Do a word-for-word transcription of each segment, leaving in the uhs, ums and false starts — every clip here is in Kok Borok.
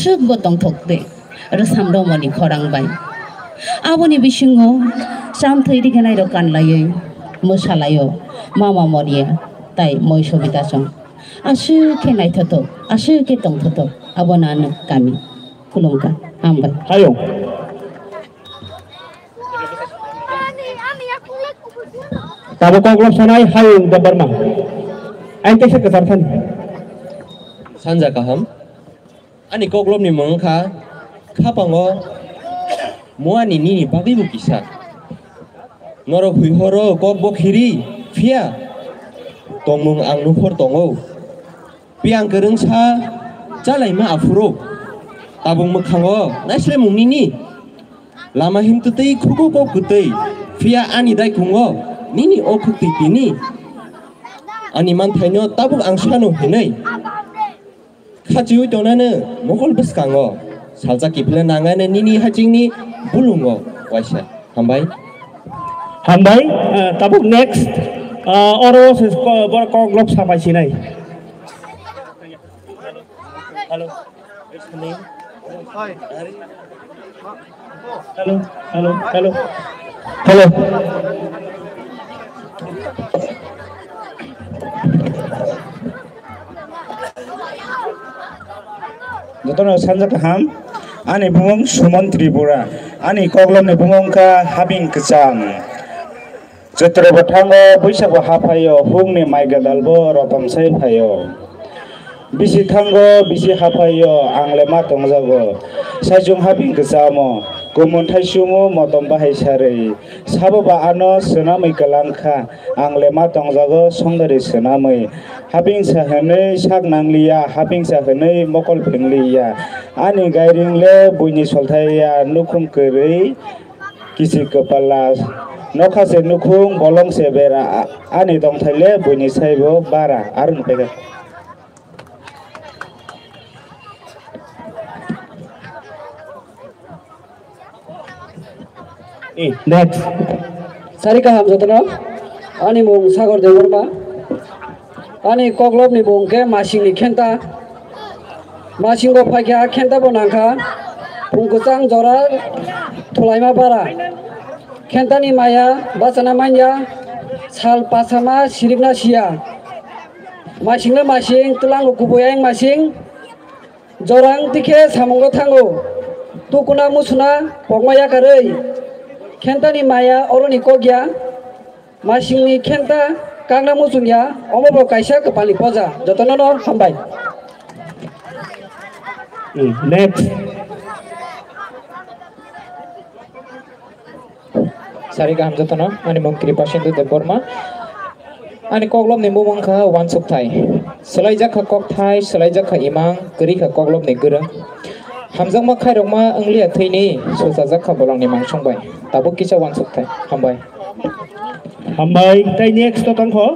Aswk bo tongthok de, rwsam romoni khorang bai. Aboni bisingo chamthwi riganai rok kanlaiwi mwsalaio, mama moriya tai moi sobita song. Aswk khe naithothok, aswk khe tongthok, abo nano kami. Khulumkha, hambai. Hayung. Tabuk koklop sanai Hayung Debbarma. Ain teisa kwchar thani. Sanja kaham. Ani koklopni mung wngkha khapango muani nini bagwibo kisa. Norok hwi horo kok bo khiri phiya tongmung ang nuphor tongo. Piyang kwrwngsa chalaima aphuru tabuk mwkhango naislemung nini. Lama himtwtwi khuku kok kwtwi phiya ani daikungo nini o khuktwi tini. Ani manthaino tabuk ang sano hinwi. Khachiwi tongnano mokol bwskango salsa kiphilna nangano nini hachingni bulungo waisa. Hambai. Hambai, ah, tabuk next, ah, oro se ko-, borok koklop samai sinai. Hello. Hello, hello, hello. Hello. Jotono sanja kaham, ani bumung Suman Tripura, ani koklopni bumung wngkha Habing Kwcham. Chwtrbo thango, Baisago haphaio, hukni mai gadalbo rotom sai phaio. Bisi thango, bisi haphaio, ang le ma tongjago. Saichung habing kwchamo, kumun thaichungo motom bahai sarwi. Sabo ba ano swnamwi kwlang kha, ang le ma tongjago songdari swnamwi. Habingsa hwnwi sak nangliya, habingsa hwnwi mokol phingliya. Ani gairing le buini solthaiya, nukhung kwrwi. Kichik kwpala nokha se nukhung, bolong se bera, a-, ani tongthai le buini saibo bara, aro ni pega. Next. Sari kaham jotono, ani mung Sagor Debbarma, ani koklopni mung khe Masingni Khenta. Masingo phaikha khenta bo nangkha, phung kwchang jora thulaima bara. Khentani maya bachana manya, sal pasama sirikna siya. Masingno masing, twlango kubui ayang masing, jorang tikhe samungo thango. Tukuna musuna pokma yakarwi. Khentani maya oroni kokya. Masingni khenta kakna muchungya, omo bo kaisa kwpalni poja, jotono no hambai. Hmm, next. Sari kaham jotono, ani mung Kripa Sindhu Debbarma. Ani koklopni mung wngkha uansukthai. Swlaijak kha kokthai, swlaijak kha imang, kwrwi kha koklopni gwrwng. Hamjakma khairokma wngliya thwini, suchajak kha bolongni mangsong bai. Tabuk kisa uansukthai. Hambai. Hambai, tai next to tongkho.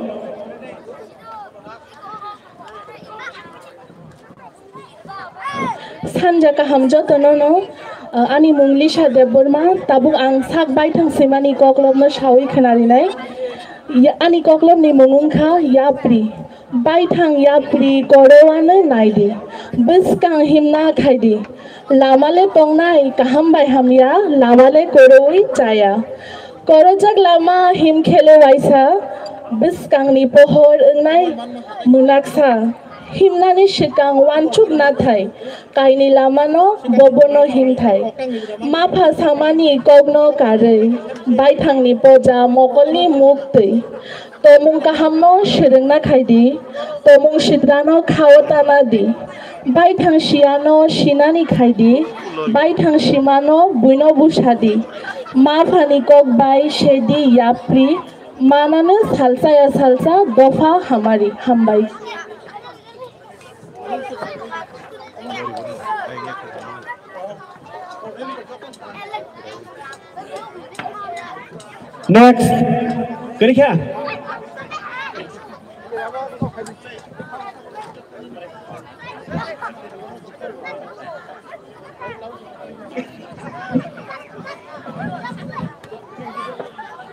Sanja kaham jotono no, uh, ani mung Lisa Debbarma, tabuk ang sak baithang swimani koklopno sawi khwnarinai. Ya, ani koklopni mung wngkha Yapri. Baithang yapri korowanwi naidi, bwskang himna khaidi. Lama le tongnai kaham bai hamya, lama le korowi chaya. Korojak lama himkhelo waisa, bwskangni pohor wngnai mwnaksa. Himnani swkang uansuk nathai, kaini lamano bobono himthai. Mapha samani kokno karwi, baithangni poja mokolni muktwi. Tomung kahamno swrwngna khaidi, tomung sitrano khao tana di. Baithang siyano sinani khaidi, baithang simano buino busadi. Maphani kok bai sedi yapri, manano salsa ya salsa dopha hamari. Hambai. Next. Kwrwikha.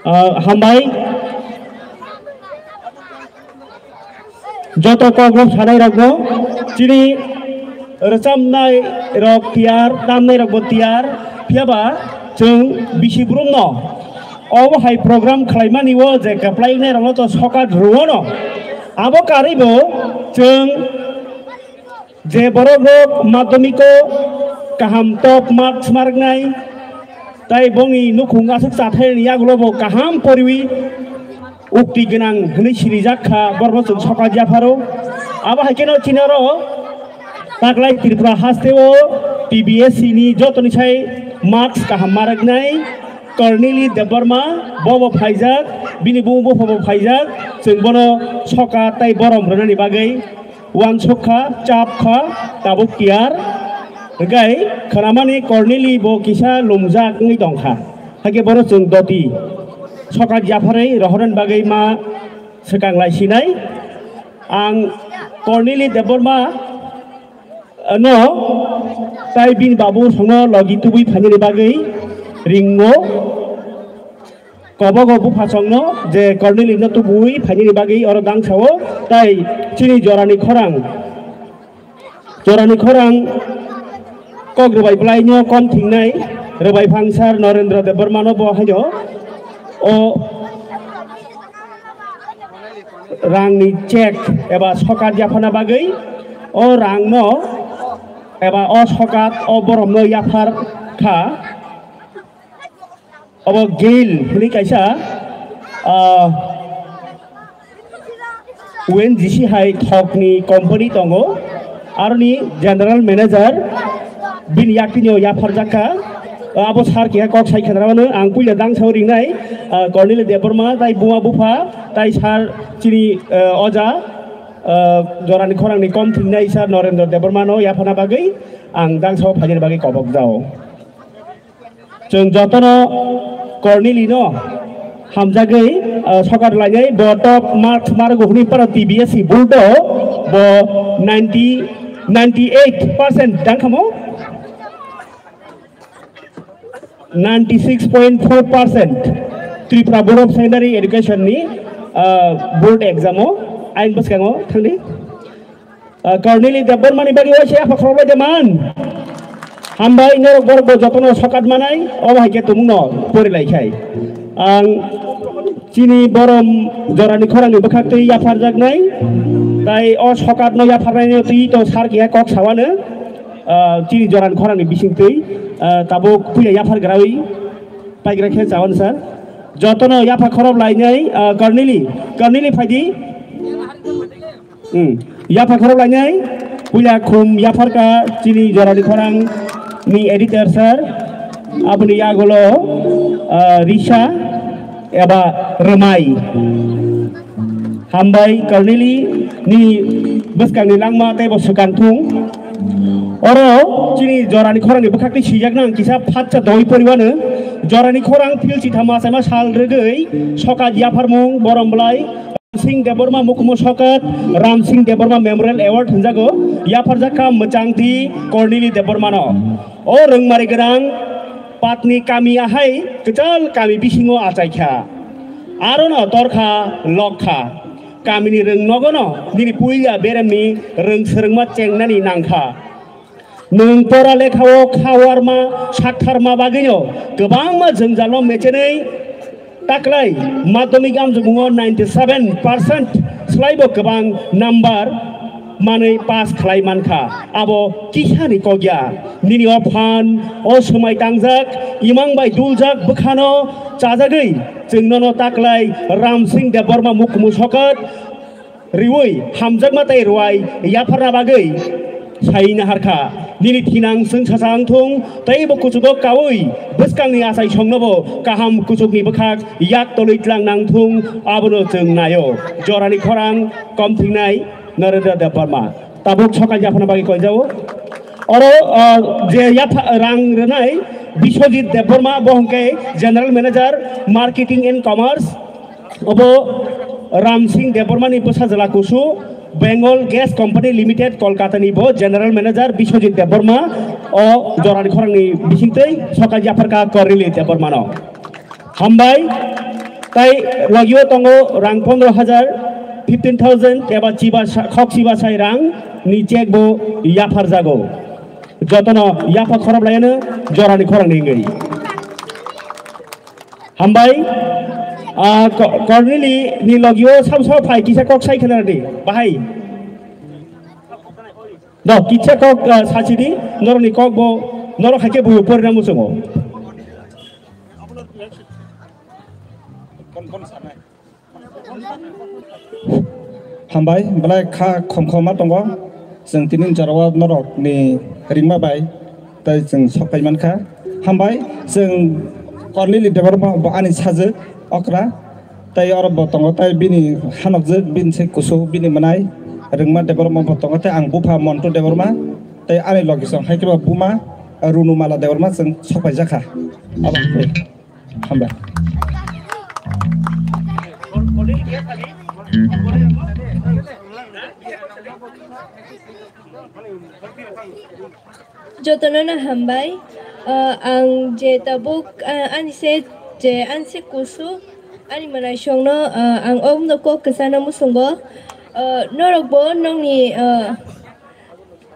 Ah, hambai. Joto kokrok sanai rokno chini, Rwchapnai rok tiyar, tamnai rokbo tiyar, phiyaba chwng bisi brumno obo hai program khlaimani o je kwplai wngnai rokno to sokat rwano. Abo karwibo chwng je borok rok madhyamiko kaham top marks marknai, tai bongni nukhung aswk chathaini yagulo bo kaham poriwi ukti gwnang hwnwi sirijak kha, borokno chwng sokat yapharo. Abo hai kheno chini oro taklai Tripura hasteo T B S C ni jotoni sai marks kaham marwknai Kornili Debbarma, bo bo phaijak, bini bumung bupha bo phaijak, chwng bono sokat tai borom rwnani bagwi uansuk kha, chap kha, tabuk tiyar. Hwnkhe khwnamani Kornili bo kisa lumjak wngwi tong kha. Hakhe bono chwng doti sokat yapharwi rohornani bagwi ma swkang lai sinai. Ang Kornili Debbarma, eh, no tai bini babu songno logi tubui phainani bagwi ringo. Kobogo buphasongno je Kornilino tubui phainani bagwi oro dangsao tai chini jorani khorang, jorani khorang kok rwbai bwlaino kom thingnai rwbai phangsar Norendra Debbarmano bo haino o rangni check eba sokat yaphana bagwi o rangno eba o sokat o boromno yaphar kha. Obo Gail hwnwi kaisa, ah, O N G C hai thokni company tongo, aroni general manager bini yaktwino yapharjak kha. Abo sir keha kok sai khenarmano ang puila dangsao ringnai, ah, Cornelia Debbarma tai buma bupha tai sir chini, ah, oja, ah, jorani khorangni kom thingnai sir Norendra Debbarmano yaphana bagwi ang dangsao phainani bagwi kobok jao. Chwng jotono Cornelino hamjagwi, ah, sokat lainai bo top marks margo hwnwi para T B S C board o bo ninety, ninety eight percent dangkhamo, ninety six point four percent Tripura Board of Secondary Education ni, ah, board exam o ain bwskango thangdi. Ah, Corneli Debbarmani bagwi waisa yapha khorok bai de man. Hambai norok borok bo jotono sokat manai, obo hai khe tumungno pori lai khai. Ang chini borom jorani khorangni bwkhak twi yapharjaknai. Tai o sokatno yapharnaino twi to sar keha kok sawano, ah, chini jorani khorangni bising twi, ah, tabuk puila yaphar grawi paigra khe chawan sir. Jotono yapha khorok lainai, ah, Corneli, Corneli phaidi. Hmm. Yapha khorok lainai, puila khum yapharka chini jorani khorang ni editor sir, aboni yagulo, ah, Risa eba Rwmai. Hambai Corneli ni bwskangni langma tei bo swkang thung. Oro chini jorani khorangni bwkhakni swijak nang kisa phatsa doi poriwano jorani khorang phil chithama saima sal rwgwi sokat yapharmung borom bwlai. Singh Debbarma Mukhumu Sokat, Ram Singh Debbarma Memorial Award hwnjago, yapharjak kha mwchangtwi Corneli Debbarmano. O rwngmari gwnang patni kami ahai kwchal kami bisingo achaikha. Arono torkha, lokkha. Kamini rwng nogono nini puila beremni rwng swrwngma chengnani nangkha. Nwng pora lekhao khawarma, saktharma bagwino kwbangma jwngjalno mechenwi taklai madhyamik amjokmungo ninety seven percent slaibo kwbang number manwi pass khlai mankha. Abo kisani kokya. Nini o phan, o swmai tangjak, imang bai duljak bwkhano chajagwi chwng nono taklai Ram Singh Debbarma Mukhumu Sokat riwi hamjakma tei rwai yapharna bagwi sai naharkha. Nini thinang chwng sacha wngthung tei bo kuchugo kaui bwskangni achai songnobo kaham kuchukni bwkhak yak tolwi tlang nangthung, abono chwng naio. Jorani khorang kom thingnai Narendra Debbarma. Tabuk sokat yaphana bagwi koijao. Oro, ah, je yapha rang rwnai Biswajit Debbarma, bo hwnkhe General Manager, Marketing and Commerce. Obo Ram Singh Debbarmani bwsa jwla kusu, Bengal Gas Company Limited, Kolkata ni bo General Manager Biswajit Debbarma, o jorani khorangni bisingtwi sokat yapharkha Corneli Debbarmano. Hambai, tai logio tongo rang pondro hajar, fifteen thousand eba chiba sa-, khok chiba sai rang ni check bo yapharjago. Jotono yapha khorop layano jorani khorang ni wngwi. Hambai, ah, Ko-, Kornili ni logio sabo sabo phai kisa kok sai khna di, bahai. Do, kisa kok, ah, sachidi, norok ni kok bo, norok haikhe bo porina muchungo. Hambai, belai kha khomkhoma tongo. Chwng tini jorao norok ni ringma bai tei chwng sok pai mankha. Hambai, chwng Kornili Debbarma bo ani sajwk okra tei oro bo tongo tei bini hanokjwk bini se kusu bini mwnai Ringma Debbarma bo tongo tei ang bupha Montu Debbarma tei ani logi song hai khe bo buma Runumala Debbarma chwng sok pai jakha. Abo Hambai. Jotono no hambai. Ah, ang je tabuk, ah, ani se je ani se kusu ani mwnaisongno, ah, ang omno kok kwchana muchungo. Ah, norokbo nongni, ah,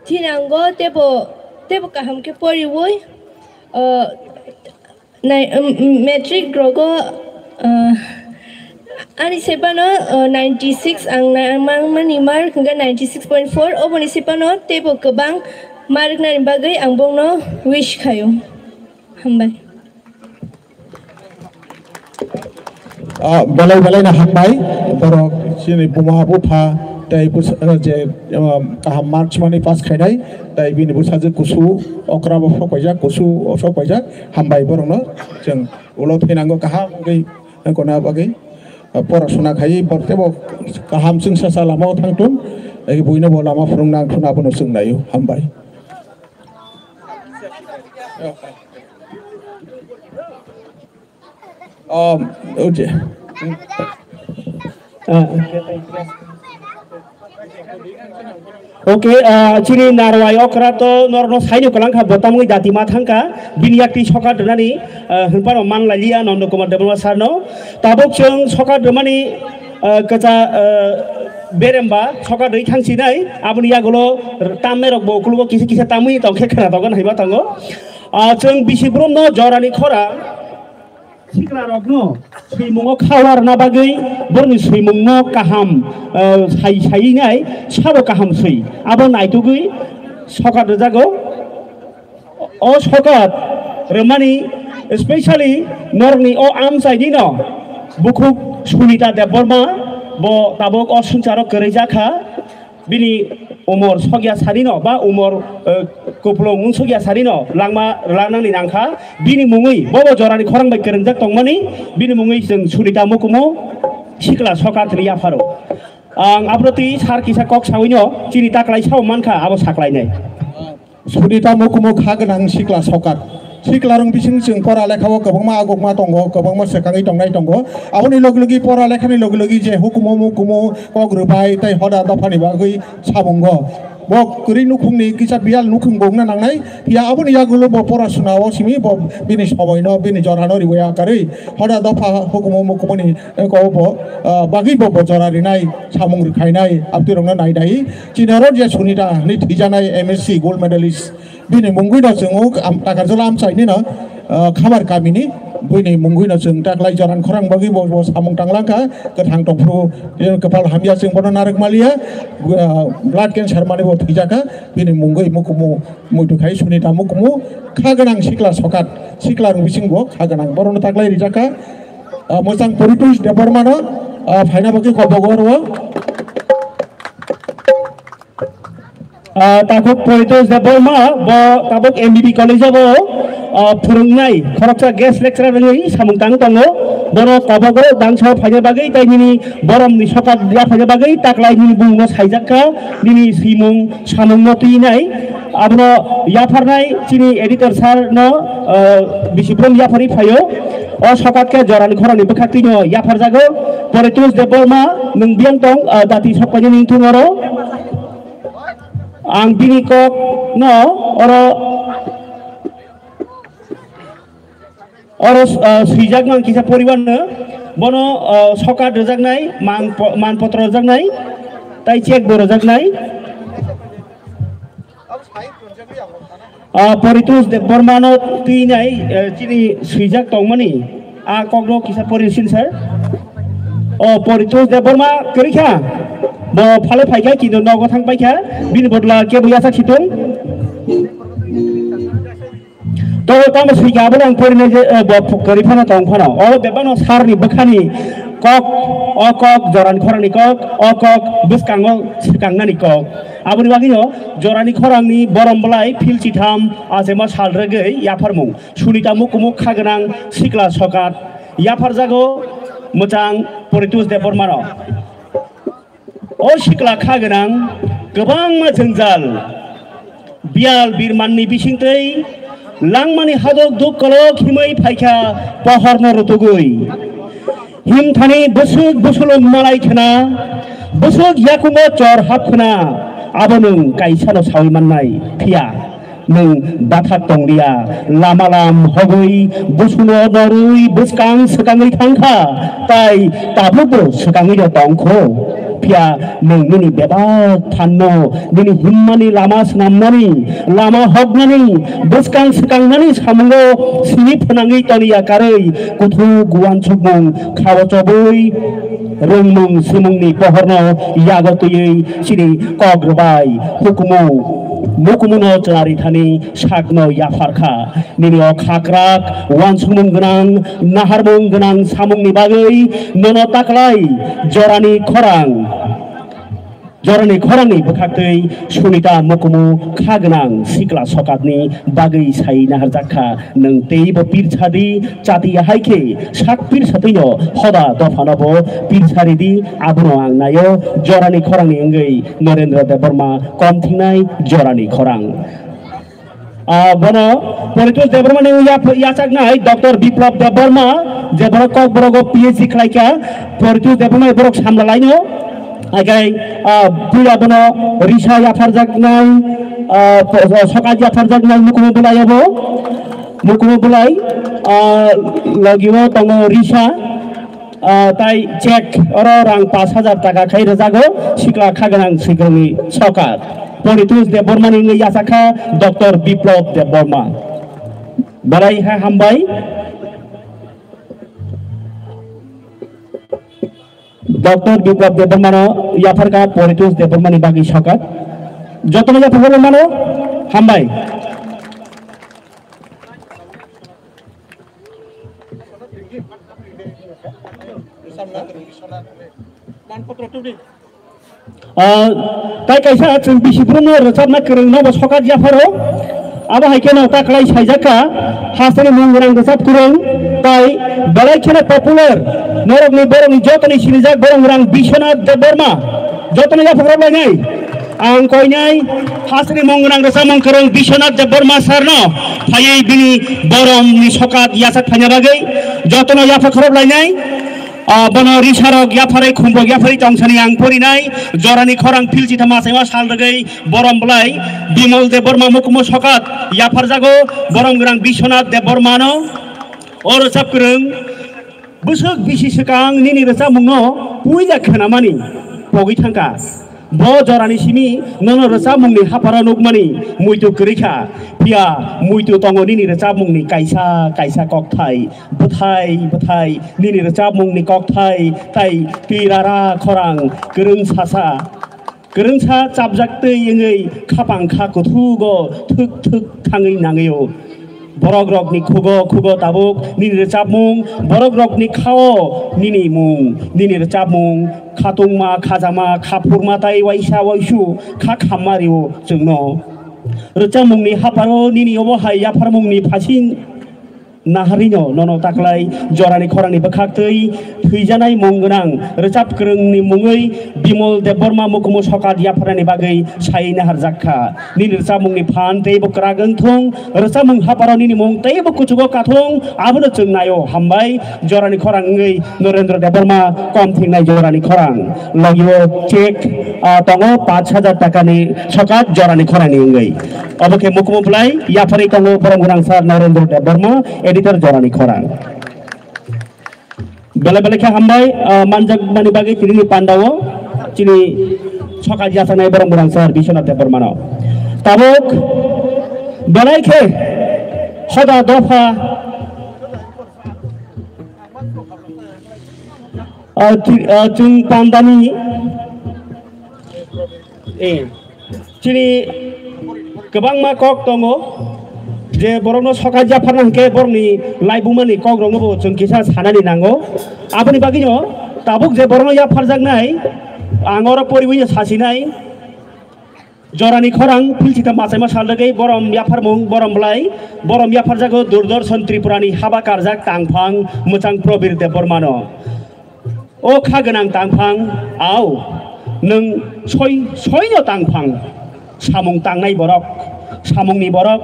thinango tebo, tebo kaham khe poriwi, ah, Nai-, um, um, matric rogo, uh, ani sebano, uh, ninety six ang na-, mangmani mark hwnkhe ninety six point four, oboni sebano teibo kwbang mark nani bagwi ang bongno wish khaio. Hambai. Ah, belai belai no hambai, borok chini buma bupha tei bwsa-, ah, je, ah, kaham marks mani pass khainai, tei bini bwsajwk kusu okra bo sok paijak, kusu sok paijak, hambai borokno chwng ulo thinango kaham wngwi tongna bagwi, ah, pora suna khai borok teibo kaham chwngsacha lama o thangthun, tei buino bo lama phwrwng nangthun abono chwng naio, hambai. Um, okay. Ah. Okay, ah, chini narwai okra to norokno saino kwlang kha, bo tamwi dati ma thang kha, bini yakti sokat rwnani, ah, hwnphano man lai liya Nondo Kumar Debbarma sir no. Tabuk chwng sokat rwmani, ah, kwcha, ah, beremba sokat rwi thang sinai, aboni yagulo tamnai rok bo ukulugo kisa kisa tamwi tong khe khwna tongo, naima tongo. Ah, chwng bisi brum no jorani khora. Siklarokno swimungo kha warna bagwi borokni swimungno kaham, eh, sai, sainai sabo kaham swi. Abo naitugwi sokat rwjago. O sokat rwmani, especially norokni o amchainino bukhuk Sunita Debbarma, bo tabuk o swngcharo kwrwi jakha. Bini umor sokya sanino ba umor, eh, kupulung wng sokya sanino langma rwlangnani nangkha. Bini mungwi bobo jorani khorang bai kwrwngjak tongmani, bini mungwi chwng Sunita Mukumu sikla sokat rwi yapharo. Ang abro twi sar kisa kok sawino chini taklai sao mankha, abo saklainai. Sunita Mukumu kha gwnang sikla sokat. Siklarong bising chwng pora lekha o kwbangma agukma tongo, kwbangma swkangwi tongnai tongo. Aboni logi logi pora lekhani logi logi je hukumu mukumu kok rwbai tei hoda dophani bagwi samungo. Bo kwrwi nukhungni kisa biyal nukhung bo wngna nangnai. Phiya aboni yagulo bo pora suna o simi bo bini somoino, bini jorano riwi akarwi hoda dopha hukumu mukumuni, eh, ko bo, ah, bagwi bo, bo jora rinai samung rwkhainai abtwirokno naidai. Chini oro je Sunita hinwi thwijaknai M S C gold medalist, bini mungwi no chwng o am-, Takarjala amchaini no, ah, Khamar kamini, bini mungwi no chwng taklai jorani khorang bagwi bo, bo samung tanglangkha, kwthang tongphuru, eh, kwpal hamya chwng bono narwk maliya, ah, blood cancer mani bo thwijakha, bini mungwi mukumu muitu khai Sunita Mukumu, kha gwnang sikla sokat, sikla rwng bising bo kha gwnang, borokno taklai rijakha, ah, mwchang Poritosh Debbarma no, ah, phaina bagwi kok bogo oro. Ah, takhuk Poritosh Debbarma, bo tabuk M B B college o bo, ah, phwrwngnai, khoroksa guest lecturer wngwi samung tang tongo. Bono tabuk o dangsa phaina bagwi tei nini boromni sokat ya phaina bagwi taklai nini bumungno saijak kha, nini swimung samungno twinai. Abono yapharnai chini editor sir no, ah, bisi brum yapharwi phaio. O sokat khe jorani khorokni bwkhaktwino yapharjago. Poritosh Debbarma, nwng biyang tong, ah, dati sokpaini nini thung oro. Ang bini kok no oro, oro, ah, swijak mang kisa poribar no, bono, ah, sokat rwjaknai, man po-, man potro rwjaknai, tai check bo rwjaknai. Ah, Poritos Debbarma no twi nai, eh, chini swijak tongmani. Ah, kokno kisa pori sin sir. Oh, Poritos Debbarma kwrwi kha. Bo phale phai kha, kintu nogo thang pai kha. Bini bodla kebo yasa khitung. To tamo swijak abo ang pori nai je, eh, bo kwrwi phano tong phano. O bebano sir ni bwkhani kok, o kok jorani khorang ni kok, o kok bwskango swkang nani kok. Aboni bagwi no jorani khorang ni borom bwlai phil chitham achema sal rwgwi yapharmung. Sunita mukumuk kha gwnang sikla sokat yapharjago mwchang Poritos Debbarma no. O sikla kha gwnang kwbangma jwngjal, biyal birmanni bisingtwi langmani hadok duk kolok himwi phaikha pohorno rutugwi. Himthani bwswk bwswlwng malai khna, bwswk yakungo chor hap khna, abo nwng kaisano sawi mannai, phiya nwng bathak tonglia, lama lam hogwi busuno norwi bwskang swkangwi thangkha, tai tabukbo swkangwino tongkho. Phiya nwng nini bebak phanno nini himmani lama snamnani, lama hoknani, bwskang swkangnani samungo simi phwnangwi toniya karwi kuthuk uansukmung khao chobwi rwngmung swmungni pohorno yago twiwi chini kok rwbai hukumu mukumuno chwla rithani sakno yapharkha. Nini o khakrak uansukmung gwnang, naharmung gwnang samungni bagwi nono taklai jorani khorang, jorani khorangni bwkhaktwi Sunita mukumu kha gwnang sikla sokatni bagwi sai naharjak kha. Nwng teibo pirsa di, chati hai khe sak pirsa twino hoda dophano bo pirsa ridi, abono ang naio jorani khorangni wngwi Narendra Debbarma kom thingnai jorani khorang. Ah, bono Poritos Debbarma ni ya-, yachaknai Doctor Biplab Debbarma, je borok Kokborok o P H D khlai kha, Poritos Debbarma borok samla laino, agai, ah, puila bono risa yapharjaknai, ah, po-, sokat yapharjaknai mukumu bwlai abo, mukumu bwlai, ah, logi o tongo risa, Ah, tai check oro rang pash hajar taka khai rwjago sikla kha gwnang swikrokni sokat. Poritos Debbarma ni wngwi yachak kha Doctor Biplab Debbarma. Belai khe hambai. Doctor Biplab Debbarma no yaphar kha Poritos Debbarma ni bagwi sokat. Jotono yaphar mano hambai. Ah, tai kaisa chwng bisi borokno rwchapna kwrwng no bo sokat yapharo. Abo hai kheno ta kwlai saijak kha, hasteni mung gwnang rwchap kwrwng, tai belai kheno popular, norokni borokni jotoni sinijak borok rang Biswanath Debbarma, jotono yapharo lainai. Ang koinai hasteni mung gwnang rwchapmung kwrwng Biswanath Debbarma sir no phaiwi bini boromni sokat yachak phaina bagwi jotono yapha khorop lainai. Ah, bono risarok yapharwi khumbok yapharwi tongsani ang porinai jorani khorang philchitham achaima sal rwgwi borom bwlai Bimal Debbarma mukumu sokat yapharjago borom gwnang Biswanath Debbarma no. O rwchap kwrwng bwswk bisi swkang nini rwchapmungno puila khnamani pogwi thangkha. Bo jorani simi nono rwchapmungni hapharo nukmani muitu kwrwi kha. Phiya muitu tongo nini rwchapmungni kaisa kaisa kokthai. Bwthai bwthai nini rwchapmungni kokthai tai twi rara khorang kwrwng sasa. Kwrwngsa chapjak twi wngwi khapang kha kuthugo thwk thwk thangwi nangwi-o. Borok rokni khugo khugo tabuk nini rwchapmung, borok rokni khao nini mung, nini rwchapmung, khatungma, khajama, khaphurma tai waisa waisu kha khamma rio chwngno. Rwchapmungni hapharo nini obo hai yapharmungni phasin naharino nono taklai jorani khorangni bwkhaktwi thwijanai mung gwnang rwchap kwrwngni mungwi Bimal Debbarma mukumu sokat yapharnani bagwi sai naharjak kha. Nini rwchapmungni phan teibo kwrak wng thung, rwchapmung hapharo nini mung teibo kuchugo kathung, abono chwng naio. Hambai jorani khorang wngwi Narendra Debbarma kom thingnai jorani khorang. Logio check, ah, tongo paanch hajar takani sokat jorani khorangni wngwi. Obo khe mukumu bwlai yapharwi tongo borom gwnang sir Narendra Debbarma, editor jorani khorang. Belai belai khe hambai, ah, manjakmani bagwi tinini pandao chini sokat yachaknai borom gwnang sir Biswanath Debbarmano. Tabuk belai khe hoda dopha, ah, ti-, ah, chwng pandani, eh, chini kwbangma kok tongo je borokno sokat yapharna hwnkhe borokni laibumani kokrokno bo chwng kisa sanani nango. Aboni bagwino tabuk je borokno yapharjaknai, ang oro poriwi sasinai. Jorani khorang philsita machaima sal rwgwi borom yapharmung borom bwlai, borom yapharjago Durdorshan Tripurani haba karjak tangphang mwchang Probir Debbarmano. O kha gwnang tangphang, au, nwng soi, soino tangphang, samung tangnai borok, samungni borok,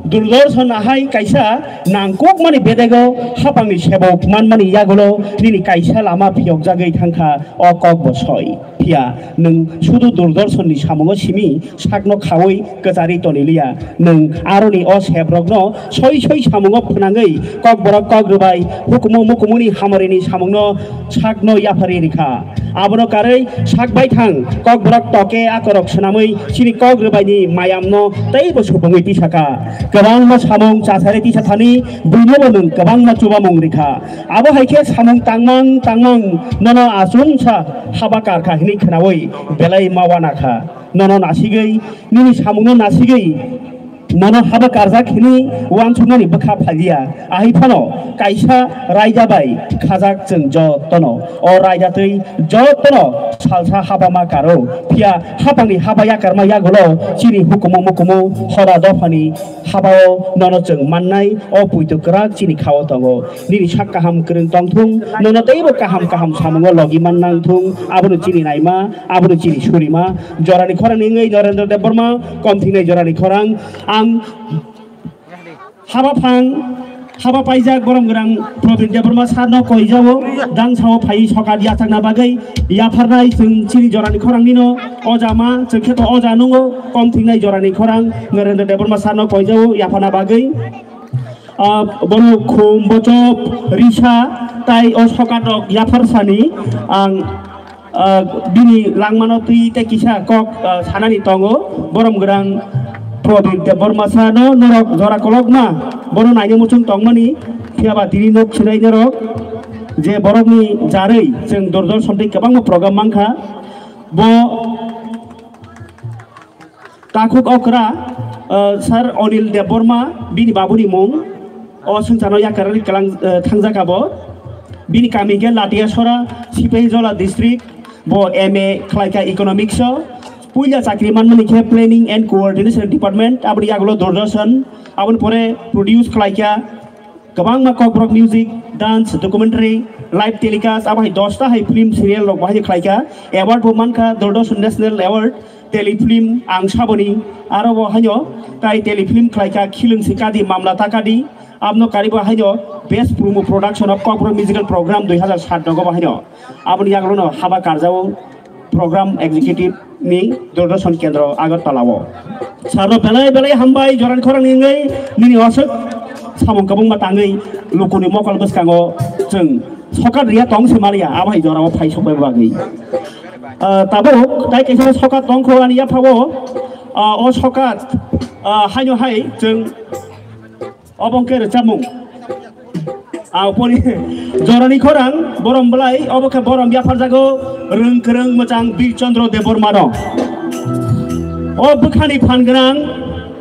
Durdorshan ahai kaisa nangkukmani bedego hapangni sebok manmani yagulo nini kaisa lama phiyokjagwi thangkha, o kok bo soi. Phiya nwng sudu Durdorshanni samungo simi sakno khaui kwcharwi toni liya. Nwng aroni o sebrokno soi soi samungo phnangwi kokborok kok rwbai hukumu mukumuni hamarini samungno sakno yapharwi rikha. Abono karwi sak baithang kokborok toke akorok swnamwi chini kok rwbaini mayamno teibo supungwi tisakha. Kwbangma samung chasari tisathani buinobo nwng kwbangma chubamung rikha. Abo hai khe samung tangmang tangmang nono achomsa haba karkha hwnwi khnaui belai ma uanakha. Nono nasigwi, nini samungno nasigwi nono haba karjak hwnwi uansuknani bwkha phaliya. Ahai phano kaisa raida bai khajak chwng jotono. O raida twi jotono salsa haba ma karo. Phiya hapangni haba yakarma yagulo chini hukumu mukumu hoda dophani habao nono chwng mannai, o puitu kwrak chini khao tongo. Nini sak kaham kwrwng tongthung, nono teibo kaham kaham samungo logi mannang thung, abono chini naima, abono chini surima. Jorani khorang ni wngwi Narendra Debbarma, kom thingnai jorani khorang. Ang haba phang, haba paijak borom gwnang Probir Debbarma sarno koijao, dangsao phai sokat yachakna bagwi yapharnai chwng chini jorani khorang nino oja ma, chwng khe to oja nungo, kom thingnai jorani khorang Narendra Debbarma sarno koijao yapharna bagwi. Ah, borok khum, bochop, risa, tai o sokatok yapharsani ang, ah, bini langmano twi tei kisa kok, ah, sanani tongo. Borom gwnang Prodip Debbarma sano norok jora kolokma bono naina muchung tongmani, phiyaba tini nok sinai norok je borokni jarwi chwng Durdorshan tei kwbangma program mankha. Bo Takhuk okra, uh, Sir Anil Debbarma, bini babuni mung. O swngcharno yakarwi kwlang, uh, thangjak abo. Bini kami khe Latiasora, Sipahijola district. Bo M A khlaikha economics o. Puila chakri manmani khe planning and coordination department, aboni yagulo Doordarshan. Aboni pore produce khlaikha kwbangma Kokborok music, dance, documentary, live telecast, abo hai dosta hai film serial rok bo hai khlaikha. Award bo mankha Doordarshan National Award, telefilm Ang Saboni, aro bo haino tai telefilm khlaikha Khilwng Se Kadi Mamla Ta Kadi, abno karibo haino Best Promo Production of Kokborok Musical Program dui hazar sat nogo bo haino. Aboni yagulono haba karjao program executive ni Doordarshan Kendro Agartala o. Sarno belai belai hambai jorani khorang ni wngwi nini oswk samung kwbangma tangwi lukuni mokol bwskango chwng sokat riya tong se maliya, abo hai jorao phai sokbai bagwi. Ah, tabuk tai kaisa sokat tongkho ani yaphao, ah, o sokat, ah, haino hai chwng Obo hwnkhe rwchapmung. Ang pori jorani khorang borom bwlai, obo khe borom yapharjago rwng kwrwng mwchang Bir Chandra Debbarmano. O bwkhani phan gwnang,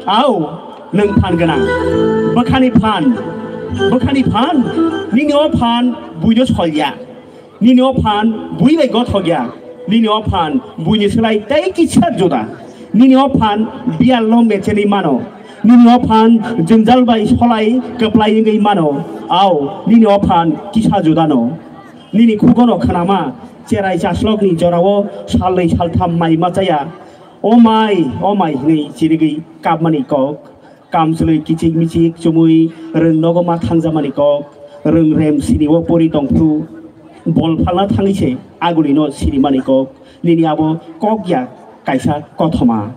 au, nwng phan gwnang. Bwkhani phan, bwkhani phan, nini o phan buino solya. Nini o phan bui bai gothok ya. Nini o phan buini slai tei kisa juda. Nini o phan biyal no mechenwi mano. Nini o phan jwngjal bai solai kwplai wngwi mano. Au, nini o phan kisa juda no. Nini khugono khnama cherai chaslokni jorao salnwi saltham mai machaya. O mai, o mai hwnwi chirigwi kapmani kok. Kamchwlwi kichik michik chumui rwng nogo ma thangjamani kok, rwng rem sini o pori tongphru, bol phalna thangwi se agulino sinimani kok, nini abo kok ya kaisa kothoma.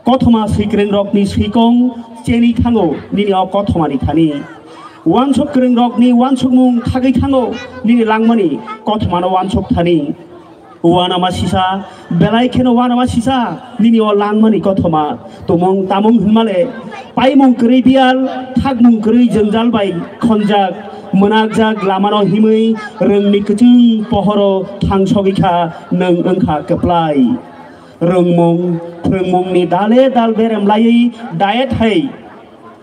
Kothoma swikwrwng rokni swikong cheni thango nini o kothomani thani. Wansuk kwrwng rokni wansukmung thagwi thango nini langmani kothomano wansuk thani. Uanama sisa, belai kheno uanama sisa, nini o langmani kothoma, tumung tamung hinmale, paimung kwrwi biyal, thakmung kwrwi jwngjal bai khonjak, mwnakjak lamano himwi, rwngni kwchwng pohoro thangsogwi kha, nwng wngkha kwplai. Rwngmung, phrwngmungni dale dal berem laiwi diet hai.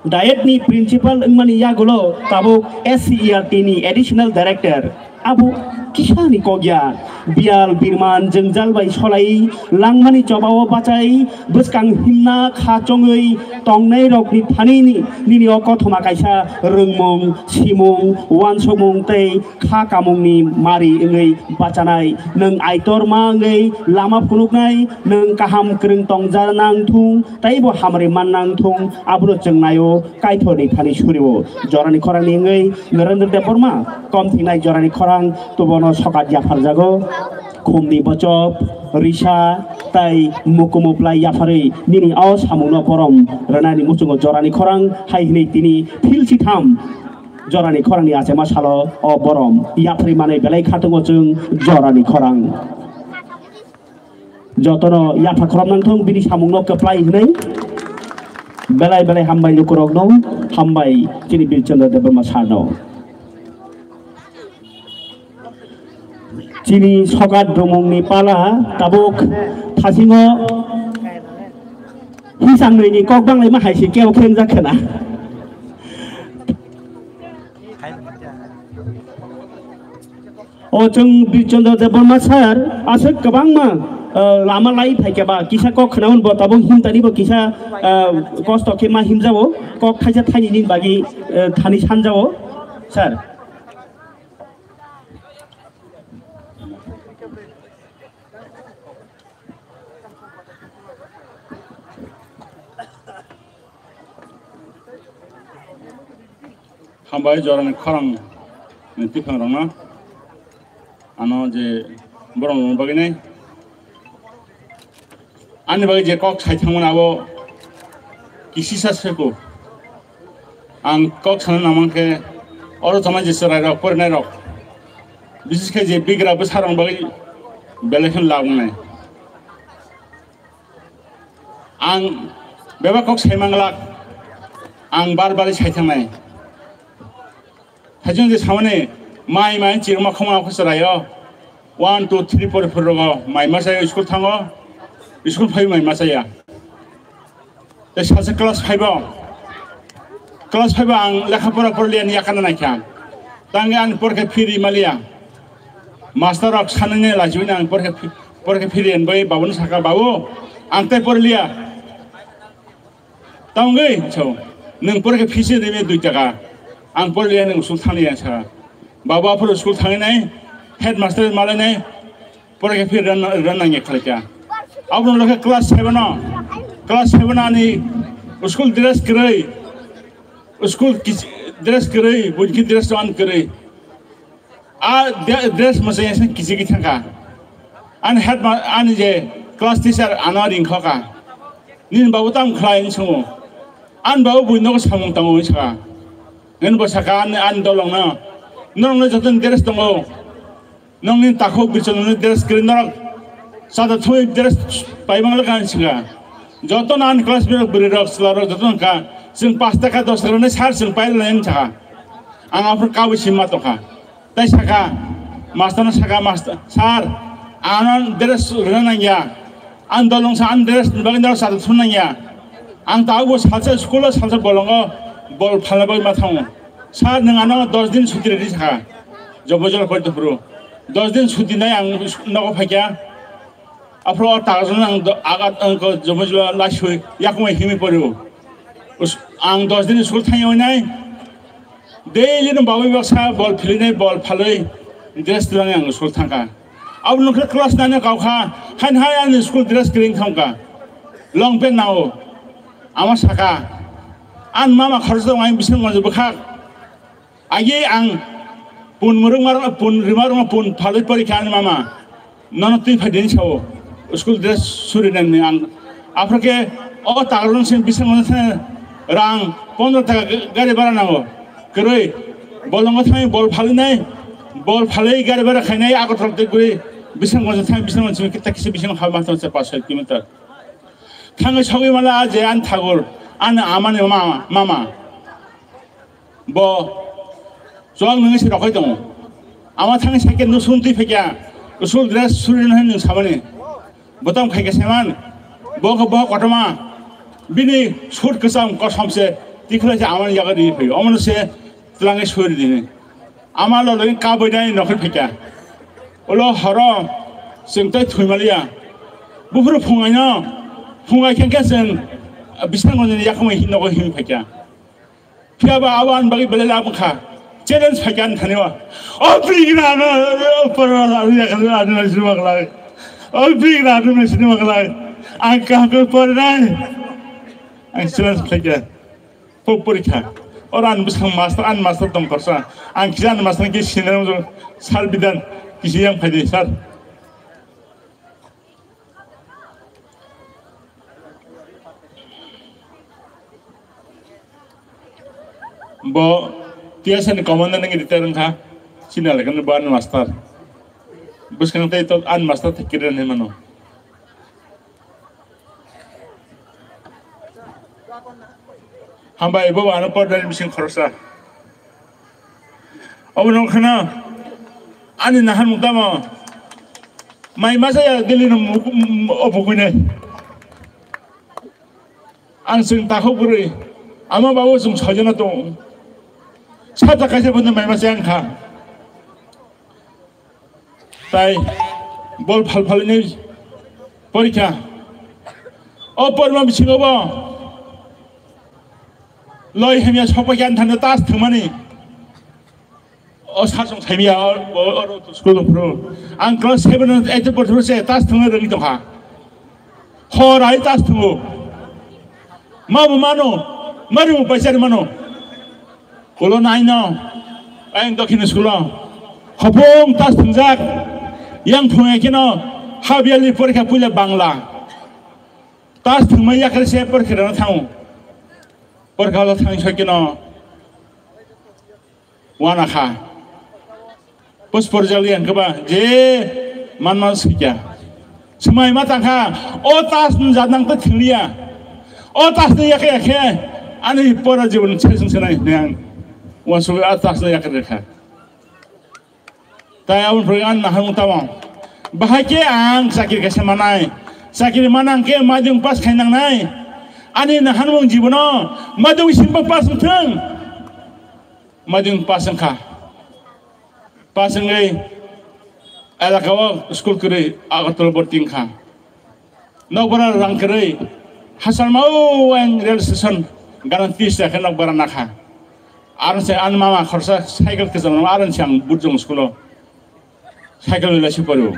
Diet ni principal wngmani yagulo tabuk S C E R T ni additional director abo kisani kokya biyal birman jwngjal bai solai langmani chobao bachai bwskang himna kha chongwi tongnai rokni thani ni nini o kothoma kaisa rwngmung simung uansukmung tei kha kamungni mari wngwi bachanai nwng aitor ma wngwi lama phunuknai nwng kaham kwrwng tongjanang thung tei bo hamri mannang thung abono chwng naio Kaitorni thani surio jorani khorangni wngwi Narendra Debbarma kom thingnai jorani khorang tubono sokat yapharjago khumni bochop risa tai mukumu plai yapharwi nini o samungno borom rwnani muchungo jorani khorang hai hwnwi tini philsi tham jorani khorangni achema salo o borom yapharwi manwi belai khatungo chwng jorani khorang. Jotono yapha khorop nang thung bini samungno kwplai hwnwi belai belai hambai lukurokno hambai chini Birchandra Debbarma sarno. Chini sokat rumungni pala tabuk thasingo hisang nini kok banglaima hai se kebo khengjak khena. O chwng Birchandra Debbarma sir aswk kwbangma, eh, lama lai phaikha ba kisa kok khnaun bo tabuk himtani bo kisa, eh, kosto khe ma himjao kok thaisa thaini ni bagwi, eh, thani sanjao sir. Hambai jorani khorang ni tiphang rokno ano je borok rokni bagwi nai. Ani bagwi je kok sai thangmani abo kisisa seko. Ang kok sana namang khe oro tongmani je chwrai rok, porinai rok, bises khe je bigra bwsa rok bagwi belai khe lab wngnai. Ang bebak kok sai manglak, ang bar bar sai thangnai. Hajung je samani mai mai chirma khoma kho chwraio. One, two, three, four, four rogo mai masa school thango. School phai mai masa ya. Te sase class five o. Class five o ang lekha pora porliya ni yakana naikha. Tangi ang porkhe phiri maliya. Master rok sanani lajiwina ang porkhe phi-, porkhe phiri enbai babun saka babu. Ang te porliya. Tongwi so, nwng porkhe phisi rimi dui taka. Ang porliya nwng school thangya sa. Babu aphuru school thanginai, headmaster malainai, porkhe phir ran, ran nangya khalika. Abro lokhe class seven o, class seven ani school dress kwrwi, school kis-, dress kwrwi, bunki dress wan kwrwi. A de-, dress mwchangya se kichigwi thangkha. Ani head ma-, ani je class teacher ano ringkha kha. Nini babu tam khlai hinwi swngo. Ani babu bui nogo samung tango hinwi saka. Nini bo saka ani, ani dolongno. Norokno joto ni dress tongo. Nokni takhuk bichongnani dress kwrwi norok chada thwi dress paimang le kan singa. Joto no ani class birok bwrwi rok chwla rok joto wngkha. Chwng pash taka dos taka nai sir chwng pailai hinwi saka. Ang aphuru kabui simma tongkha. Tai saka, master no saka, "Master, sir, ano dress rwna nangya. Ang dolong sa ang dress ni bagwi norok chada thun nangya. Ang tabukbo salsa school o salsa bolongo bol phalna bagwi ma thango. Sir, nwng ano dos din chuti rwdi," saka. Jobo jora pori to phuru. Dos din chuti nai ang nogo phaikha. Aphuru o tagra jora ang do-, agat ang ko jobo jora laisui yakungwi himwi porio. Us-, ang dos din school thangya nai. Daily no bawi baksa bol philinai, bol phalwi dress twlangwi ang school thangkha. Abo nokhe class nine o kaukha, hain hai ani school dress kwrwi thangkha. Long pant nango. Ama saka, "Ang mama khoroksa tong, ang bising manjak bwkhak." Agi ang pun mwrwkma rok, pun rwma rok, pun phalwi porikha ani mama. Nono twi phai dini sao, school dress suri nani ang. Aphuru khe o tagrung sing bising manjak rang pondro taka gari bhara nango. Kwrwi, bolongo thangwi bol phalwi nai, bol phalwi gari bhara khainai Agartala twi kwrwi. Bising mo thang, bising mo thang, kita kisi bising hal ma thang se pas kilometer. Thang sogwi mala je an thagur, an amani mama, mama. Bo chwng nungwi se rokhoi tongo. Ama thang second no sun twi phekya, usul dress suri no nung samani. Botam khaika seman, bo khe bo kotoma, bini suit kwcham kosom se tikhlai se amani yaga ri phai. Omono se tlangai suri dini. Ama lo lagi kabui nai nokhri phekya. Ulo horo sing tai thui maliya. Buphuru phungai no, phungai khe khe sing bisang ni yakhumai hin nogo hin phekya. Phiya ba abo ani bagwi belai labwkha. Challenge phaikha ani thani o. O bigra no, o porno ani yakha ani sini maklai. O bigra ani sini maklai. Ang kaham khe pornai. Ang challenge phaikha. Po porikha. Oro ani bwsang master, ani master tong korsa. Ang kisa ani master khe sinai mujung sir bidan kisi yang phaidi sir. Bo T S N commander ni retire wngkha, senior level ni bo ani master. Bwskang tei to ani master thik kiri hinwi mano. Hambai, bo ano porda ni bising khoroksa. Obo nong khana ani nahan mung tamo. Mai masa ya Delhi no obo kuine. Ang sing takhuk bwrwi. Ama babu sing sojana tong. Sata kaisa bwtwi mai masa yang kha. Tai bol phal phal ni porikha. O porma bisingo bo loi hamya sokpai khe ani thani tas thwngmani. O sasong saimiya o, o, o, o school of pro. Ang class seven and eight porthoro se tas thwngna rwgwi tongkha. Hor ai tas thwngo. Ma bo mano, mari bo paisa mano. Kulo nai no, ayang dokhin school o. Hopung tas thwngjak. Yang phungai keno, habiyali porikha puila Bangla. Tas thwngmai yakre se porikha rana thango. Porikha lo thang soi keno. Wana kha. Puspor jali yang keba, je man man sikya. Semai ma tangkha, o tas ni jadang ta thiliya. O tas ni yakhe yakhe, ani pora jibon chesung senai nang. Wasu a tas ni yakhe rekha. Tai aboni pore ang naharmung tamo. Bahai khe ang chakri kaisa manai. Chakri manang khe madhyamik pass khainangnai. Ani naharmung jibono madhyamik simba pass wngthung. Madhyamik pass wngkha. Pass wngwi elaka o school kwrwi Agartala borti wngkha. Nokbara rang kwrwi, hachal mau ang rail station gana tis khe nokbara nakha. Aron se an mama khorsa cycle kwcham aron se ang burjong school o cycle lai se poro.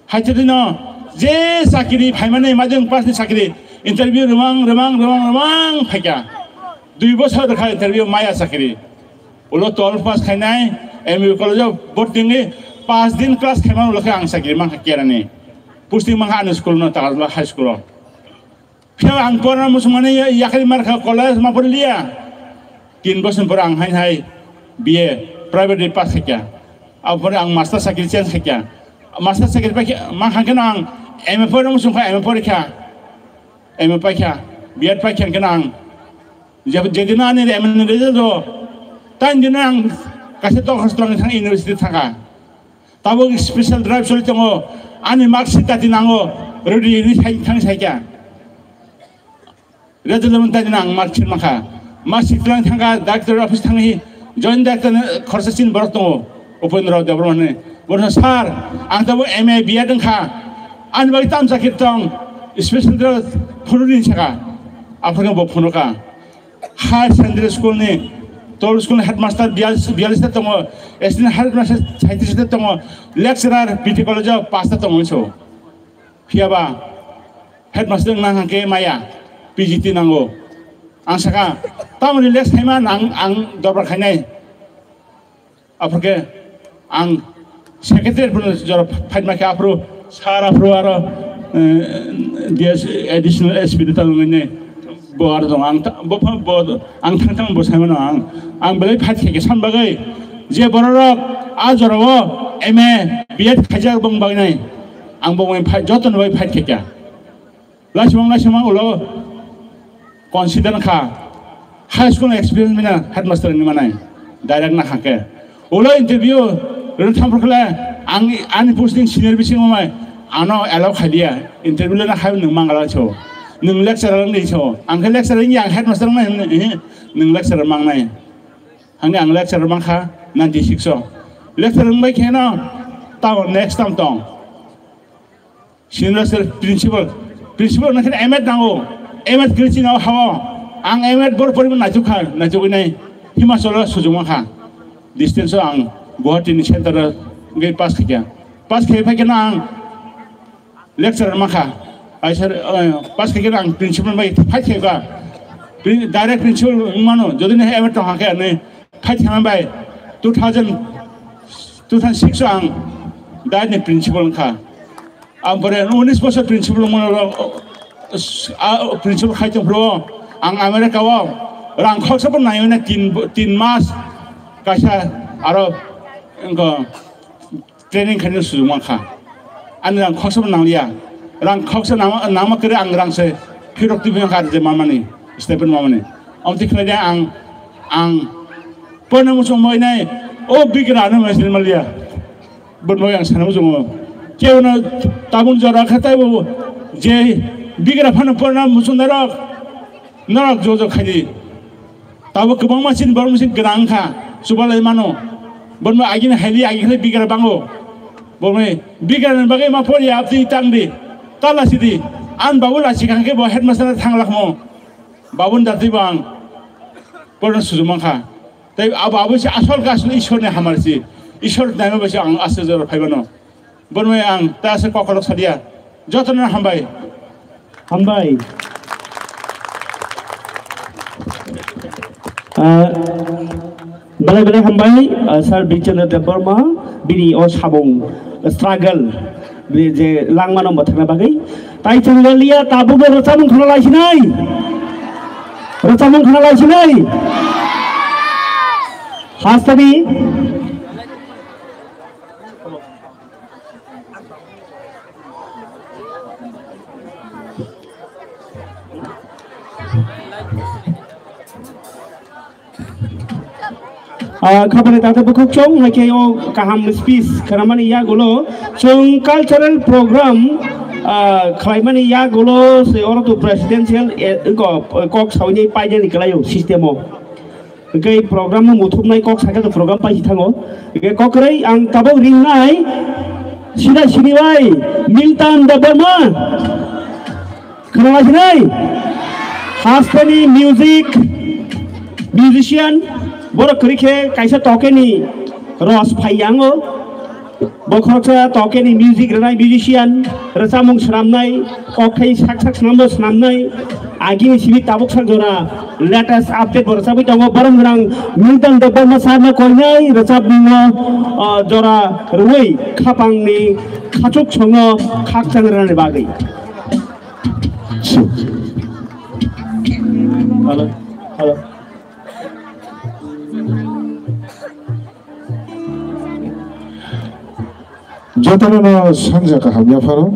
Haithe dino je chakiri phaimani madhyamik pass ni chakiri interview rwmang rwmang rwmang rwmang phaikha. Dui bosor rwkha interview maya chakiri. Ulo twelve pass khainai, M U college o borti wngwi paanch din class khaimani ulo khe ang chakiri mankha kerani. Posting mankha ani school no Takarjala High School o. Phiya ang porna muchungmani ya-, yakri markha college ma porliya. Tin bosor pore ang hai hai B A private pass khaikha. Aboni pore ang master chakiri change khaikha. Master chakiri paikha, mankha kheno ang M A porna muchungkha, M A porikha. M A paikha, B Ed paikha kheno ang. Je-, jedino ani M A ni result o, tani dino ang kaisa dorkhas twlangwi thang university thangkha. Tabuk special drive choli tongo, ani mark sheet tati nango, ready hinwi sai-, thang saikha. Result o tani ang mark sheet mankha. Mark sheet twlang thangkha, director office thangwi, joint director ni khorsa chini borok tongo, Upendra Debbarma hinwi. Borokno, "Sir, ang tabuk M A B Ed wngkha, ani bagwi tamo chakiri tong, special drive phunukdi," hinwi sakha. Aphuru bo phunukha. Higher secondary school ni, tol school ni headmaster biyal-, biyalish ta tongo, assistant headmaster saitris ta tongo, lecturer B T college o pass ta tongo hinwi sao. Phiya ba headmaster wngna hwnkhe maya P G T nango. Ang sakha, "Tamoni relax khaima ang, ang dorbar khainai." Aphuru khe ang secretary phano jora phaima khe aphuru sir aphuru aro, eh, D S additional S P ni tal wngwi bo aro dong. Ang ta-, bo pha-, bo, ang thang thang bo sai mano ang, ang belai fight khe khe san bagwi Je bororok a jorao M A, B Ed khaijak bong bagnai, ang bongni fight, joto ni bai fight khaikha. Lasimang, lasimang ulo consider kha, high school experience mina headmaster ni manai, direct na hakhe. Ulo interview rwna thangphru khle ang ani posting senior bising mamai ano allow khailia, interview lana khai nwng mangala so, nwng lecturer ni so, ang khe lecturer ni ang headmaster nai, nwng lecturer mangnai. Hangni ang lecturer mankha ninety six o. Lecturer wngbai kheno tamo next tam tong. Senior lecturer, principal. Principal wngkhe M Ed nango. M Ed kwrwi chini hao. Ang M Ed bor porimo naitukha, naituknai Himachal o sujuma kha. Distance o ang Guwahati ni center o wngwi pass khaikha. Pass khai phaikheno ang lecturer mankha. Kaisa, eh, pass khaikhe ang principal bai fight khaikha. Prin-, direct principal wngmano, jodi no M Ed tong hakhe ani fight khaima bai two thousand, two thousand six o ang direct ni principal wngkha. Ang pore unis bosor principal wngmano, ah, principal khai tong phuru ang America o rang khoksa bo naiwi na tin, tin mas kaisa aro wngkha. Training khaina sujuk mankha. Ani rang khoksa bo nangliya. Rang khoksa nangma, nangma kwrwi ang rang se phirok twi mankha je mamani, stipend mamani. Amtwi khlai de ang, ang porna muchung moinai, o bigra ano machine maliya. Bon moi ang sana muchung mo. Keu no tabung jora khatai bo je bigra phano porna muchung darok. Norok jojo khaidi. Tabo kwbangma chini borok machine gwnang wngkha, chubalai mano. Borokno agini haili agi khlai bigra bango. Borokni bigrani bagwi ma poriya abtwi tangdi. Tala sidi. An babu lachikha khe bo headmaster thanglakmo. Babuni datwi bo ang porno sujuma kha. Tei abo abo se asol gasno Ishorni hamar si. Ishor naima bai se ang aswk jora phaibano. Bormai ang ta se kokolok sadia. Jotono hambai. Hambai. Ah, belai belai hambai, ah, Sir Birchandra Debbarma, bini o samung, struggle, bini je langmano mwthangna bagwi. Tai chwng le liya, tabukbo rwchapmung khna lai sinai. Rwchapmung khna lai sinai. Hasteni. Ah, khabani tata bukhuk chong, hai khe o kaham speech khnamani yagulo, chwng cultural program, ah, khlaimani yagulo se oro to presidential, eh, ko-, kok sawi paijani kwlaio system o. Hwnkhe program no muthupnai kok sakhe to program paisi thango. Hwnkhe kokrwi ang tabuk ringnai sida sini bai Milton Debbarma. Khwnalaisinai? Hasteni music, musician, borok kwrwi khe kaisa tokeni ros phai yango. Bo khoroksa tokeni music rwnai musician, rwchapmung swnamnai, kokthai sak sak swnambo swnamnai, agini simi tabuk sak jora latest update bo rwchapwi tongo, borok gwnang Milton Debbarma sir no koinai rwchapmung no, ah, jora rwui khapangni khachuk songo khakchang rwnani bagwi. Hello, hello. Jotono no sanja kaham yapharo,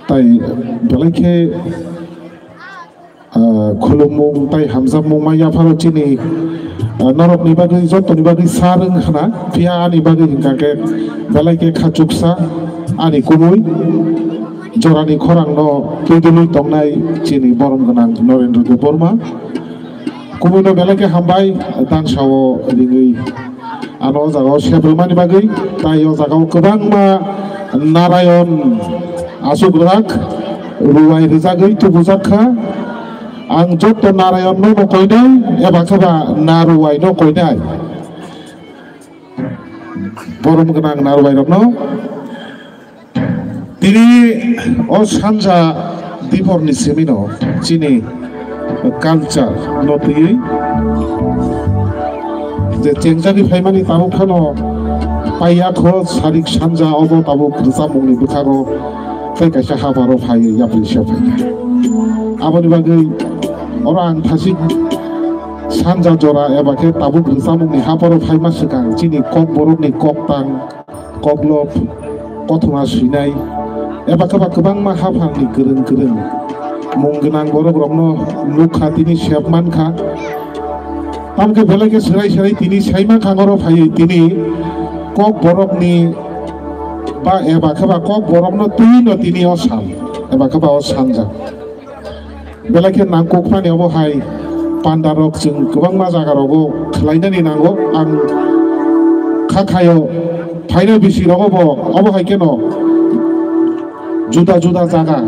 tai belai khe, ah, khulumung tai hamjakmung ma yapharo chini, ah, norokni bagwi, jotoni bagwi sar wng khna, phiya ani bagwi hwnkha khe belai khe khachuksa ani kubui jorani khorang no twidulwi tongnai chini borom gwnang Narendra Debbarma. Kubui no belai khe hambai, dangsa o ringwi ano o jaga o sebrilmani bagwi. Tai o jaga o kwbangma Narayon achuk rwjak, ruwai rwjagwi tubujak kha. Ang joto Narayon no no koinai, eba khe ba Naruwai no koinai. Borom gwnang Naruwai rok no. Tini o sanja diporni simino chini culture no twiwi je chengjagwi phaimani tabuk phano paiya kho sarik sanja obo tabuk rwchapmungni bwkhago tei kaisa habaro phaiwi yapri se phaikha. Aboni bagwi oro ang thasik Sanja jora eba khe tabuk rwchapmungni hapharo phaima swkang chini Kokborokni koktang, koklob, kothoma swinai eba khe ba kwbangma hapharni kwrwng kwrwng mung gwnang borokrokno nukha, tini sep mankha. Tamokhe belai khe swrai swrai tini saima khangoro phaiwi tini Kokborokni ba eba khe ba Kokborokno twino tini o sal eba khe ba o sanja. Belai khe nangkukmani obo hai pandarok chwng kwbangma jaga rogo khlainani nango. Ang kha khaio phaina bisi rogo bo obo hai kheno juda juda jaga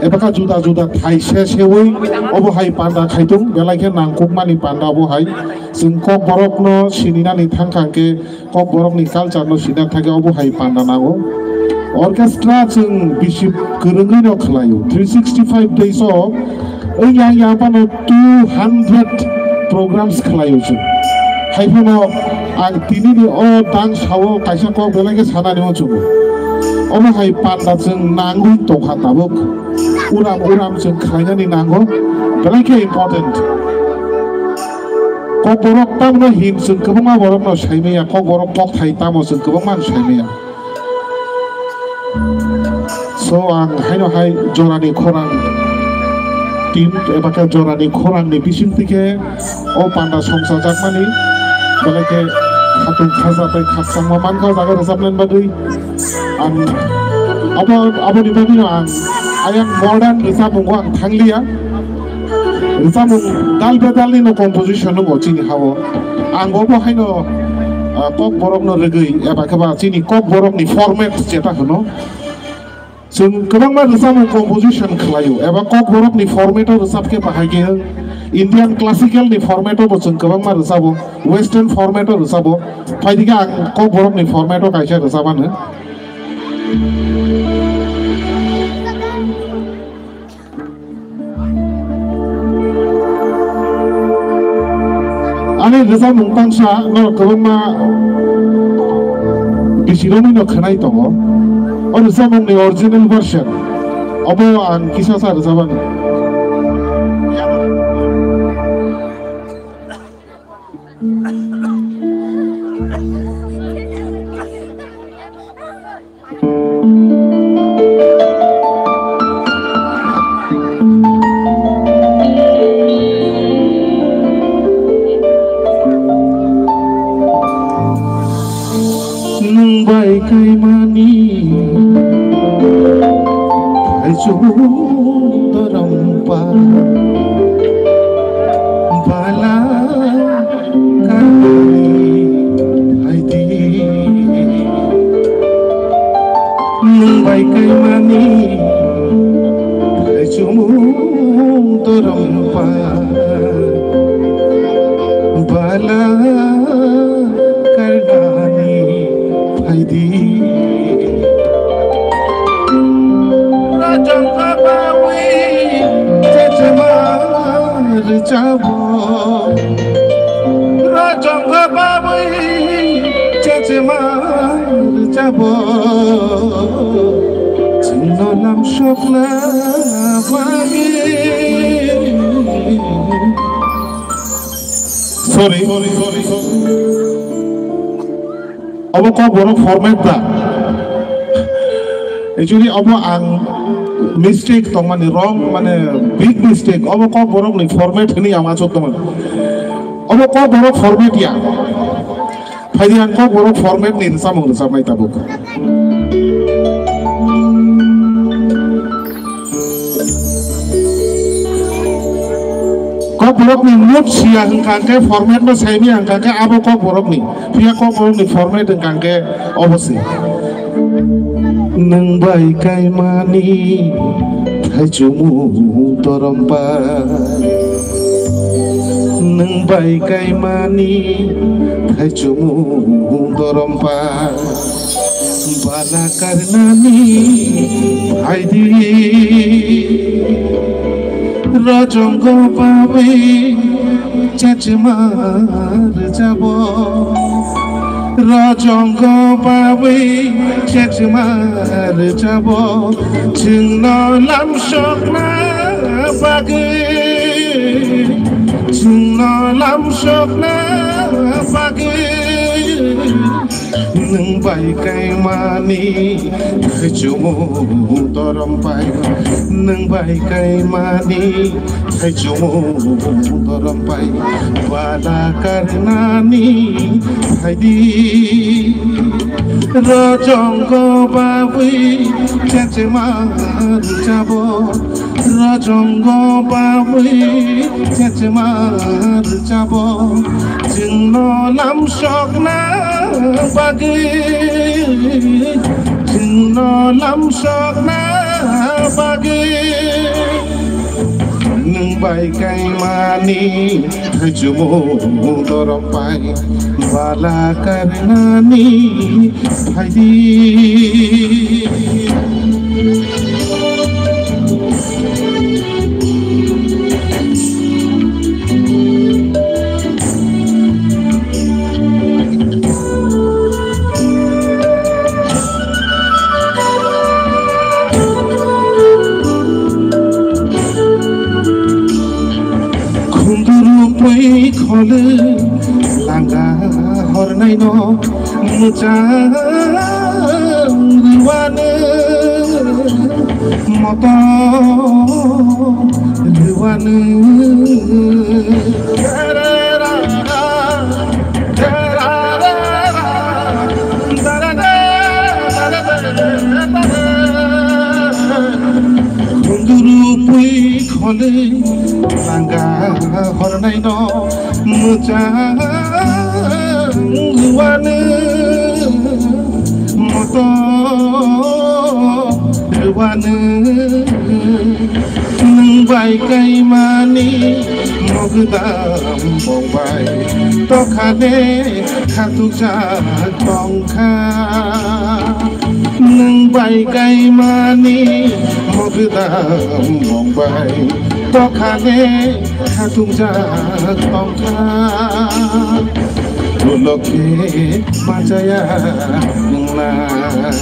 eba kha juda juda thai se sewi obo hai panda khaitung. Belai khe nangkukmani panda obo hai chwng Kokborokno sininani thangkha khe Kokborokni culture no sina thangkhe obo hai panda nango. Orchestra chwng bisi kwrwngwi no khlaio. Three sixty five days o wng yang yang phano two hundred programs khlaio chwng. Hai phano ang tini ni o dance o kaisa kok belai khe sanani muchungo. Obo hai panda chwng nangwi tongkha tabuk. Uram uram chwng khlainani nango. Belai khe important. Kokborok tamno hin chwng kwbangma borokno saimaya, Kokborok kokthai tamo chwng kwbangma saimaya. So ang haino hai jorani khorang team eba khe jorani khorangni bisingtwi khe o panda songchajakmani belai khe khatung khaja tei khakchangma mankha o jaga rwchapnani bagwi. Ang abo, aboni bagwino ang ayang modern rwchapmungo ang thangliya. Rwchapmung dal bedalni no composition wngo chini ha-o. Ang obo haino, ah, Kokborokno rwgwi eba khe ba chini Kokborokni format jeta hwno. Chwng kwbangma rwchapmung composition khlaio eba Kokborokni format o rwchap khe bahai khe Indian classical ni format o bo chwng kwbangma rwchabo, western format o rwchabo. Phaidi khe ang Kokborokni format o kaisa rwchapano. Ani rwchapmung tangsa norok kwbangma bisirokni no khwnai tongo. O rwchapmungni original version obo ang kisa sa rwchapani. Nwng bai kaimani thaichung dorompa bala karmani phaidi. Nwng bai kaimani thaichung dorompa bala karnani phaidi. Rajang kabawi chechema rwchabo. Rajang kabawi chechema rwchabo. Chwngno lamsokna bagwi. Sorry. Obo Kokborok format da. Actually, obo ang mistake tongmani, wrong, mane big mistake. Obo Kokborokni format hwnwi ang achuk tongmani. Obo Kokborok format ya. Phaidi ang Kokborok format ni rwchapmung rwchapnai tabuk. Kokborokni mood siya hwnkha khe format no saimaya hwnkha khe abo Kokborokni. Phiya Kokborokni format hwnkha khe obo se. Nwng bai kaimani thaichung dorompa. Nwng bai kaimani thaichung dorompa. Bala karnani phaidi. Rojongo bawi chachma rwchabo. Rojongo bawi chachma rwchabo. Chwngno lamsokna bagwi. Chwngno lamsokna bagwi nwng bai kaimani thaichumung dorom pai, nwng bai kaimani thaichumung dorom pai, bala karnani phaidi. Rojongo babwi chechema rwchabo, rojongo babwi chechema rwchabo, chwngno lamsokna bagwi, chwngno lamsokna bagwi. Nwng bai kaimani thaichumung dorom pai, bala karnani phaidi. Khunduru pui khole langa hornaino mwchang rwani moto rwani. Khunduru pui khole langa hornaino mwchang rwani moto rwani. Nwng bai kaimani mogdam bongbai tokhane khatukjak tongkha. Nwng bai kaimani mogdam bongbai tokhane khatukjak tongkha. Ulokhe machaya nwngnai.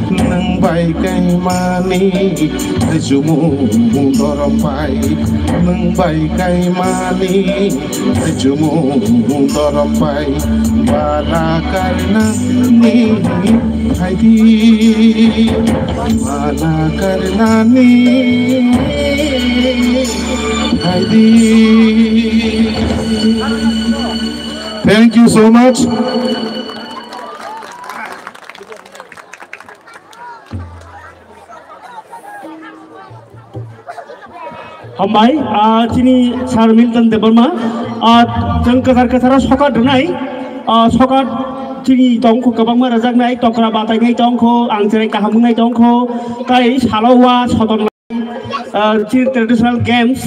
Nwng bai kaimani thaichumung dorom pai, nwng bai kaimani thaichumung dorom pai, bala karnani phaidi, bala karnani phaidi. Thank you so much. Hambai, ah, chini Sir Milton Debbarma, ah, chwng kwthar kwtharo sokat rwnai, ah, sokat chini tongkho kwbangma rwjaknai, tokra batainai tongkho, ang cherai kaham wngnai tongkho, tai salo wa soton, ah, chini traditional games,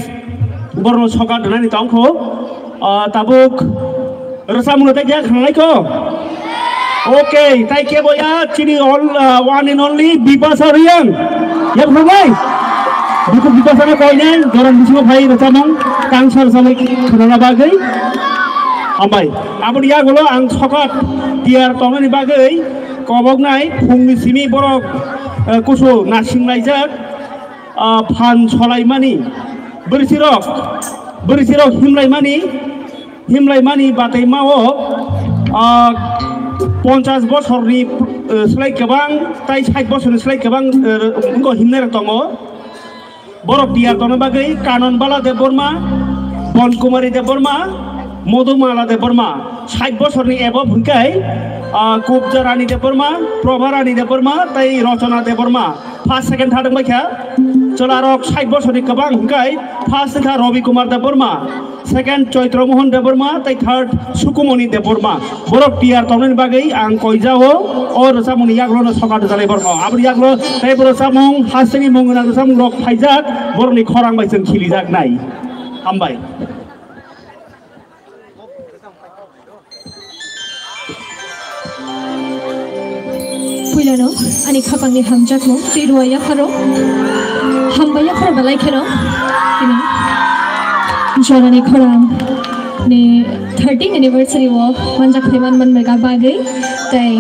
borno sokat rwnani tongkho, ah, tabuk Rwchapmung no tei khe khnanai kho? Okay, tai khe bo ya chini all, uh, one and only Bipasa Reang. Yak rwbai? Bikhu Bipasa no koinai, joran bisingo phai rwchapmung, kangsa rwchapmung khwnana bagwi. Hambai. Aboni yagulo ang sokat tiyar tongnani bagwi koboknai phungni simi borok, uh, kusu nasinglaijak, uh, phan solaimani. Bwrwisirok, bwrwisirok himlaimani. Himlaimani batwi mao, ah, ponchas bosorni, eh, slai kwbang tai sait bosorni slai kwbang, eh, wngkha himnairok tongo. Borok tiyar tongna bagwi Kanonbala Debbarma, Bonkumari Debbarma, Modumala Debbarma, sait bosorni above hwnkhe, ah, Kubja Rani Debbarma, Prabha Rani Debbarma tei Rochona Debbarma. First, second, third wngbai kha. Chwlarok sait bosorni kwbang hwnkhe first wngkha Rabi Kumar Debbarma, second Chaitra Mohan Debbarma tei third Sukumoni Debbarma. Borok tiyar tongnani bagwi ang koijao o rwchapmungni yagulono sokat rwjalai borokno. Aboni yagulo tei bo rwchapmung hasteni mung gwnang rwchapmungrok phaijak, borokni khorang bai chwng khilijaknai. Hambai. Puilano ani khapangni hamjakmung tei rua yapharo, hambai yapharo belai kheno tini jorani khorang Ni thirteenth anniversary o manjak phaiman manmega bagwi tei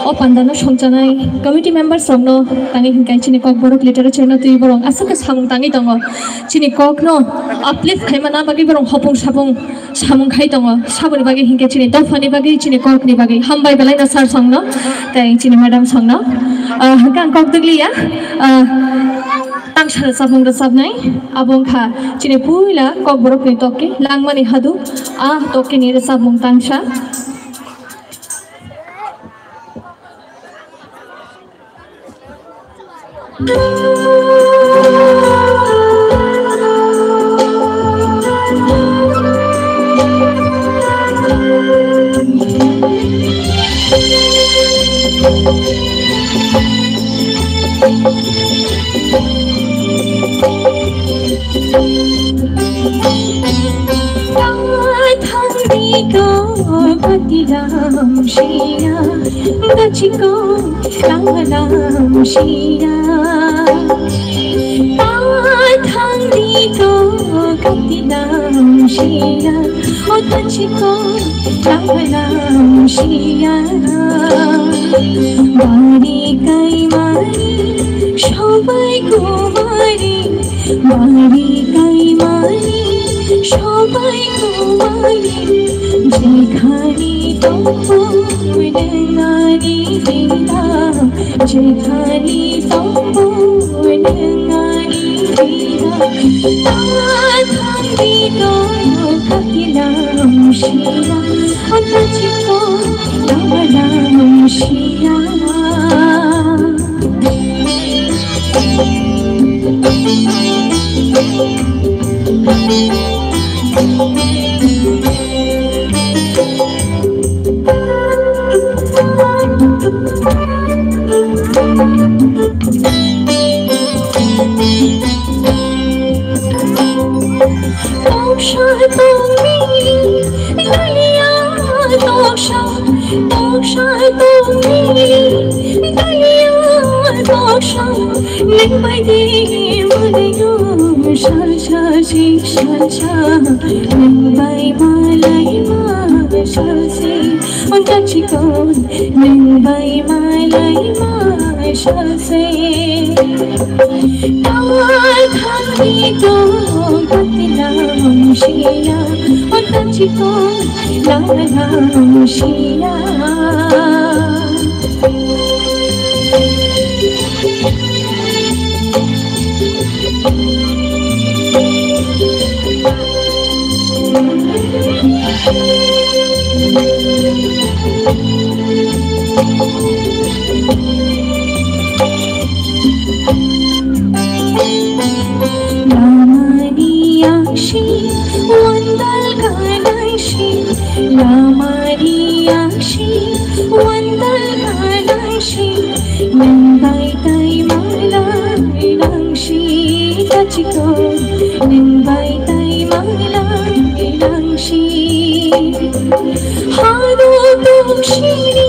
o panda no songchanai committee members rok no tangwi hinkhe chini Kokborok literature no twi borok aswk khe samung tangwi tongo. Chini kok no uplift khaimana bagwi borok hopung sapung samung khai tongo. Saboni bagwi hinkhe chini dophani bagwi, chini kokni bagwi hambai belai no sir song no tei chini madam song no. Ah, hinkhe ang kok dwgliya. Ah, tangsa rwchapmung rwchapnai. Abo wngkha chini puila Kokborokni tokki langmani hadu, a tokkini rwchapmung tangsa. Thangni to patilam siya, gachiko kalam siya. Thangni to patilam siya, o gachiko kalam siya. Bari kai mari, sobai kumari, bari kai mari, sobai kumari, jekhani tongbo nengani dida, jekhani tongbo nengani dida, ta thangni to kakilam siya, o gachiko kalam siya. Toksa tongmili, daliya toksa, toksa tongmili, daliya toksa. Nwng bai di manayo salsa si salsa, nwng bai malai ma salsi. Gachiko nwng bai malai ma salse. Tawa thangni to patilam siya, o gachiko lalam siya. Lamani aksi wandal kalaisi, lamani aksi wandal kalaisi, nwng bai tai malai langsi, gachiko nwng bai tai malai langsi. Hado tungsini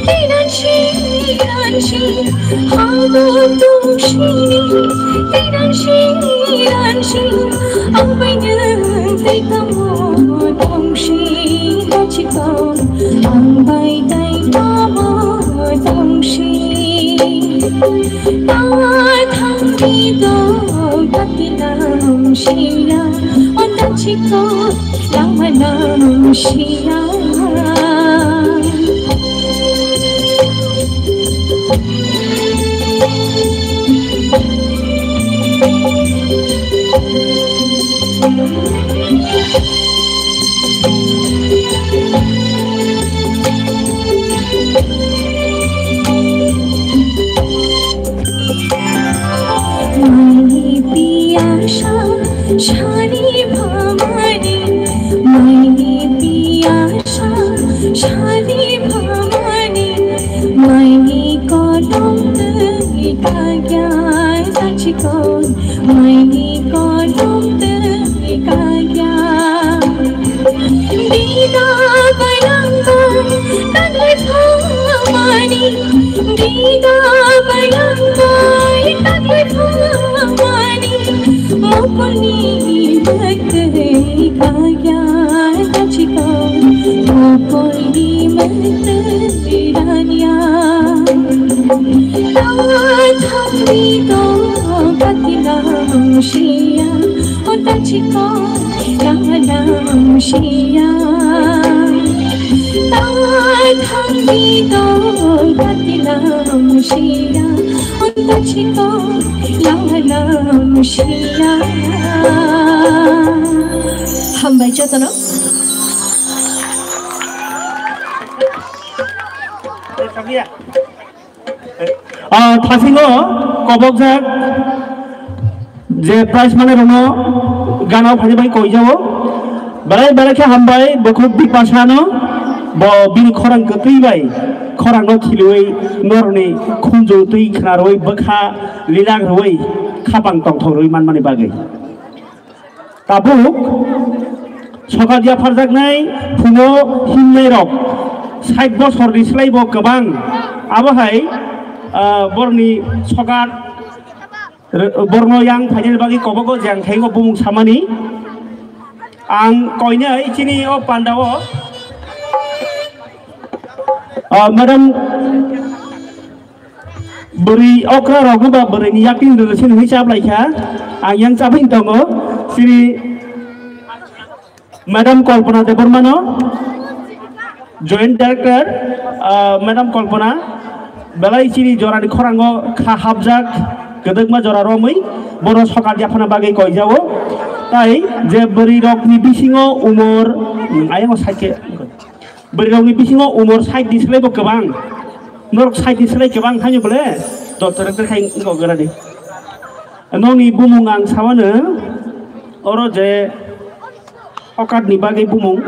tinansi ransi, hado tungsini tinansi ransi, ang bai nwng tai tamo tongsi, gachiko ang bai tai tamo tongsi. Tawa thangni to patilam siya, o gachiko lalam siya. Maini piyasa sari bhamani, maini piyasa sari bhamani, maini kodom twi kagya, gachiko maini kodom twi kagya. Dida bayang bai taklai phamani, dida bayang bai taklai phamani, mukulni bwtwi kagya, Koini mete tirania, tawa thangni to katilam shia, o tachiko yalam shia. Tawa thangni to katilam shia, o tachiko yalam shia. Hambai jotono. Ah, thasingo kobokjak je prize mane rwno gana phani bai koijao. Belai belai khe hambai bukhuk Bipasano, bo bini khorang kwtwi bai khorangno khiliwi norni khunju twi khna rwi bwkha lilak rwi khapang tongthok rwi manmani bagwi. Tabuk sokat yapharjaknai phungo himnairok sait bosorni slaibo kwbang. Abo hai, ah, borokni sokat, r-, borokno yang phainani bagwi kobogo jang khaingo bumung samani. Ang koinai chini o pandao, ah, madam, bwrwi okra rok no ba bwrwi ni yakni rwsini hinwi chaplai kha. Ang yang chaping tongo. Chini Madam Kalpana Debbarma no, Joint Director, ah, Madam Kalpana, belai chini jorani khorango kha hapjak, kwdwkma jora romwi, bono sokat yaphana bagwi koijao. Tai je bwrwi rokni bisingo umor, hmm, ayang o side khe. Bwrwirokni bisingo umor sait ni slai bo kwbang. Norok sait ni slai kwbang haino bole doctor khai wngkha gwnani. Nokni bumung ang samano oro je okatni bagwi bumung.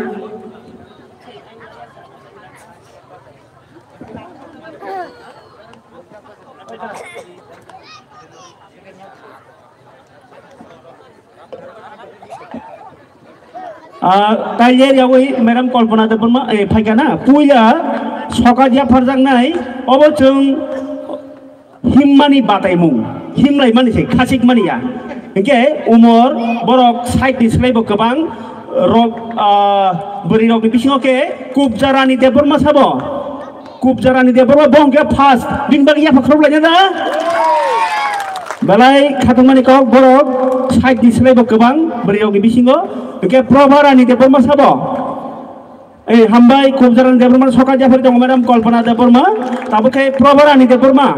Ah, tai yer yawi Madam Kalpana Debbarma, eh, phaikha na, puila sokat yapharjaknai, obo chwng himmani bataimung, himlaimani se, khasikmani ya. Hinkhe umor borok sait ni slai bo kwbang, rok, ah, bwrwi rokni bisingo khe Kubjarani Debbarma sabo. Kubjarani Debbarma bo hwnkhe first, bini bagwi yapha khorok laina da? Belai khatungmani kok borok sait ni slai bo kwbang bwrwi rokni bisingo, hwnkhe Prabharani Debbarma sabo. Ei, hambai, Kubjarani Debbarma sokat yaphari tongo, Madam Kalpana Debbarma, tabuk khe Prabharani Debbarma,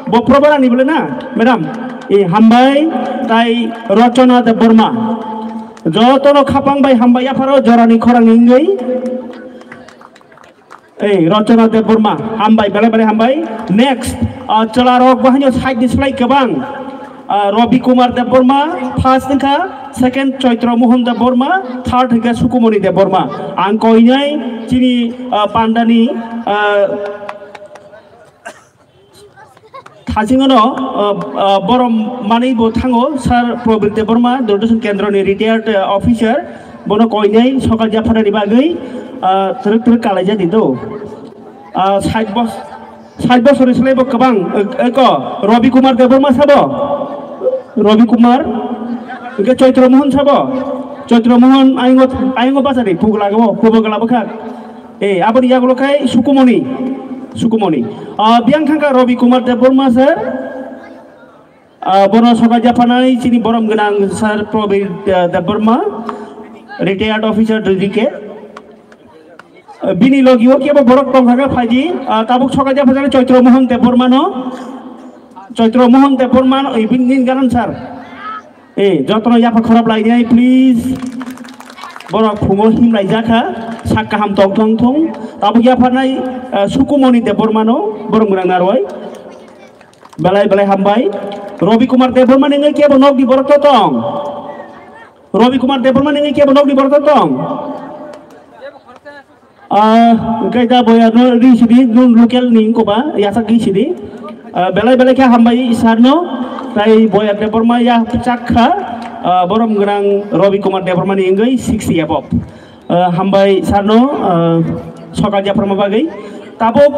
bo Prabharani bole na, Madam? Ei, hambai, tai Rachana Debbarma, jotono khapang bai hambai yapharo jorani khorang wngwi. Ei, Rachana Debbarma, hambai, belai belai hambai. Next, ah, chwlarok bo haino side ni slai kwbang. Ah, Rabi Kumar Debbarma, first wngkha, second Chaitra Mohan Debbarma, third wngkha Sukumoni Debbarma. Ang koinai chini, ah, pandani, ah, Thachingano, uh, uh, borom manwi bo thango, Sir Probir Debbarma, Doordarshan Kendroni retired, uh, officer, bono koinai sokat yapharani bagwi, uh, twrwk twrwk kalaijak di do. Uh, sait bos-, sait bosorni slai bo kwbang, uh, eko, Rabi Kumar Debbarma sabo? Rabi Kumar, hwnkhe Chaitra Mohan sabo? Chaitra Mohan ayungo, ayungo bachadi, pugla go, pugla bwkhak. Eh, aboni yagulo khai Sukumoni. Sukumoni. Ah, biyang thangkha Rabi Kumar Debbarma sir. Ah, bono sokat yaphanai chini borom gwnang Sir Probir, ah, Debbarma, retired officer D D K. Ah, bini logi o kebo borok tongkha khe phaidi, ah, tabuk sokat yaphanai Chaitra Mohan Debbarma no. Chaitra Mohan Debbarma no, eh, bini nini ganan sir. Eh, jotono yapha khorop lainai, please. Borok phungo himlai jakha, sak kaham tong tong thung. Tabuk yapharnai, eh, Sukumoni Debbarmano, borom gwnang narwai. Belai belai hambai. Rabi Kumar Debbarma nini kebo nokni borok to tong. Rabi Kumar Debbarma nini kebo nokni borok to tong. Ah, hwnkhe da boyarno ri sidi, nwng local ni wngkha ba, yachak ri sidi. Ah, belai belai khe hambai sir no, tai boyar Debbarma ya chak kha, ah, borom gwnang Rabi Kumar Debbarma ni wngwi sixty above. Ah, hambai sir no, ah, sokat yapharma bagwi. Tabuk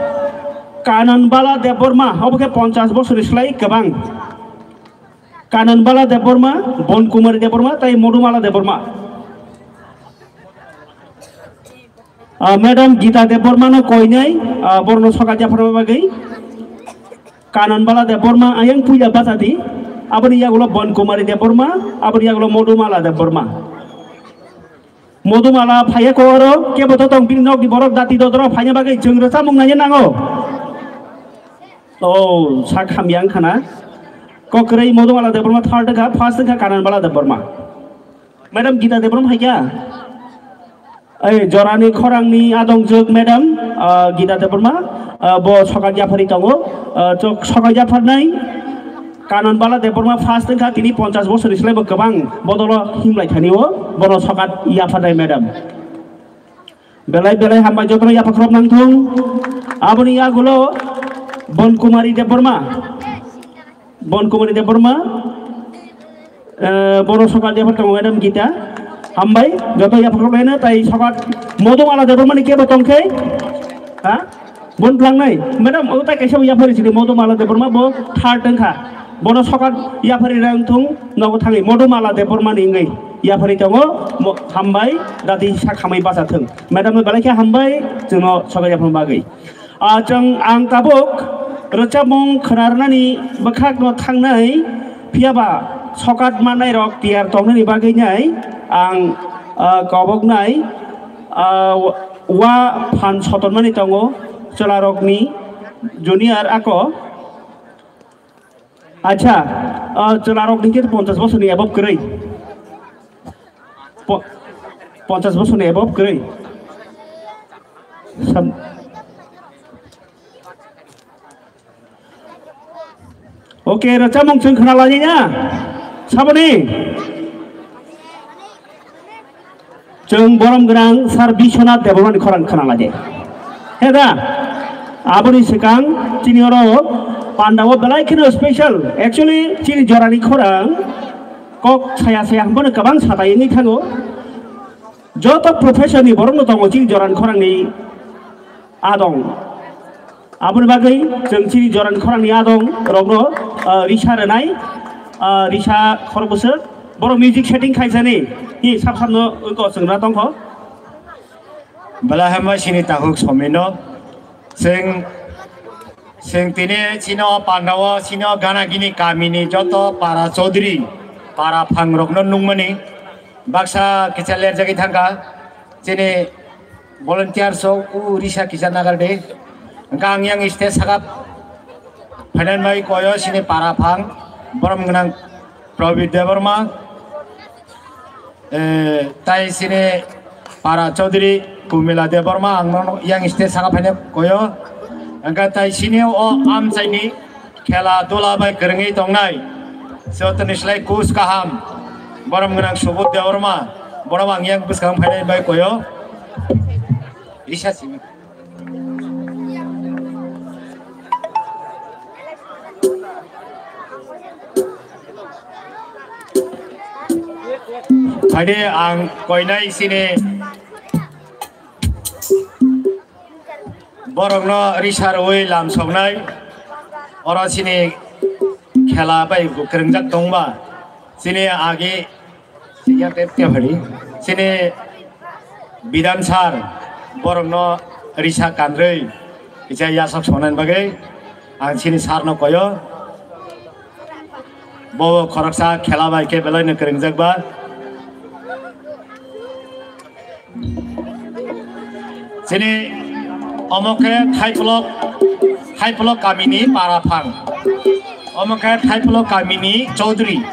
Kananbala Debbarma, obo khe ponchash bosorni slai kwbang. Kananbala Debbarma, Bonkumari Debbarma, tai Modumala Debbarma. Ah, Madam Gita Debbarma no koinai, ah, borno sokat yapharma bagwi. Kanan Bala Debbarma ayang puila bachadi. Aboni yagulo Bon Kumari Debbarma, aboni yagulo Modumala Debbarma. Modumala phaiya ko oro, kebo to tong bini nokni borok dati dodoro phaina bagwi chwng rwchapmung naina nango. Oh, sak hamya wngkha na. Kokrwi Modumala Debbarma third wngkha, first wngkha Kanan Bala Debbarma. Madam Gita Debbarma hai kya? Ei, jorani khorangni adongjwk madam, ah, Gita Debbarma, ah, bo sokat yaphari tongo. Ah, chok sokat yapharnai Kanan Bala Debbarma first wngkha, tini ponchas bosorni slai bo kwbang bodolo himlai thani o, bono sokat yapharnai madam. Belai belai hambai jotono yaphakrok nangthung. Aboni yagulo Bon Kumari Debbarma. Bon Kumari Debbarma, eh, bono sokat yaphar tongo Madam Gita. Hambai, joto yaphar laina tai sokat Modumala Debbarma ni kebo tongkhe? Ha? Bon blangnai. Madam, o tai kaisa yaphari sini Modumala Debbarma bo third wngkha. Bono sokat yaphari rang thung nogo thangwi Modumala Debbarma ni wngwi yaphari tongo. Mo-, hambai, dati sak hambai bacha thung. Madam no belai khe hambai, chwngno sokat yaphar bagwi. Ah, chwng ang tabuk rwchapmung khwnarnani bwkhakno thangnai, phiyaba sokat mannairok tiyar tongnani bagwinai ang, ah, koboknai, ah, wa phan sotonmani tongo chwlarokni junior ako. Acha, ah, chwlarok ni khe ponchas bosorni above kwrwi. Po-, ponchas bosorni above kwrwi. Sam-, okay, rwchapmung chwng khna lainai na? Saboni? Chwng borom gwnang Sir Biswanath Debbarmani khorang khna lai de. He da? Aboni swkang chini oro pandao belai kheno special. Actually, chini jorani khorang kok saya saya hwnphano kwbang satai wngwi thango. Joto profession ni borokno tongo chini jorani khorangni adong. Aboni bagwi chwng chini jorani khorangni adong rokno, ah, risa rwnai, ah, risa khorokbwswk. Borok music setting khaisani, hi sab sabno wngkha o chwng na tongkho. Belai hambai sini takhuk somino. Chwng, chwng tini chini o pandao, chini o gana gini kamini joto para chaudhuri, para phang rokno nungmani baksa kisa lerjagwi thangkha. Chini volunteer sok u risa kisa nagar de. Hwnkhe ang yang stage saka phainai bai koyo sini para phang borom gwnang Prabit Debbarma, eh, tai sini para Chaudhary Kumila Debbarma ang nono yang stage saka phainai koyo. Hwnkhe tai sini o amchaini khela dula bai kwrwngwi tongnai. Jotoni slai kus kaham. Borom gwnang Subodh Debbarma. Borom ang yang bwskang phainai bai koyo. Risa simi. Phaidi ang koinai sini borokno risa rwui lam soknai, oro chini khela bai kwrwngjak tongba, chini agi chini Bidhan sir borokno risa kanrwi kisa yasok songnani bagwi ang chini sir no koyo. Bo khoroksa khela bai khe belai no kwrwngjak ba. Chini omo khe Thaipulok, Thaipulok kamini para phang. Omo khe Thaipulok kamini Chaudhary.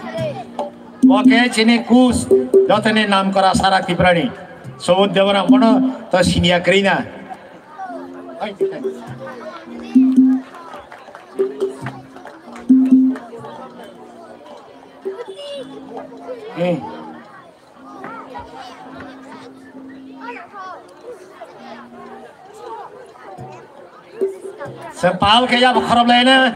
Bo khe chini kus, jotoni nam kora sara Tripurani. Subodh Debbarma bono to siniya kwrwi na. Eh. Sempal kaya bakhorop laina.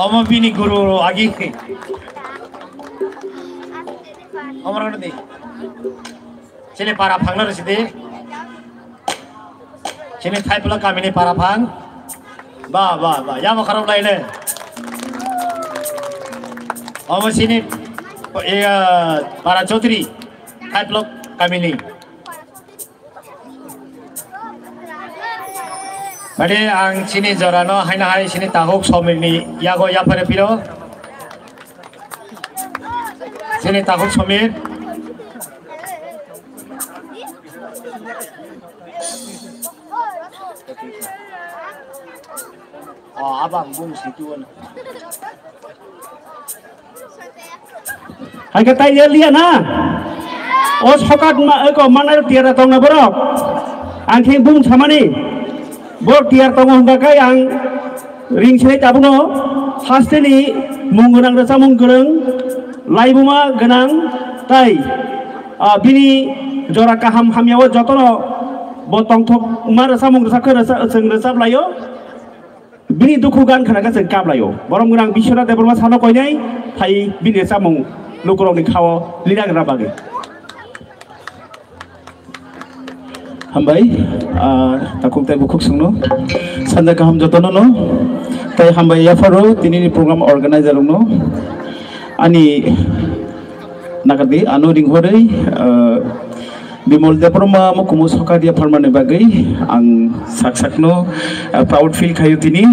Omo bini guru agi. Omo rok di. Chini para phangno rw sidi. Chini Thaipulok kamini para phang. Ba, ba, ba. Yamo kharok laile. Omo chini, eh, para Chaudhary. Thaipulok Kamini. Bade ang chini jorano haina hai chini takhuk Somirni yago yaphare phiro. Chini takhuk Somir. Oh, abang bung situ. Hai khe tai ya liya na? O sokat ma, eko manai tiyar tong na borok. Ang khe bung samani. Borok tiyar tongo hwnba khe ang ring sinai tabukno hasteni mung gwnang rwchapmung gwnang, laibuma gwnang tai, ah, bini jora kaham hamyao jotono bo tongthokma rwchapmung rwchap khe rwcha-, chwng rwchap laio. Bini dukhu gan khna khe chwng kap laio. Borom gwnang Biswanath Debbarma sano koinai phai bini rwchapmung lukurokni khao lina gwnang bagwi. Hambai, ah, takhuk tei bukhuk songno. Sanja kaham jotono no. Tei hambai yapharo tinini program organizer rokno. Ani nagadi ano ringhorwi, ah, Bimal Debbarma mukumu sokat yapharmani bagwi ang sak sakno, ah, proud feel khaio tini.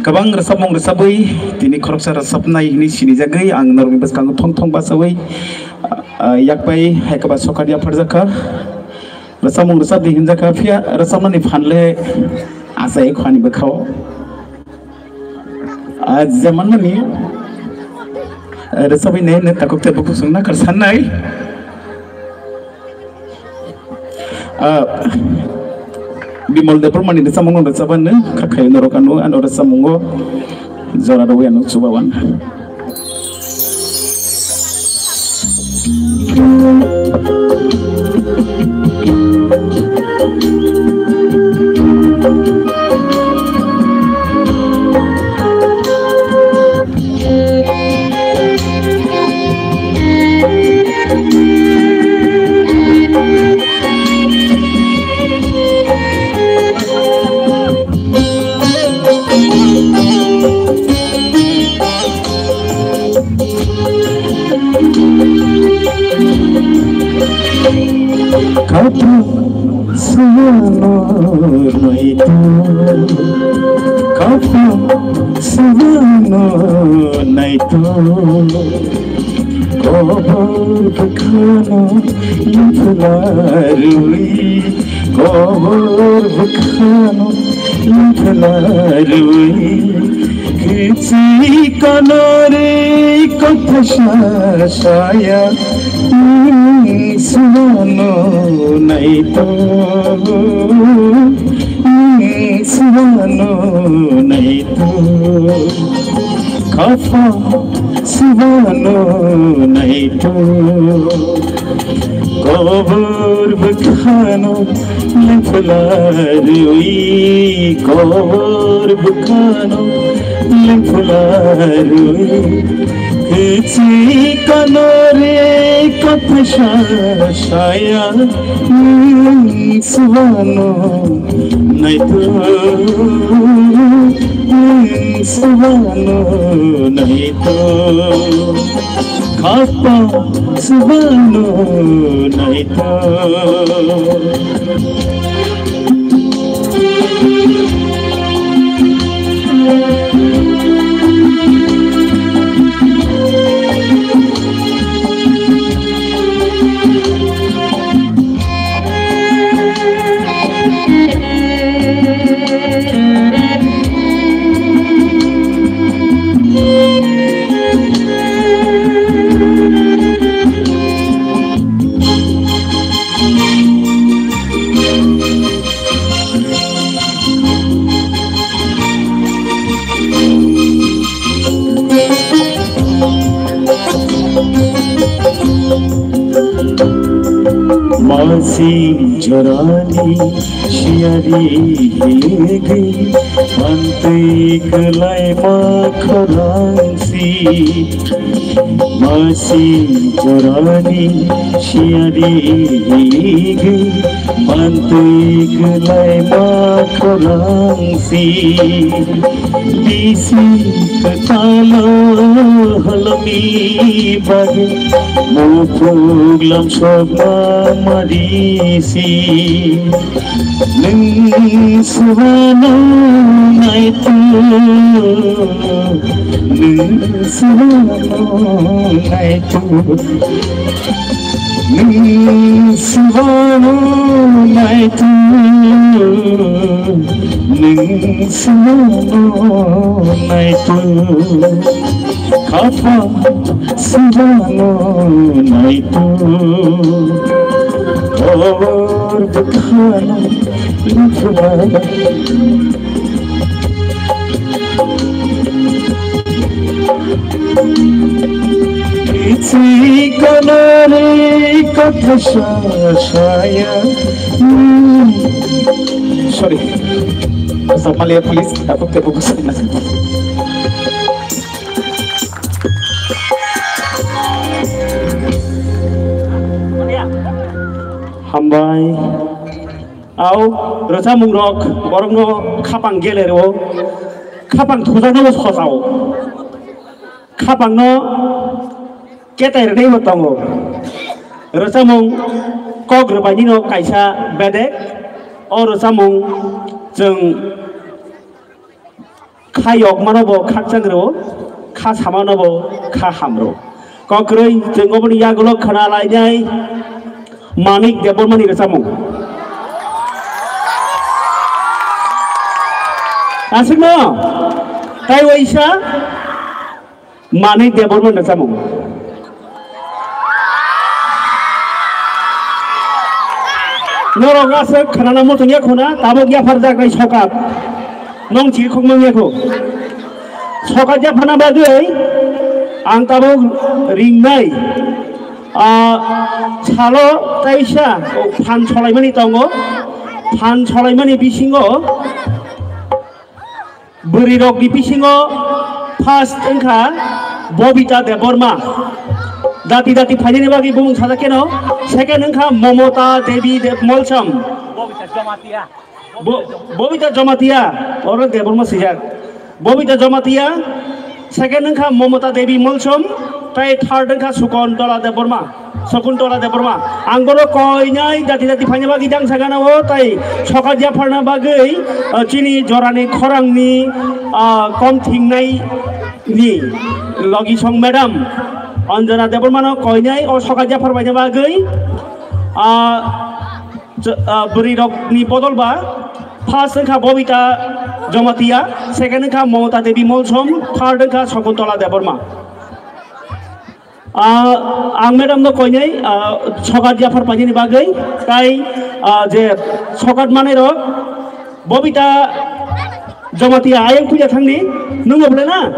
Kwbang rwchapmung rwchapwi tini khoroksa rwchapnai hinwi sinijagwi ang norokni bwskango thong thong bachawi, ah, yakbai hai kwba sokat yapharjakha. Rwchapmung rwchapdi hinjakha, phiya rwchapnani phanle achai khani bwkhao. Ah, jemanmani, ah, rwchapwi nai hwnwi takhuk tei bukhuk songno kwrwsannai. Ah, Bimal Debbarmani rwchapmungno rwchapano kha khayo norok ano, ano rwchapmungo jora rwwi ano chubawan. Kaphang swngno naito, kaphang swngno naito. Kobor bwkhano lwphularwi, kobor bwkhano lwphularwi, kichi kanore kotha sa saya, nwng swngno naito, nwng swngno naito. Kaphang swngno naito, kobor bwkhano lwphularwi, kobor bwkhano lwphularwi, kichi kanore kotha sa saya, nwng swngno naito, nwng swngno naito, kaphang swngno naito. Sing jorani siyari higwi mantwi kwlaima khorang si. Masing jorani siyari higwi mantwi kwlaima khorang si. Bisi kwtalo holongni bagwi muphuk lamsokma mari si. Nwng swbano naitu, nwng swbano naitu. Nwng swbano naitu, nwng swbano naitu. Khapang swbano naitu, hor bwkhano lukhlai. Sorry. Somalia police, tabuk tabuk. Hambai. Au, rwchapmung rok, borokno khapang gele rwo, khapang thujakno bo sojao, khapangno ketai rwnai bo tongo. Rwchapmung kok rwbainino kaisa bedek, o rwchapmung chwng kha yokmano bo khakchang rwo, kha samano bo kha ham rwo. Kokrwi chwng oboni yagulo khna lainai Manik Debbarmani rwchapmung. Aswkno tai waisa Manik Debbarma rwchapmung. Norok aswk khnana muchungya khuna, tabuk yapharjaknai sokat. Nong chirikhok mangya kho. Sokat yapharna bagwi ang tabuk ringnai. Ah, salo taisa phan solaimani tongo. Phan solaimani bisingo Bwrwi rokni bisingo first wngkha Bobita Debbarma. Dati dati phainani bagwi bumung sajak kheno. Second wngkha Momota Devi Deb-, Molsom. Bo-, Bobita Jamatia, oro Debbarma swijak. Bobita Jamatia, second wngkha Momota Devi Molsom, tei third wngkha Sukontola Debbarma. Sakuntola Debbarma. Ang bono koinai dati dati phaina bagwi dang sagana o tai sokat yapharna bagwi, ah, chini jorani khorangni, ah, kom thingnai ni logi song madam Anjana Debbarmano koinai o sokat yaphar baina bagwi, ah, ch-, ah, bwrwi rokni bodol ba first wngkha Bobita Jamatia, second wngkha Momota Devi Molsom, third wngkha Sakuntola Debbarma. Ah, ang madam no koinai, ah, sokat yaphar painani bagwi, tai, ah, je sokat manai rok, Bobita Jamatia, ayang puja thangni, nung oble na?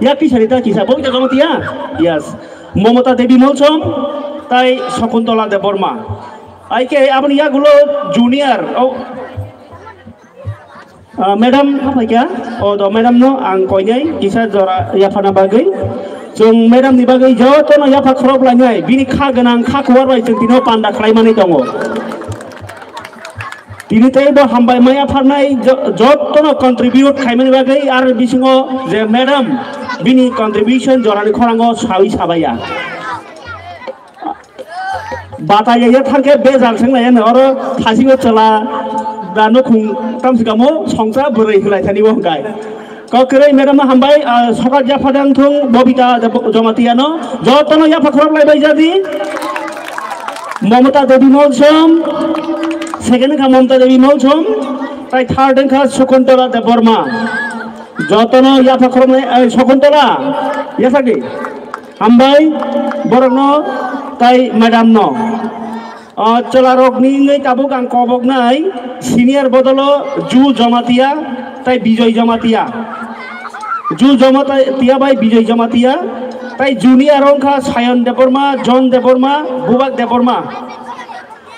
Ya kisa ni ta kisa, Bobita Jamatia? Yes. Momota Devi Molsom, tai Sakuntola Debbarma. Ai ke aboni yagulo junior, oh, Ah, madam haphaikha, o do madam no ang koinai kisa jora yaphana bagwi. Chwng madam ni bagwi jotono yapha khorok lainai, bini kha gwnang kha kuwar bai chwng tino panda khlaimani tongo. Tini tei bo hambai maya pharnai jo-, jotono contribute khaimani bagwi ar bisingo je madam bini contribution jorani khorango sawi sabaiya. Bata ya ya thangke bejal seng lai oro thasingo chwla da nukhung tamsi kamo songsa bwrwi hilai thani bo hwnkhe. Kok kwrwi madam no hambai, ah, sokat yapha dang thung Bobita Deb-, Jamatia no jotono yapha khorok lai bai jadi. Momota Devi Molsom, second wngkha Momota Devi Molsom, tai third wngkha Sakuntola Debbarma. Jotono yapha khorok lai, eh, Sakuntola, yasaki. Hambai borokno tai madam no. O chwlarokni wngwi tabuk ang koboknai senior bodolo Ju Jamatia tai Bijoy Jamatia. Ju Jamatia bai Bijoy Jamatia tai junior wngkha Sayon Debbarma, John Debbarma, Bubak Debbarma.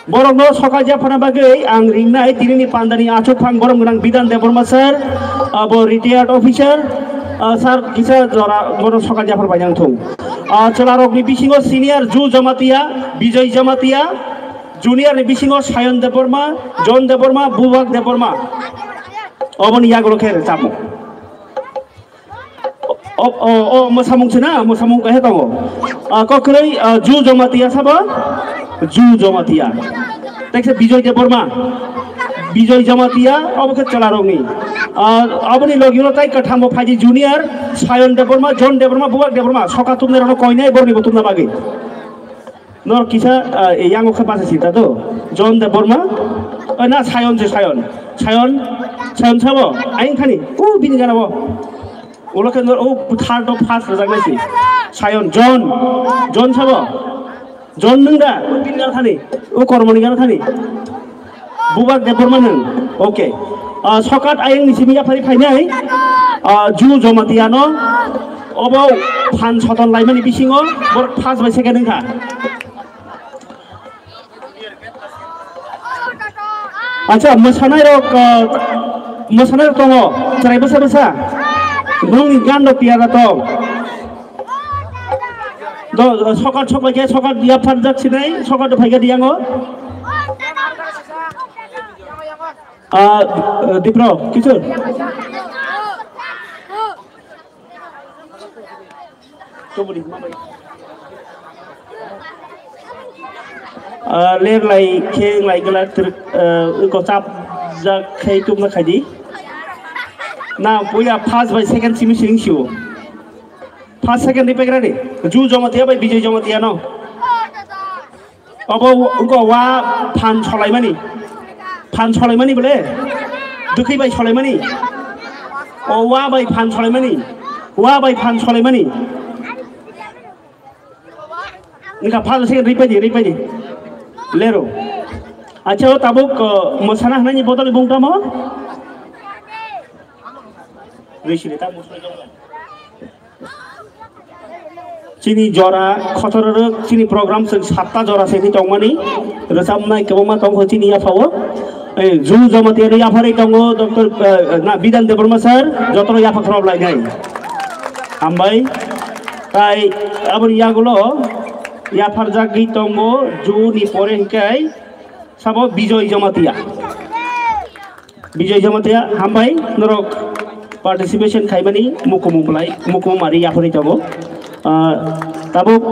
Borokno sokat yaphana bagwi ang ringnai tinini pandani achukphang borom gwnang Bidan Debbarma sir, abo retired officer, ah, sir kisa jora borok sokat yaphar bai nang thung. Ah, chwlarokni bisingo senior Ju Jamatia, Bijoy Jamatia, junior ni bisingo Sayon Debbarma, John Debbarma, Bubak Debbarma. Oboni yagulo khe rwchapmung. O, o, o, mwsamung se na, mwsamung kaisa tongo. Ah, kokroi, ah, Ju Jamatia sabo? Ju Jamatia. Tekse Bijoy Debbarma. Bijoy Jamatia, obo khe chwlarokni. Ah, aboni logio tai kwthangbo phaidi junior, Sayon Debbarma, John Debbarma, Bubak Debbarma, soka tumnai rokno koinai borni bo tumna bagwi. Nor kisa, ah, e, yango khe basa sita do. John Debbarma. Oh, na, Sayon se, Sayon. Sayon, Sayon sabo. Aing thani. U bini gana bo. Ulo khe nor, u third of first rajak nai si. Sayon, John. John sabo. John nung da. U bini gana thani. U kormoni gana thani. Bubak Debbarma nwng. Okay. Ah, sokat ayang ni simi yaphari phainai. Ah, Ju Jamatia no. Obo phan soton laimani bisingo bor first bai second wngkha. Acha, mwsanai rok, ah, mwsanai rok tongo. Chwrai bwsa bwsa. Nongni gan rok tiyar rok tong. Do, sokat sok bai khe, sokat yapharjak sinai, sokat do phaikha diyango. Ah, Dipro, kichur. Ah, ler lai khe lai gala, ah, ko chap jak khai tum na khai di. Na puya first bai second simi sing siu. First, second ni pegra ni. Ju Jamatia bai Bijoy Jamatia no. Obo wngkha wa phan solaimani. Phan solaimani bole? Dukhi bai solaimani? O wa bai phan solaimani? Wa bai phan solaimani? Wngkha phan se ripaidi, ripaidi. Lero. Acha, o tabuk, uh, mwsana hwnani bodol bung tamo? Rwisiri ta mwsana. Chini jora khotororok chini program chwng satta jora se tongmani rwchapnai kwbangma tongkho chini yaphao. Eh, Ju Jamatia ni yaphari tongo Doctor, eh, na, Bidan Debbarma sir, jotono yapha khorop lainai. Hambai. Tai aboni yagulo yapharjagwi tongo Ju ni pore hikai sabo Bijoy Jamatia. Bijoy Jamatia, hambai, norok participation khaimani mukumu belai, mukumu mari yaphari tongo. Ah, tabuk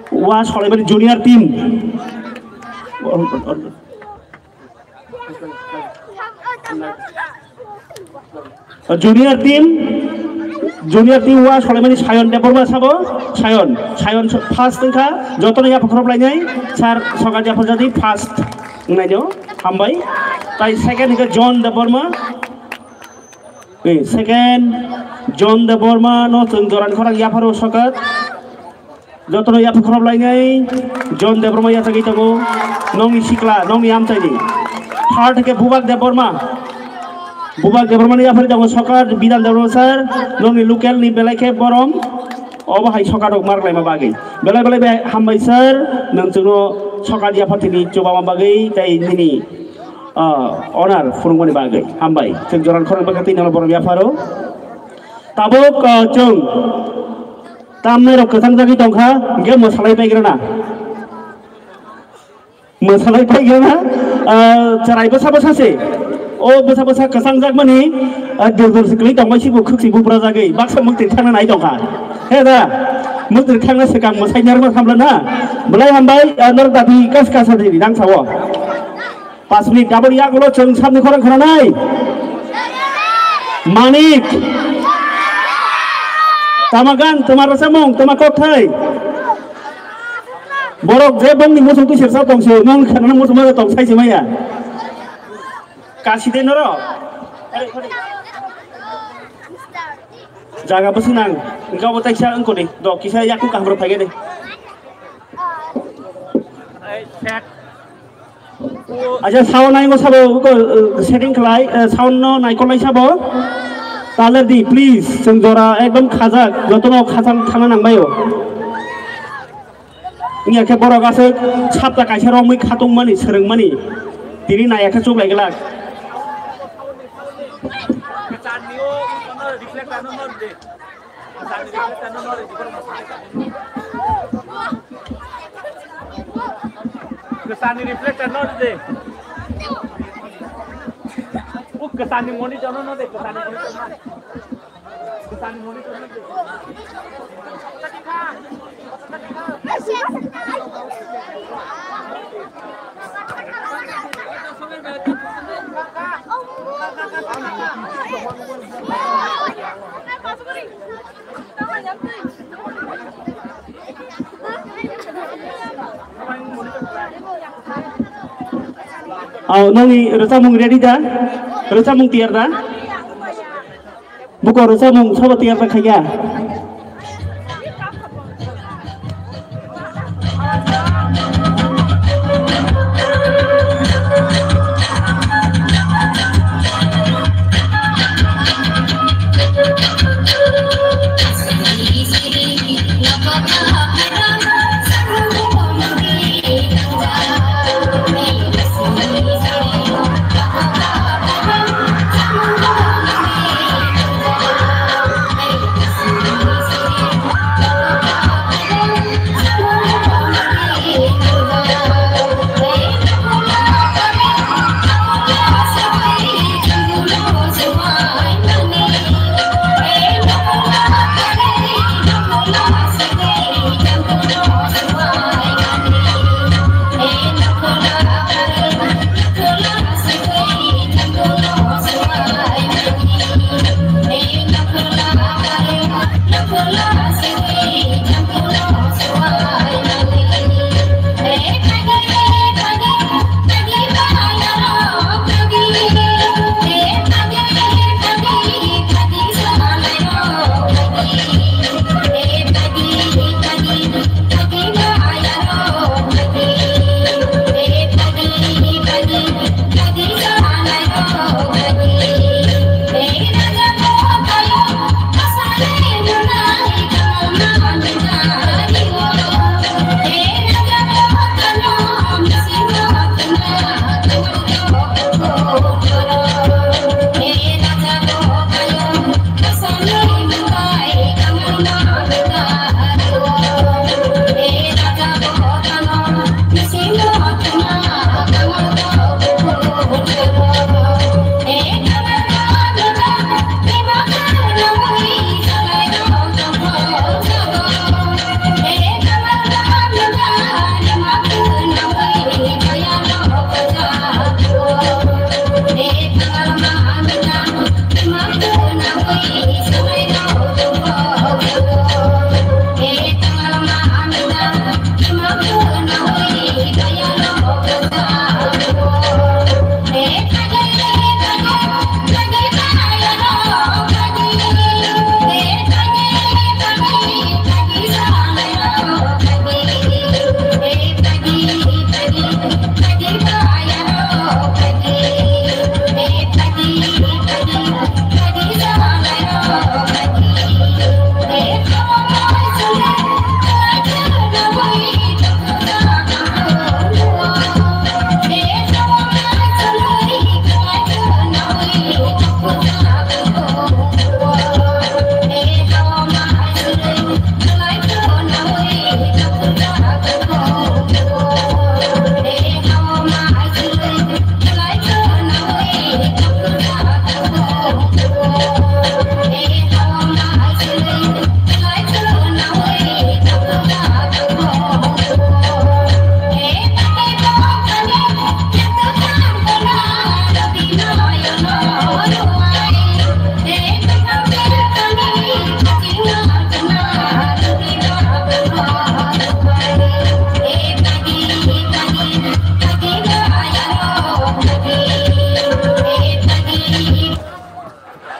wa solaimani junior team. Junior team, junior team wa solaimani Sayon Debbarma sabo, Sayon, Sayon first wngkha, jotono yapha khorop lainai, sir sokat yapha jadi first wngnaino, hambai. Tai second hwnkhe John Debbarma, eh, second John Debbarma no chwng joran khorang yapharo sokat. Jotono yapha khorop lainai, John Debbarma yachagwi tongo, nongni sikla, nongni amchaini. Third khe Bubak Debbarma. Bubak Debbarma ni yaphari tongo sokat, Bidan Debbarma sir, nongni local ni belai khe borom. Obo hai sokat rok mar laima bagwi. Belai belai bai hambai sir, nwng chwngno sokat yapha thini chubama bagwi tei nini, ah, honor phunukmani bagwi. Hambai, chwng joran khorang bagwi tei nono borom yapharo. Tabuk, ah, chwng Tamnai rok kwchang jagwi tongkha, hingke mwsalai paigrana. Mwsalai paigrana, ah, chwrai bwsa bwsa se. O bwsa bwsa kwchang jakmani, ah, dur dur se kwlwi tongmai sibo khwksi bubra jagwi baksa mwktwi thangna nai tongkha. He da, mwktwi thangna swkang mwsai narwkma samla na. Belai hambai, ah, norok dabi kas kasa diri nang sao. Pas minute, aboni yagulo chwng sabni khorang khwnanai. Manik. Tama gan, tama rwchapmung, tama kokthai. Borok je bongni muchung twi sersa tongse, mong khwnana muchung ma tong sai se maya. Kasi de noro. Jaga bwswk nang, hingke obo taisa wngkoni, do kisa yakung kaham rok phaikhe de. Acha, sound naingo sabo, uko, uh, setting khlai, uh, sound no naikolnai sabo. Taler di, please, chwng jora ekdom khajak, jotono khajak thangna nangbaio. Wngya khe borok aswk sapta kaisa romwi khatungmani, swrwngmani. Tini naiya khe chuklai glak. Kwchani reflector no rwdi. O kwchani monitor no, no de, kwchani monitor no. Kwchani monitor no de. Oh, nongni rwchapmung ready da? Rwchapmung tiyar da? Buko rwchapmung sobo tiyar da khaikha?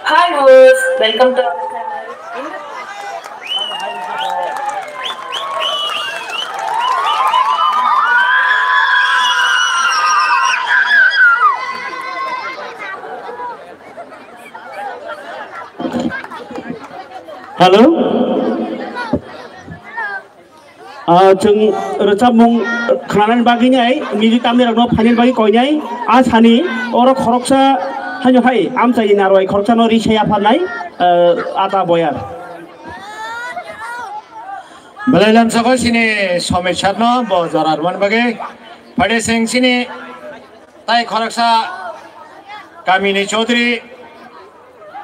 Hi viewers, welcome to our channel. Hello. Ah, chwng rwchapmung khnanani bagwi nai, music tamnai rokno phainani bagwi koinai, a sani oro khoroksa haino hai amchaini narwai khoroksano risa yapharnai, ah, ata boyar. Belai lamsako chini Somir sir no bo jora rwmani bagwi. Phade seng chini tai khoroksa kamini Chaudhary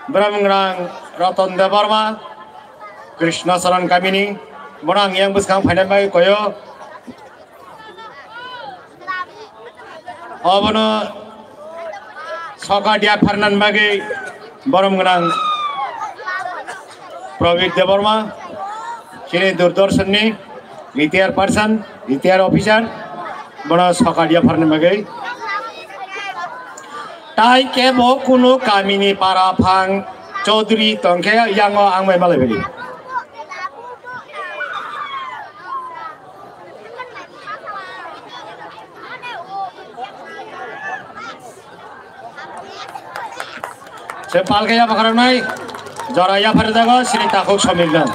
Brahmangrang Ratan Debbarma, Krishna Charan kamini, bono ang yang bwskang phainani bagwi koyo. Obono sokat yapharnani bagwi borom gwnang Prabit Debbarma, chini Doordarshan ni retired person, retired officer, bono sokat yapharnani bagwi. Tai kebo kunu kamini para phang Chaudhary tongkhe yango ang bai malai bili. Se palke ya bakarang nai, jora ya phare jago, sini takhuk somil dan.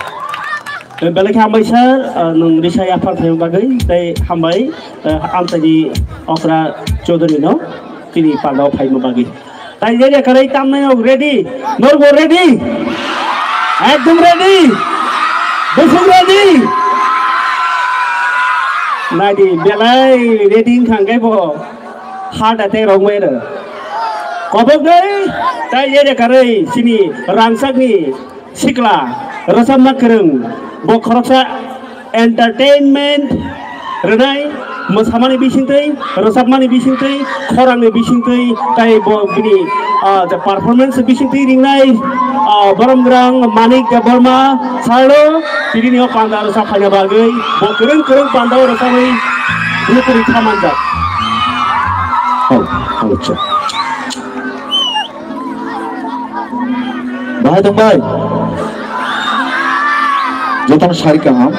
Belai khe hambai sir, ah, nwng risa yaphar phaima bagwi, tei hambai, ah, amchaini okra Chaudhary no chini pandao phaima bagwi. Tai jere karai tamnai rok ready? Norok bo ready? Ekdom ready? Bwswk ready? Naidi belai ready wngkha hwnkhe bo heart attack rok mai rw. Kobok dei, tai jere karai chini rangchakni sikla rwchapna kwrwng, bo khoroksa entertainment rwnai, mwsamani bisingtwi, rwchapmani bisingtwi, khorangni bisingtwi, tai bo bini, ah, je performance bisingtwi ringnai, ah, borom gwnang Manik Debbarma salo, tini o panda rwchap phaina bagwi bo kwrwng kwrwng panda o rwchapwi bwtwi thamanjak. Oh, oh, cha. Bahai tong bai. Jotono sari kaham.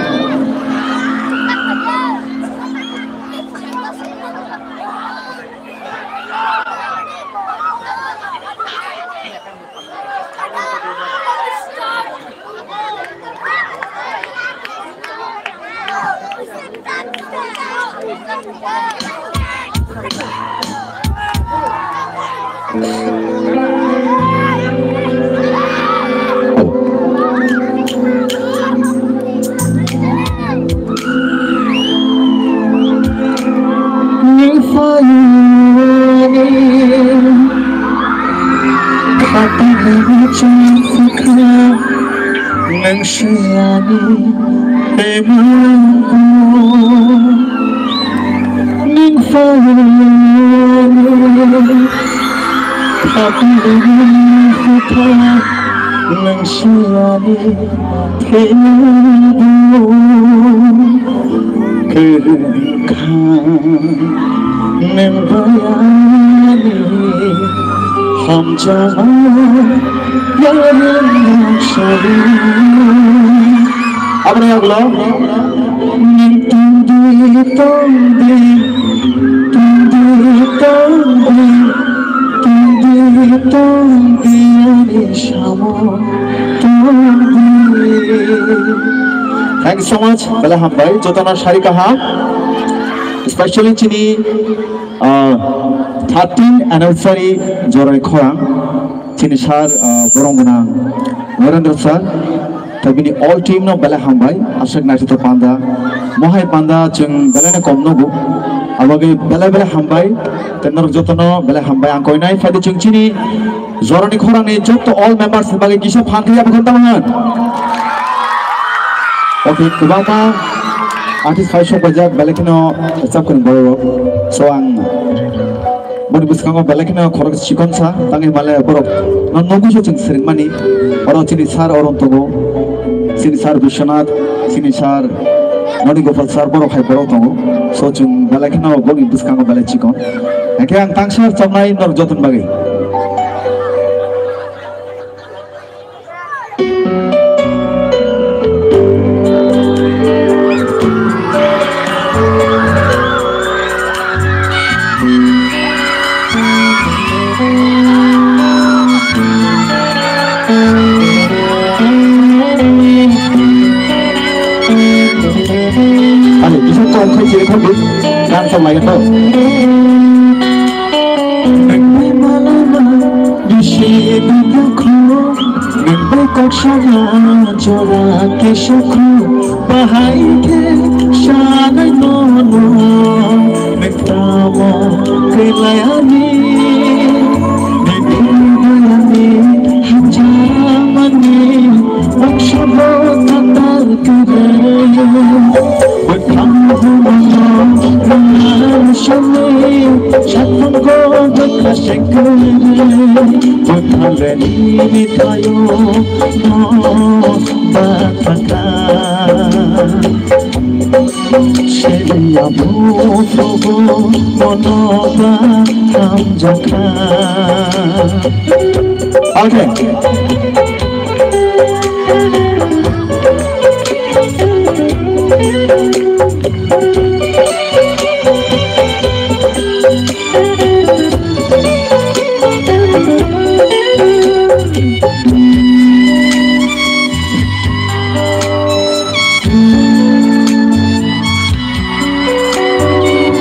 Nang siyani emang ning fayani khapini khuta nang siyani thaidu. Kwrwngkha nwng bayani hamjakma yarwng sari. Aboni yagulo nwng tongdi, tongdi, tongdi, tongdi, tongdi, tongdi ani samung tongdi. Thank you so much. Belai hambai, jotono sari kaham. Especially chini, ah, thirteen anniversary jorani khorang, chini sir, ah, borom gwnang Narendra sir, tei bini all team no belai hambai, aswk naithothok panda, mohai panda chwng belai no kom nugo, abagwi belai belai hambai, tei norok jotono belai hambai ang koinai, phaidi chwng chini jorani khorangni joto all members ni bagwi kisa phan khe yapha khon tamo hwn. Okay, kwbangma artist phai sok paijak, belai kheno rwchap kwrwng borok rok. So ang boni bwskango belai kheno khorok chikon sa, tangwi male borok no nugwi se chwng swrwngmani. Oro chini sir Arun tongo, chini sir Biswanath, chini sir Moni Gopal sir, borok hai borok tongo. So chwng belai kheno boni bwskango belai chikon. Hake ang tangsa chapnai norok jotoni bagwi. Khe chiri kho di, gan sa lai to. Nang bai malama, bisi dukhu, nang bai kok sana jora kisa khu, bahai khe sanai nono, nang tamo kwlai ani, nang bai ani hamjamani, baksa bo tatal kwrwi. Okay.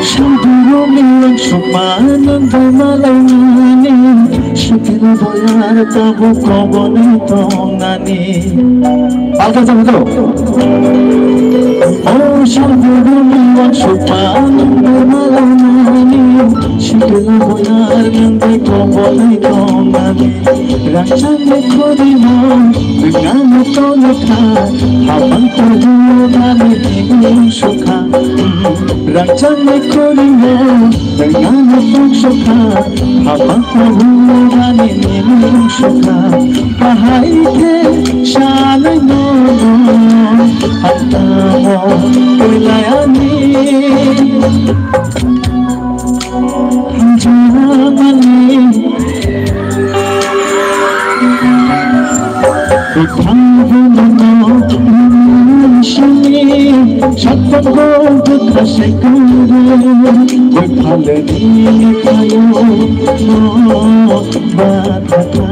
Saburo milang sukma nang bai malai nani, sikila boyar tabu koboni tong nani. Alka jabu to. O saburo milang sukma nang bai malai nani, sikila boyar nang bai koboni tong nani. Rangchak ni khuri mo, nang ano tong kha, habang tabu nani himung sukha. Rangchak ni khuri mo, nang ano tong sukha, habang tabu nani himung sukha. Bahai khe sanai nono, hamtamo kwlai ani. Hamjamani. Bwthang bumungno sini, satpang gong bwkha se kwrwi, bwphaleni thaio no bathatha.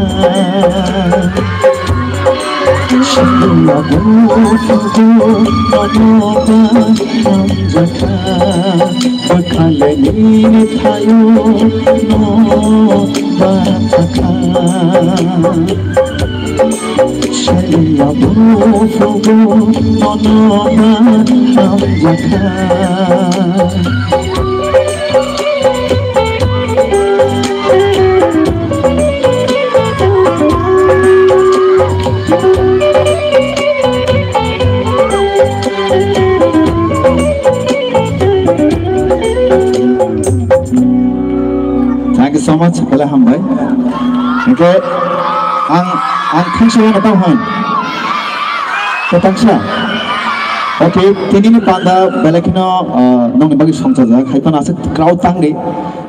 Sini abo tubu mano ba hamjakha. Bwkhaleni thaio no bathakha. Sariya buphuru nono hamjakha. Thank you so much, belai hambai. Hingke ang, ang thangsa wngkha tamo hai. Ko thangsa. Okay, tini ni panda belai kheno, ah, nongni bagwi songchajak. Hai phano aswk crowd tangri.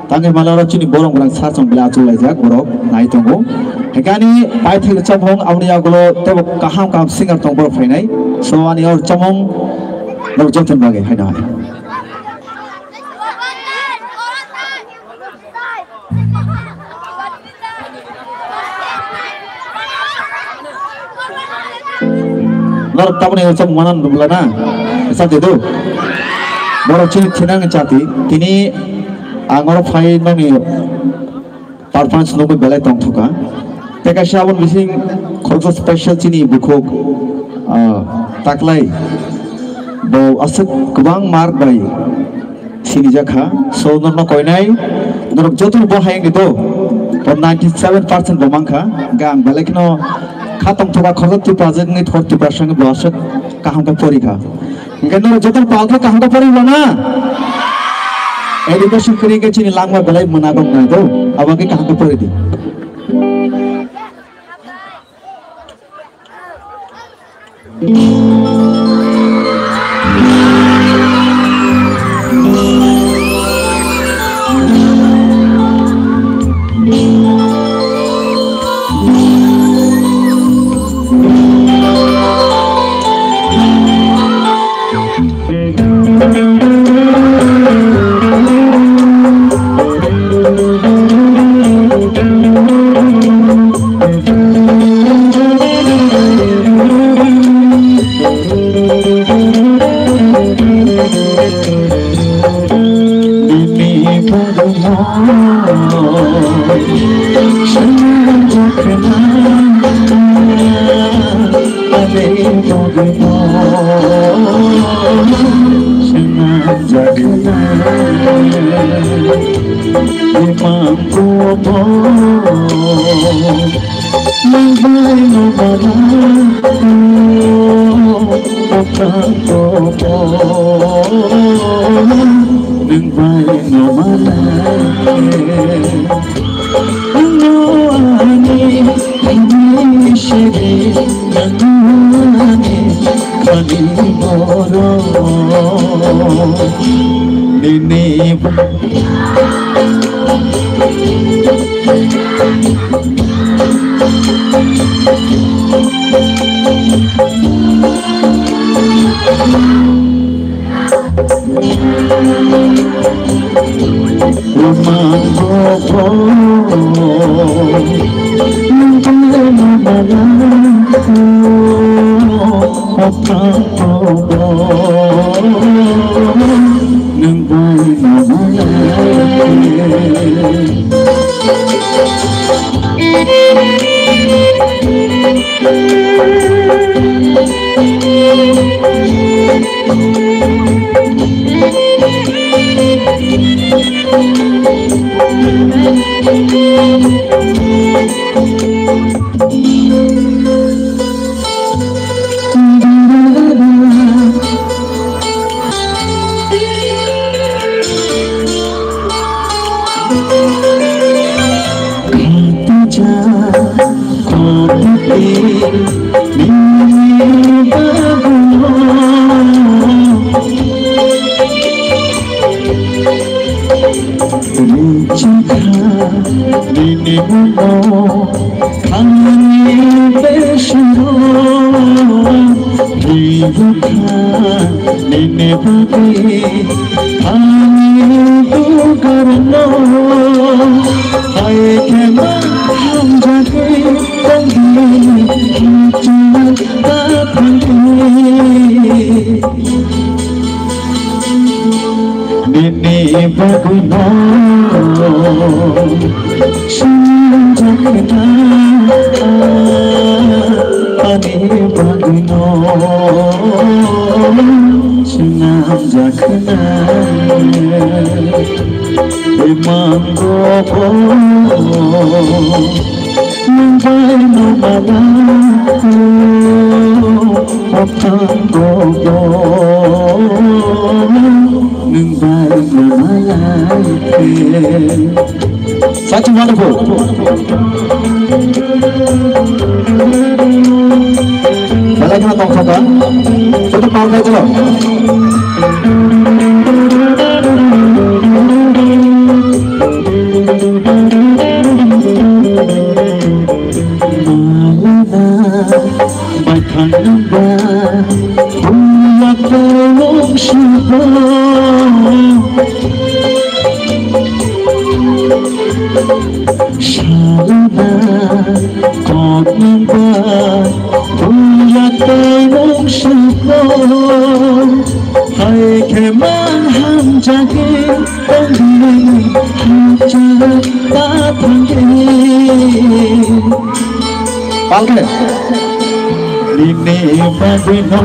Tangwi mala oro chini borok rang sar chong belai achuk laijak borok nai tongo. Hingke ani paithak chamung aboni yagulo tebo kaham kaham singer tong borok phainai. So ani or chamung norok joton bagwi haino hai. Norok taboni chap mana nubla na? Chap de do. Borok chini thinang chati. Tini ang oro phai nongni performance nugwi belai tongthokha. Tei kaisa aboni bising khoroksa special chini bukhuk, ah, taklai. Bo aswk kwbang mark bai sinijakha. So, norokno koinai, norok joto bo hayung di do. Bo ninety seven percent bo mankha. Hingke ang belai kheno kha tongthokha khoroksa Tiprajwk wngwi thor Tiprasa wngwi bo aswk kaham khe porikha. Hingke norok joto palkhe kaham khe pori mano? Education kwrwi khe chini langma belai mwnakok nai do. Abo khe kaham khe pori di. Nini Nini muno thangni besero ribukha nini bagwi ani dugarno hai khe ma hamjagwi tongdi hamjagwi ta thangdi. Nini bagwino swnamjakna, ani bagwino swnamjakna. Imang gobo. Nungbai no mala o, o thango bo. Nungbai no mala ke. Such a wonderful. Belai kheno tongthokha. Joto pal bai jalo. Malana baithang nungba, huya tongmung sibo. Salana kok nungba, huya tongmung sibo. Hai khe man hamjagwi. Palke. Nini bagwino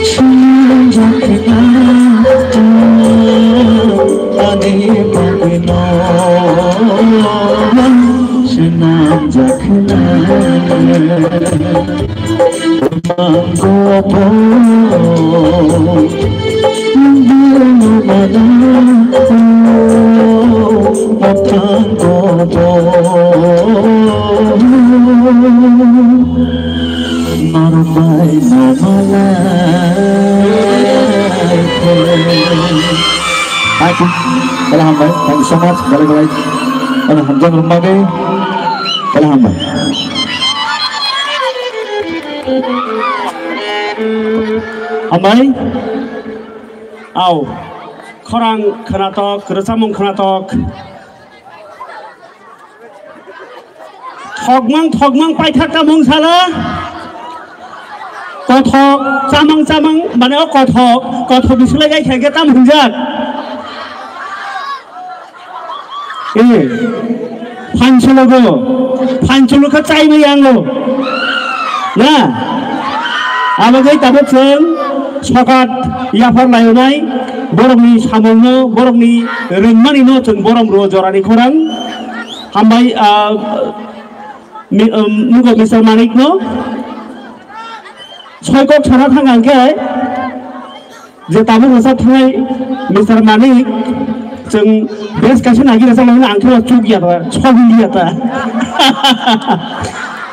swnamjakna, ani bagwino swnamjakna. Hai, belai hambai. Thank you so much. Belai belai. Ano hamjak rwmani. Belai hambai. Hambai. Au. Khorang khwnatok, rwchapmung khwnatok. Thokmang thokmang paithak tamung sala. Kothok chamang chamang mane o kothok, kothok bisulai gai khe tam hwnjak. Eh, phanchologo, phancholo kha chai bai yango. Na? Abagwi tabuk chwng sokat yaphar lainai, borokni samungno, borokni rwngmanino chwng borom rwo jorani khorang. Hambai, ah, mi-, um, nugo Mister Manikno. Soi kok sana thang ang khe, je tabuk rwchap thangnai Mister Manik, chwng best kaisa nagi rwchap laimani ang khe chuk ya ta, chok ya ta.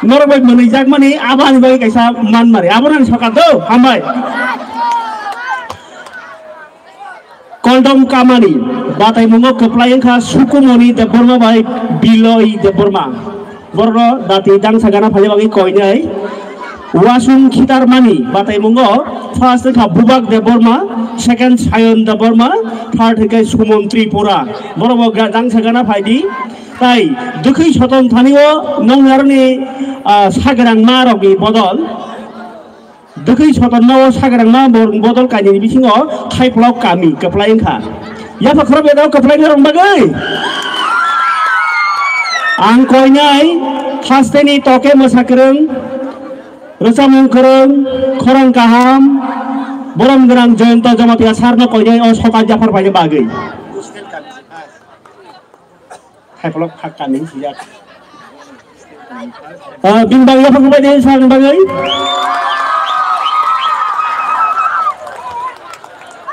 Norok bai mwnwi jak mani abo ani bagwi kaisa man mari. Abo nang sokat do, hambai. Koldom kamani, bataimungo kwplai wngkha Sukumoni Debbarma bai Biloi Debbarma. Borokno dati dangsa gana phaina bagwi koinai. Wasung khitarmani bataimungo first wngkha Bubak Debbarma, second Sayon Debbarma, third hwnkhe Sumon Tripura. Borokbo ga-, dangsa gana phaidi. Tai dwkhwi soton thanio nongnarni, ah, sagrang ma rokni bodol. Dwkhwi sotonma o sagrangma bo-, bodol kainwini bisingo Thaiplok kami kwplai wngkha. Yapha khorok bedao kwplai norok bagwi. Ang koinai hasteni toke mwsa kwrwng, rwchapmung kwrwng, khorang kaham, borom gwnang Jayanta Jamatia sir no koinai o sokat yaphar paina bagwi. Thaiplok phak kami sijak. Ah, bini bagwi yaphang bai de sani bagwi.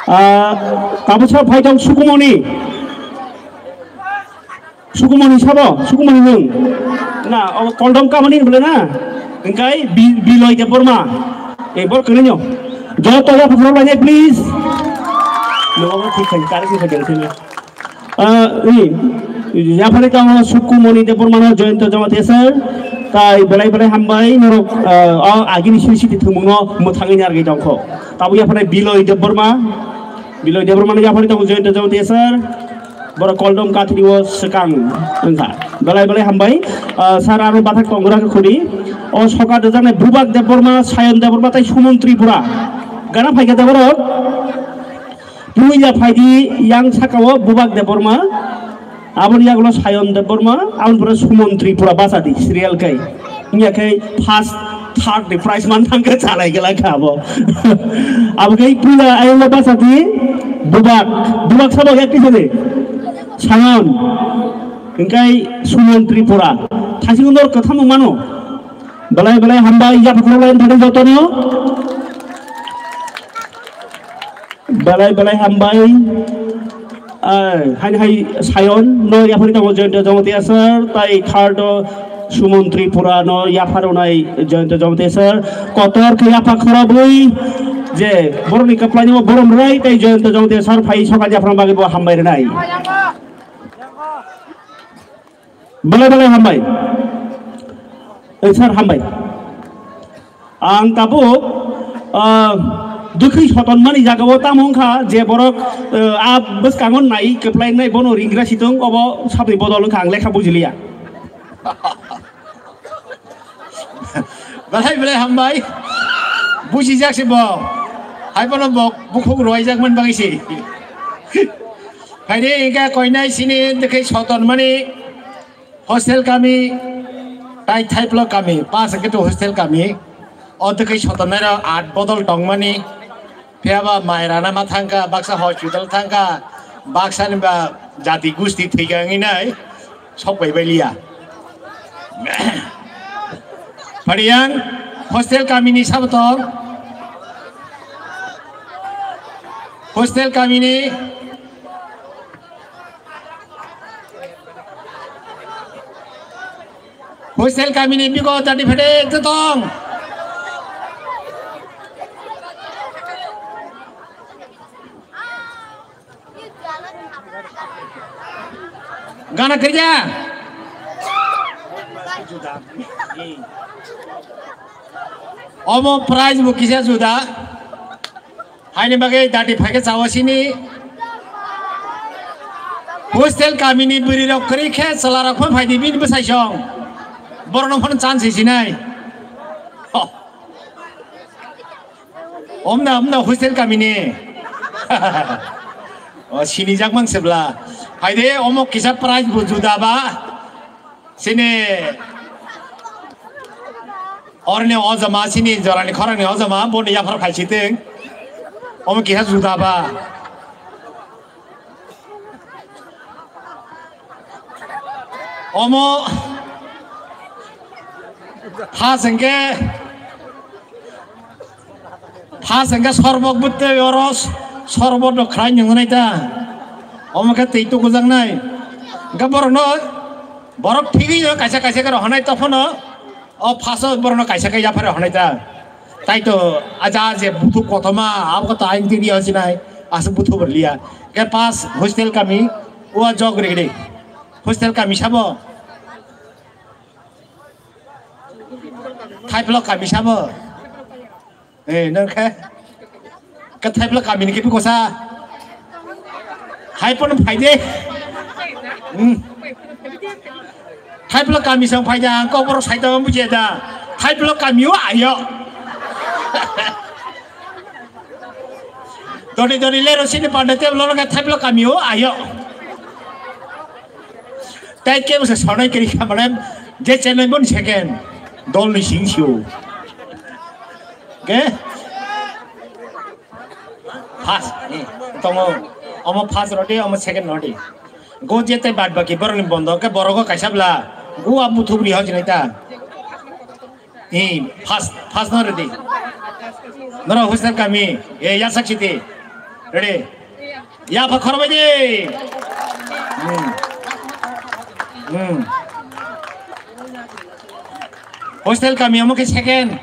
Ah, tabuk sa phai tong Sukumoni. Sukumoni sabo, Sukumoni nung. Na, o Koldom kamani bole na. Engkai Bi-, Biloi Debbarma. Eh, bor kene nyo. Joto yaphang bai de, please. No, thik thik, kare thik thik. Ah, ni, yaphani tongo Sukumoni Debbarmano Jayanta Jamatia sir, tai belai belai hambai norok, ah, o agini sini siti thwngmungno mwthangwi narwgwi tongkho. Tabuk yaphani Biloi Debbarma, Biloi Debbarmano yaphani tongo Jayanta Jamatia sir, borok Koldom kathini o swkang wngkha. Belai belai hambai, ah, sir aro bathak tongra khe khudi. O sokat rwjaknai Bubak Debbarma, Sayon Debbarma tai Sumon Tripura. Gana phaikha da borok. Puila phaidi yang sakao Bubak Debbarma, aboni yagulo Sayon Debbarma, aboni pore Sumon Tripura bachadi serial kai. Wngya khe first, third ni prize man thangkhe chalai gela kha abo. Abo khe puila ayangno bachadi Bubak, Bubak sabo yak tisadi Sayon, wngkai Sumon Tripura. Thasing nor kwtham mano. Belai belai hambai yaphang khorok lai thani jotono. Belai belai hambai. Ai, hai hai Sayon no yaphari tongo Jayanta Jamatia sir, tai third o Sumon Tripura no yapharunai Jayanta Jamatia sir. Kotor khe yaphang khorobwi je borokni kwplaini bo borom rai tai Jayanta Jamatia sir phai sokat yaphang bagwi bo hambai rwnai. Belai belai hambai. Eh, sir, hambai. Ang tabuk, ah, dwkhwi sotonmani jagao tamo wngkha je borok, eh, a bwskango nai kwplainai bono ringra sitwng obo sabni bodol wngkha ang lekha bujiliya. Belai belai hambai. Bujijak se bo. Hai bono bo bukhuk rwai jak man bagwi se. Phaidi hingke koinai sini dwkhwi sotonmani hostel kami, tai Thaiplok kami, pas hingke to hostel kami. O dwkhwi sotonnairok at bodol tongmani. Phiya ba mai rana ma thangkha, baksa hospital thangkha, baksa ni ba jati gusti thwikha wngwi nai sok bai bai liya. Phaidi yang hostel kami ni sabo tong. Hostel kami ni Hostel kami ni bigo jati phede tong. Gana kerja. Omo prize bo kisa juda. Haini bagwi dati phaikhe chawa sini. Hostel kamini bwrwi rok kwrwi khe chwla rok phano phaidi bini bwsai song. Borok no phano chance sinai. Ho. Omna, omna hostel kamini. O, sinijak mang sebla. Phaide omo kisa prize bo juda ba. Sini orni ojama, sini jorani khorangni ojama, boni yaphar phaisiteng. Omo kisa juda ba. Omo pha sengke Pha sengke sorbok bwtwi oro sorbotno khwlai nwngnai ta. Omo khe twi tukujaknai. Hwnkhe borokno, borok thigwi no kaisa kaisa khe rohornai, tophono o phaso borokno kaisa khe yaphar rohornai ta. Tai to aja je buthuk kothoma, abo khe to aing twi ria sinai, aswk buthuk bo liya. Hwnkhe pas hostel kami, o jog rigdi. Hostel kami sabo. Thaiplo kami sabo. Eh, nang khe. Ke thaiplo kami ni kipi kosa. Hai pon phai de. Hmm. Thaiplo kami sang phai da, ang kok borok sai ta buji da. Thaiplo kami o ayo. Doni doni lero sini pande te loro ke thaiplo kami o ayo. Tai ke bose sonai kiri ka mane je chenai bon second dol ni sing sio. Ke? First, eh, tongo. Omo first rodi, omo second rodi. Go je tai bad baki borok ni bondo ke borok o kaisa bla. Go abu thuk ri hojinai ta. Eh, first, first no ready. Noro hostel kami, eh, yasak siti. Ready? Ya pa khorbai di. Hmm. Hmm. Hostel kami amo ke second.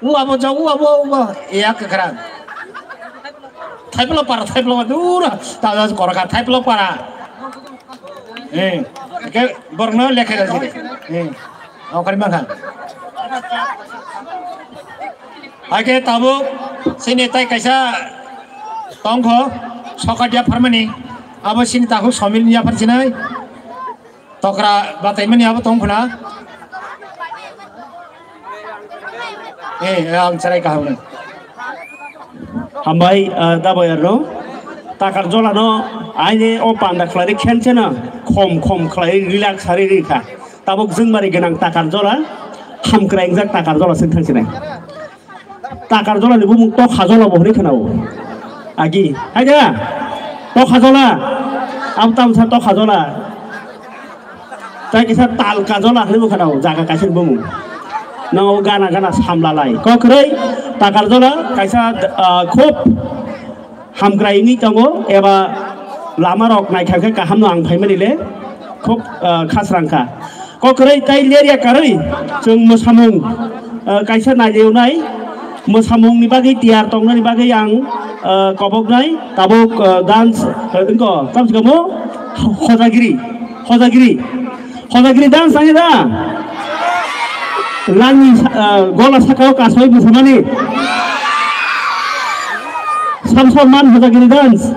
U abo jo, u abo, u abo. Ya ke kran. Thaiplo para, thaiplo para, dura. Ta ta koraka, thaiplo para. Eh, ke borno lekhe da sini. Eh. Ongkari mangkha. Ake tabuk sini tai kaisa tongkho sokat yapharmani abo sini takhuk somil yapharsinai tokra bataimani abo tongkhuna. Eh, ang cherai kaham. Hambai, ah, dabai arno. Takar jola no aine o panda khlai khenchena khom khom khlai relax sari rikha. Tabuk jwngmari gwnang takar jola, hamkrai wngjak takar jola swng thang sinai. Takar jola ni bumung tokha jola bo hwnwi khwnao. Agi, hai da? Tokha jola. Am tam sa tokha jola. Tai kisa talka jola hwnwi bo khwnao, jaga kaisa ni bumung. Nang o gana gana samla lai. Kokroi takar jola kaisa, ah, khub hamkrai wngwi tongo eba lama rok naikha khe kaham no ang phaimani le khub, ah, khasrang kha. Kokroi tai lerya karwi chwng mwsamung, ah, kaisa nailewnai mwsamung ni bagwi tiyar tongnani bagwi ang, ah, koboknai tabuk, ah, dance, ah, wngko tamsukamo hojagiri, hojagiri. Hojagiri dance ani da? Langni, ah, gola sakao kasoi bwsamani. Samsok man hojagiri dance.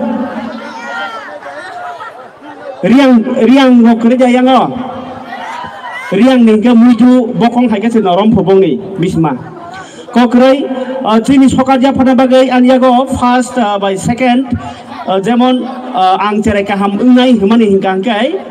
Riang, riang rok kwrwi da yango. Riang ni hwnkhe muitu bokong hai khe se norom phobongni bisma. Kokroi, ah, chini sokat yaphana bagwi ani yago first, ah, bai second, ah, jemon, ah, ang cherai kaham wngnai hwnmani hwnkha hwnkhe,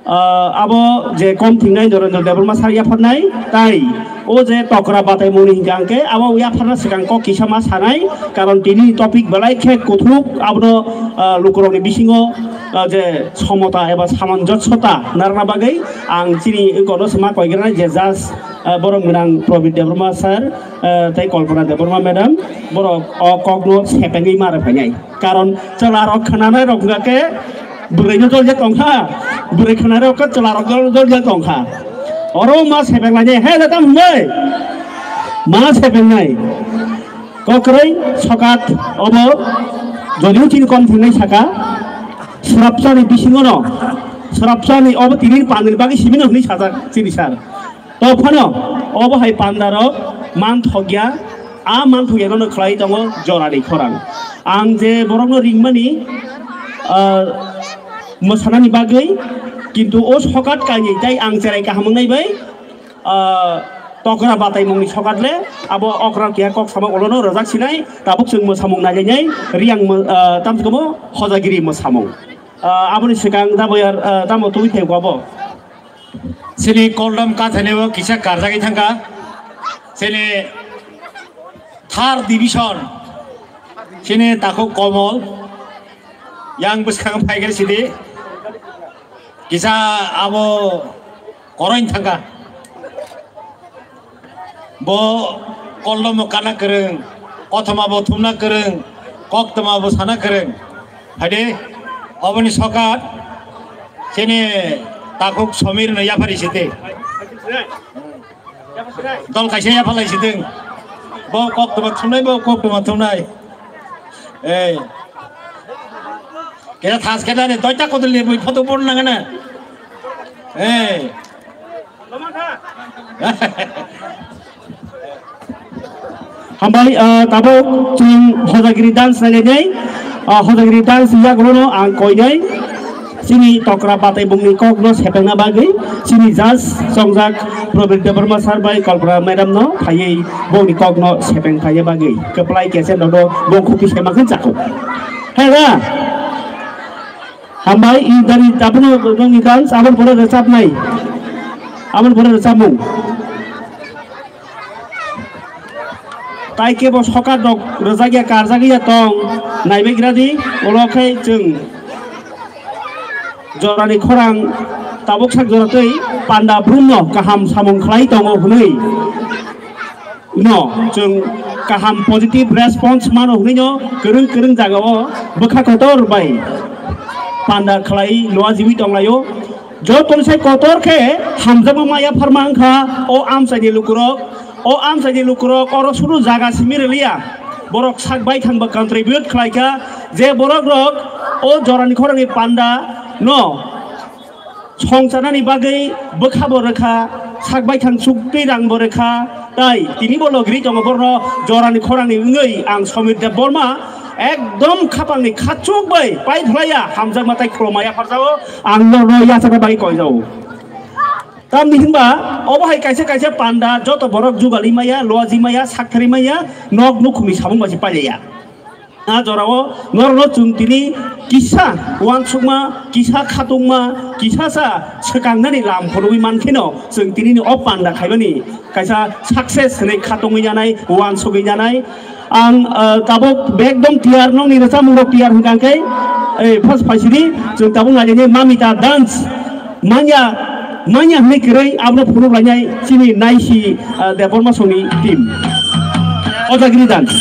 Ah, abo je kom thingnai Narendra Debbarma sir yapharnai, tai o je tokra bataimungni hingka hingke abo yapharna swkang kok kisa ma sanai, karon tini topic belai khe kuthuk abono, ah, lukurokni bisingo, ah, je somota eba samanjosota narwkna bagwi ang chini kono sima koigrana je judge, ah, borom gwnang Probit Debbarma sir, ah, tei Kalpana Debbarma madam borok o kokno sepengwi ma rwphainai. Karon chwla rok khwnanai rok hwnkha khe bwrwi no joljak tongkha, bwrwi khwnanai rok khe chwla rok jol-, joljak tongkha. Oro ma sepeng lainai, he da tam hwnwi? Ma sepeng nai. Kokroi sokat obo jodiu chini kom thingnai saka, srapsani bisingo no, srapsani obo tini pandani bagwi simi no hwnwi sajak chini sir. To phano obo hai panda rok man thokya, a man thokya no khlai tongo jorani khorang. Ang je borok no ringmani, ah, mwsanani bagwi, kintu o sokat kainwi tai ang cherai kaham wngnai bai, ah, tokra bataimungni sokat le abo okra keha kok sama ulo no rwjak sinai, tabuk chwng mwsamung nailainai, riang mw-, ah, tamsukamo hojagiri mwsamung. Ah, aboni swkang tamo yar, ah, tamo twi thai abo. Chini Koldam kathani o kisa karjagwi thangkha. Chini third division. Chini takhuk Komol. Yang bwskang phaikhe sidi. Kisa abo koroin thangkha. Bo koldomo kana kwrwng, kothoma bo thumna kwrwng, koktwma bo sana kwrwng. Haide, oboni sokat chini takhuk Somir no yaphari site. Dol kaisa yaphalai siteng. Bo koktwma thumnai, bo koktwma thumnai. Ei. Kaya thas kaya ni doita kodol ni bui photo pon nang na. Ei. Hambai, ah, tabuk chwng Hojagiri dance nai nai. Ah, Hojagiri dance yagulono ang koinai. Chini tokra batai bungni kokno sepengna bagwi chini judge chongjak Probir Debbarma sir bai Kalpana madam no phaiwi bongni kokno sepeng phaina bagwi kwplai kese nodo bongkhuki sema khe chakho. Hera. Hambai, i dari tabukno nongni dance aboni pore rwchapnai. Aboni pore rwchapmung. Tai kebo sokat rok rwjakya karjakya tong naibaikra di, oro khe chwng jorani khorang tabuk sak jora tei panda brumno kaham samung khlai tongo hwnwi no chwng kaham positive response mano hwnwi no kwrwng kwrwng jagao bwkha kotor bai panda khlai loa jiwi tonglaio. Jotoni sai kotor khe hamjakma maya pharma wngkha o amchaini lukurok. O amchaini lukurok oro suru jaga simi rwliya. Borok sak baithang bo contribute khlaikha je borok rok o jorani khorangni panda no songcharnani bagwi bwkha bo rwkha, sak baithang chuk twi rang bo rwkha. Tai tini bo logri tongo borno jorani khorangni wngwi ang Somir Debbarma ekdom khapangni khachuk bai pai phlaiya hamjakma tai khulumaya pharjao ang norno yachakna bagwi koijao. Tamni hinba obo hai kaisa kaisa panda joto borok jugali maya, loaji maya, sakthari maya, nok nukhungni samung bai se pailaiya. A jorao norokno chwng tini kisa uansukma, kisa khatungma, kisa sa swkangnani lam phunugwi mankheno chwng tinini o panda khaimani kaisa success hwnwi khatungwi yanai, uansugwi yanai. Ang, ah, tabuk ekdom tiyar, nokni rwchapmungrok tiyar hwnkha khe, eh, first phaisidi chwng tabuk nailini Mamita dance. Manya, manya hwnwi kwrwi abono phunuk lainai chini naisi, ah, Debbarma songni team. Hojagiri dance.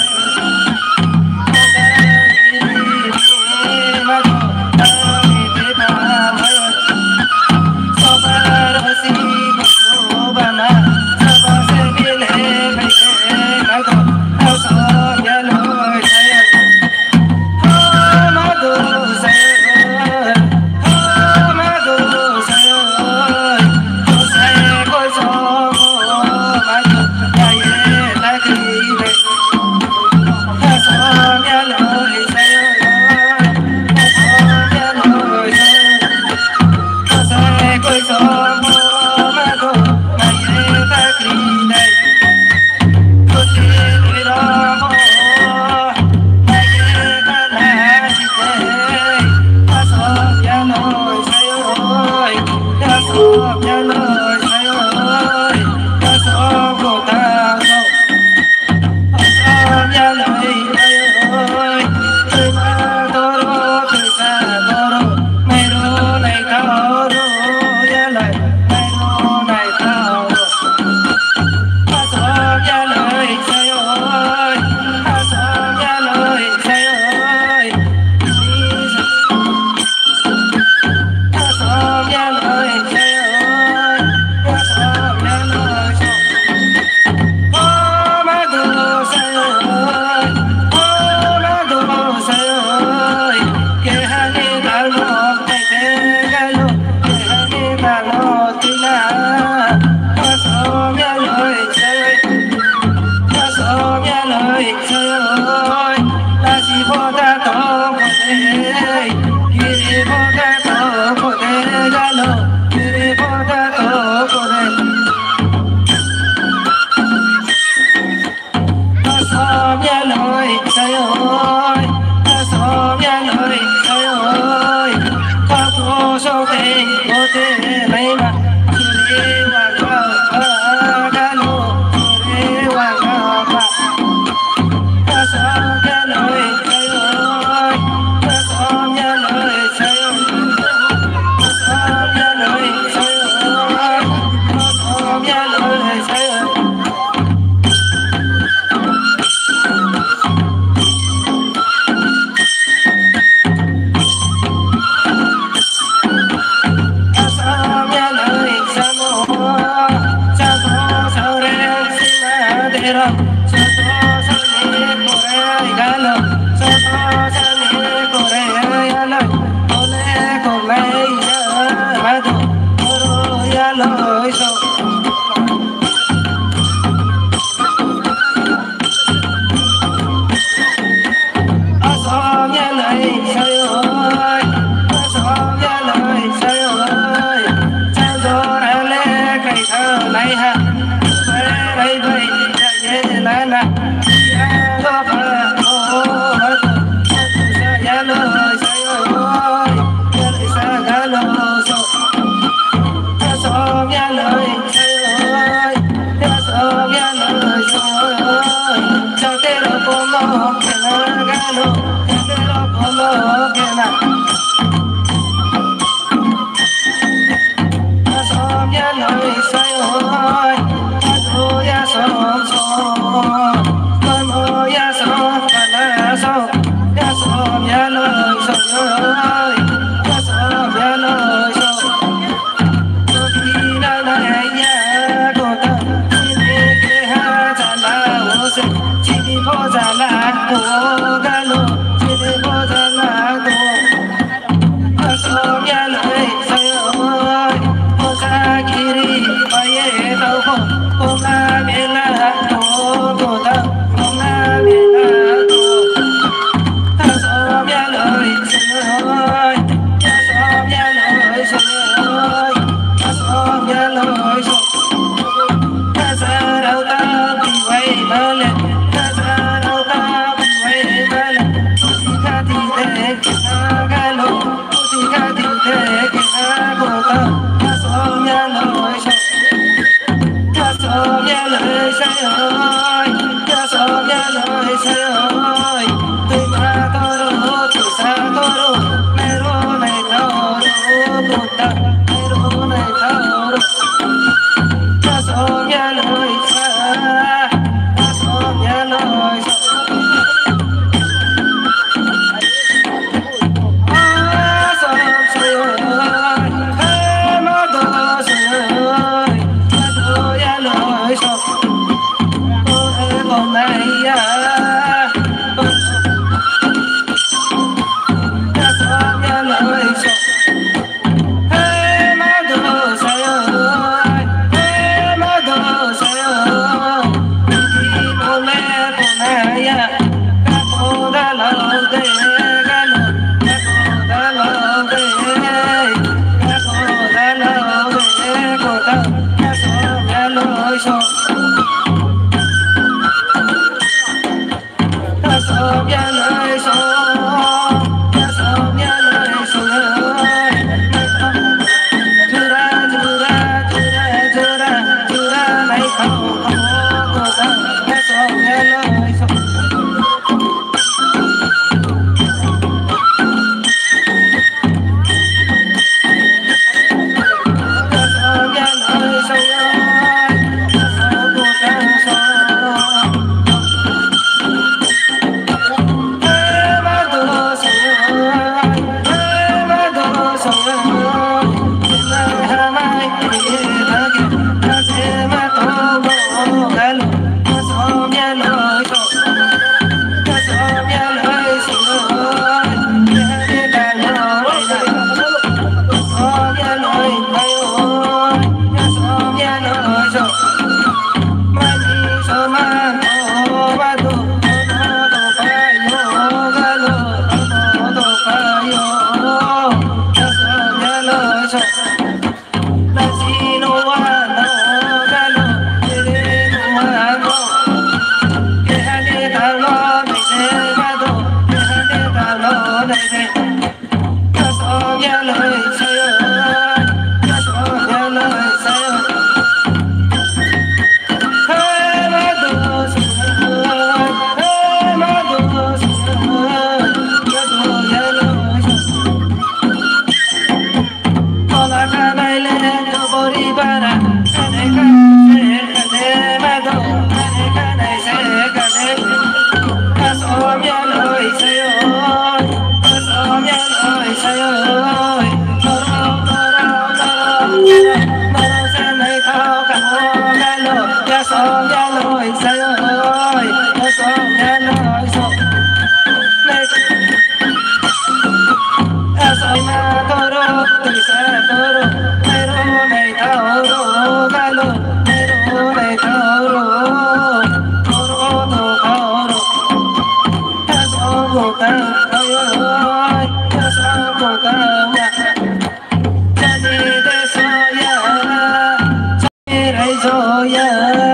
Soya,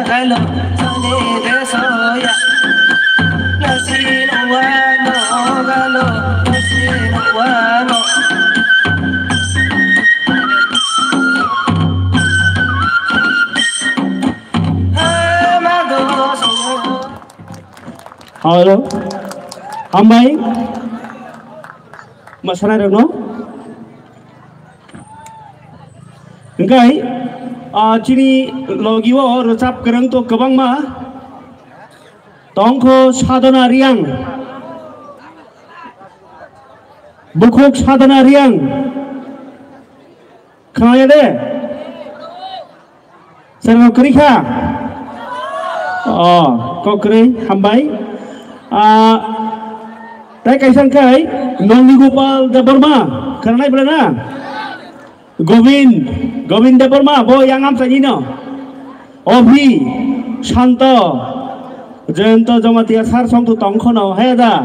galo, sale de soya. Nasino wano, galo, nasino wano. Amago soya. Hello. Hambai. Masana rokno. Hingkai, ah, chini logi o rwchap kwrwng to kwbangma. Tongkho Sadhana Riang. Bukhuk Sadhana Riang. Khaya de? Sir, kok kwrwi kha? Oh, kok kwrwi, hambai. Ah, tai kaisa hingkai, Nandi Gopal Debbarma, khwnanai bwle na? Govind, Govind Debbarma, bo yang amchaini no. Obhi, Shanto, Jayanta Jamatia sir song tu tong khono, he da.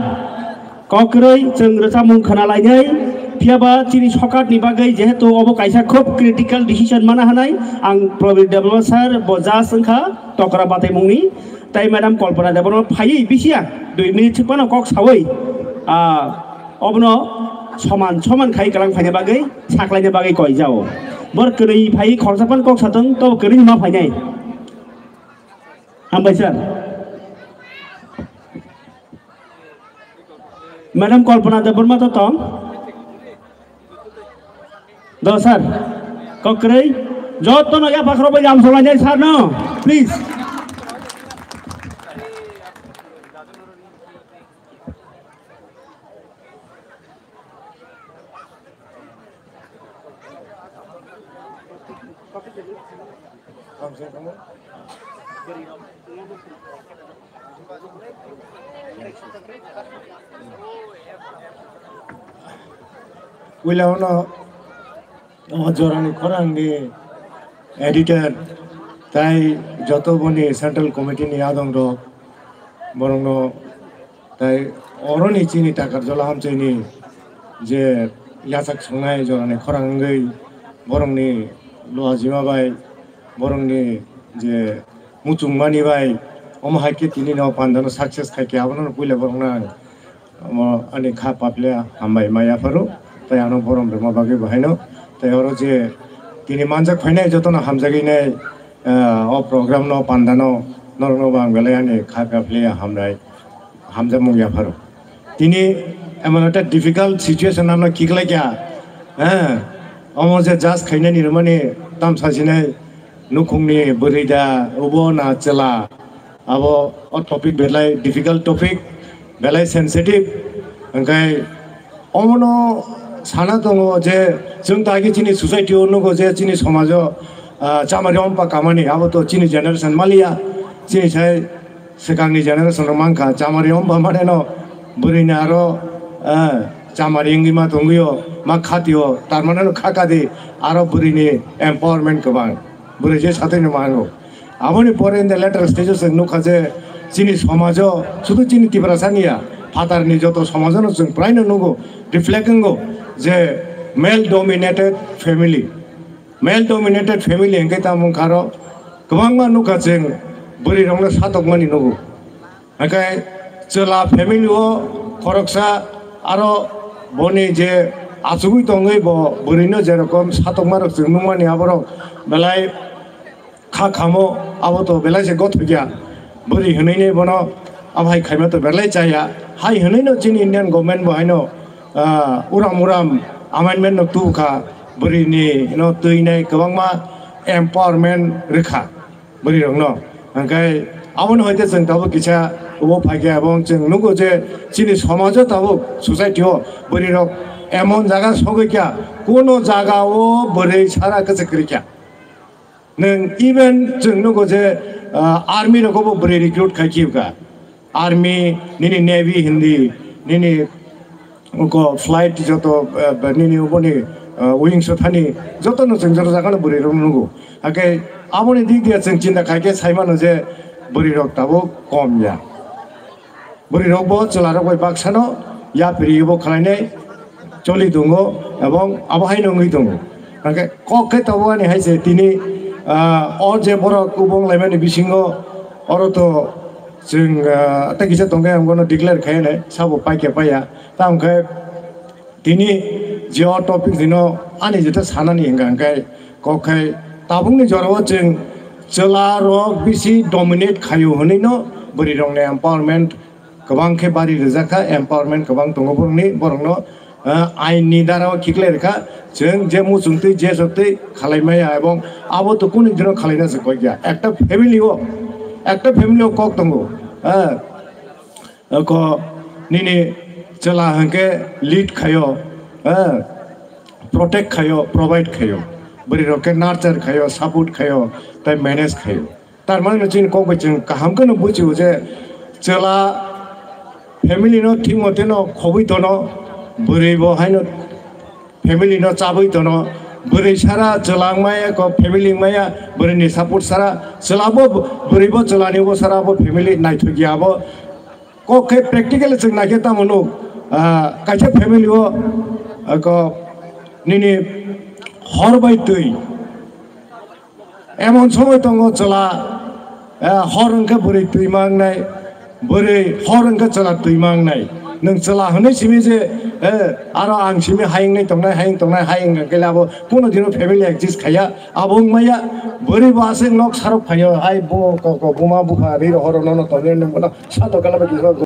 Kokroi, chwng rwchapmung khna lainai, phiyaba chini sokatni bagwi jehetu obo kaisa khub critical decision mana hanai, ang Probir Debbarma sir bo just wngkha tokra bataimungni, tai madam Kalpana Debbarma phaiwi bisiya dui minute swk phano kok sawi, ah, obono soman soman khai kwlang phaina bagwi, saklaina bagwi koi jao. Bor kwrwi phai khoroksa phano kok satong, tobo kwrwi ma phainai. Hambai sir. Madam Kalpana Debbarma to tong? Do sir. Kokroi. Jotono ya pakhro bai jam solai sir no. Please. Puila uno o jorani khorangni editor tai joto boni central committee ni adong rok borokno tai oroni chini Takarjala hamchaini je yachak songnai jorani khorang wngwi borokni luajima bai borokni je muchungmani bai omo hai khe tini no pandano success khai khe abono puila borokno ang omo ani kha paplia hambai ma yapharo tai ano borom rwma bagwi bo haino tai oro je tini manjak phainai jotono hamjagwi nai. Ah, o program no panda no norok no bo ang belai ani kha kha phle hamrai hamjakmung yapharo. Tini emon ekta difficult situation ano kiklai kya, eh, omo je just khainani rwmani tamsa sinai nukhungni bwrwi da, obo na chwla, abo o topic belai difficult topic, belai sensitive, hwnkhe omono sana tongo je chwng ta agi chini society o nugo je chini somajo, ah, chamari ompa kamani abo to chini generation maliya, chini sai swkangni generation rok mankha chamari ompa maneno bwrwini aro, ah, chamari wngwi ma tongwio ma khatio tarmaneno kha kadi aro bwrwini empowerment kwbang. Bwrwi je satwi no mango. Aboni pore in the later stages chwng nukha je chini somajo, sudu chini Tiprasa niya, phatarni joto somajono chwng praino nugo, reflect wngo je male dominated family. Male dominated family hwnkhe tamo wngkha aro kwbangma nukha chwng bwrwirokno satokmani nugo. Hwnkhe chwla family o khoroksa aro boni je achugwi tongwi bo bwrwino jerokom satokmarok chwng nukmani aborok belai kha khamo abo to belai se gothokya bwrwi hwnwi ni bono abo hai khaima to belai chaya hai hwnwi no chini Indian government bo haino, ah, uram uram amendment no tubukha bwrwi ni no twi nai kwbangma empowerment rwkha. Bwrwi rok no. Hwnkhe aboni hoite chwng tabuk kisa obo phaikhe abo chwng nugo je chini somajo tabuk society o bwrwi rok emon jaga sogwi kya, kuno jaga o bwrwi sara kwchwk kwrwi kya. Nwng even chwng nugo je, ah, army rogo bo bwrwi recruit khai khe kha. Army, nini navy hindi, nini uko flight joto, eh, nini uboni, eh, wings o thani joto no chwng joto jaga no bwrwi rok nugo. Hake aboni dik dia chwng chinta khai khe sai mano je bwrwi rok tabuk kom ya. Bwrwi rok bo chwla rok bai baksa no yapri bo khlai nai choli tongo ebong abo hai no wngwi tongo. Hake kok khe tabuk ani hai se tini Ah, o je borok kubung laimani bisingo oro to chwng, ah, tei kisa tongkhe ang bono declare khainai sabo paikha paiya. Tamo khe tini je o topic dino ani jeta sanani hingka hingkai kok khai tabukni jorao chwng chwla rok bisi dominate khaio hwnwi no bwrwi rokni empowerment kwbang khe bari rijak kha, empowerment kwbang tongo borokni, borokno, ah, ain ni dara o khiklai rwkha. Chwng je muchung twi je sok twi khalai maya, ebong abo to kunu dino khalaina se kok ya. Ekta family o, ekta family o kok tongo, ah, ko nini chwla hwnkhe lead khaio, ah, protect khaio, provide khaio, bwrwi rok khe nurture khaio, support khaio, tei manage khaio. Tar mano chini kok bai chwng kaham kheno buchio je chwla family no thik mote no khobwi tono, bwrwi bo haino family no chabwi tono, bwrwi sara chwla wngmaya ko family wngmaya, bwrwi ni support sara chwla bo, bwrwi bo chwla ni bo sara bo family naithok ya bo. Kok khe practically chwng naikhe tamo nuk, ah, kaisa family o, ah, ko nini hor bai twi emon somoi tongo chwla, eh, hor hwnkhe bwrwi twi mangnai, bwrwi hor hwnkhe chwla twi mangnai. Nwng chwla hwnwi simi je, eh, aro ang simi hayung nai tongnai, hayung tongnai, hayung hwnkhe abo kuno dino family exist khaya, abo wngmaya. Bwrwi bo aswk nok sarok phaio, hai bo ko, ko, buma bupha ri horo nono tongnai nwng bono sato kala bai kisima.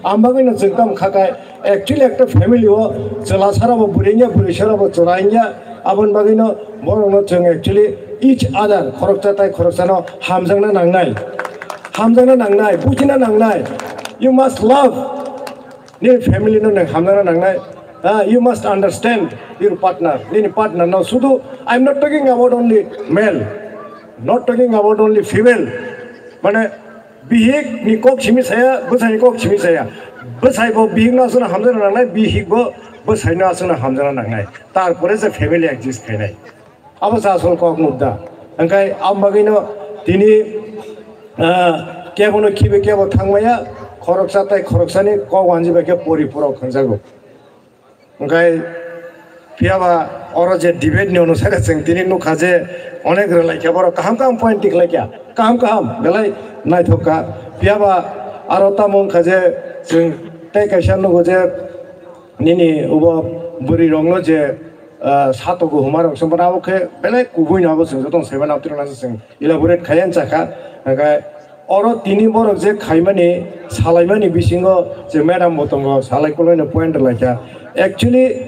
Ang bagwi no chwng tamo kha khe, actually ekta family o chwla sara bo bwrwi wngya, bwrwi sara bo chwla wngya. Aboni bagwi no borok no chwng actually each other, khoroksa tai khoroksa no hamjakna nangnai, hamjakna nangnai, bujina nangnai. You must love nini family no nwng hamjakna nangnai. Ah, you must understand your partner, nini partner no. Sudu, I'm not talking about only male, not talking about only female. Mane, bihik ni kok simi saya, bwsai ni kok simi saya. Bwsai bo bihik no aswkno hamjakna nangnai, bihik bo bwsai no aswkno hamjakna nangnai. Tarpore se family exist khainai. Abo se asol kok mudda. Hwnkhe am bagwi no tini, ah, kebo no khibi kebo thangmaya, khoroksa tai khoroksa ni kok wanji bai khe pori purok hwnjago. Hwnkhe phiyaba oro je debate ni onusare chwng tini nukha je onek rwlaikha borok kaham kaham point tikhlaikha, kaham kaham belai naithok kha. Phiyaba aro tamo wngkha je chwng tei kaisa nugo je nini ubo bwrwi rokno je, ah, satogo huma rok se abo khe belai kubui no abo chwng jotono saiman abtwrwng nasa chwng elaborate khaiya wngchakha. Hwnkhe oro tini borok je khaimani, salaimani bisingo je madam bo tongo, salai kulai no point rwlaikha. Actually,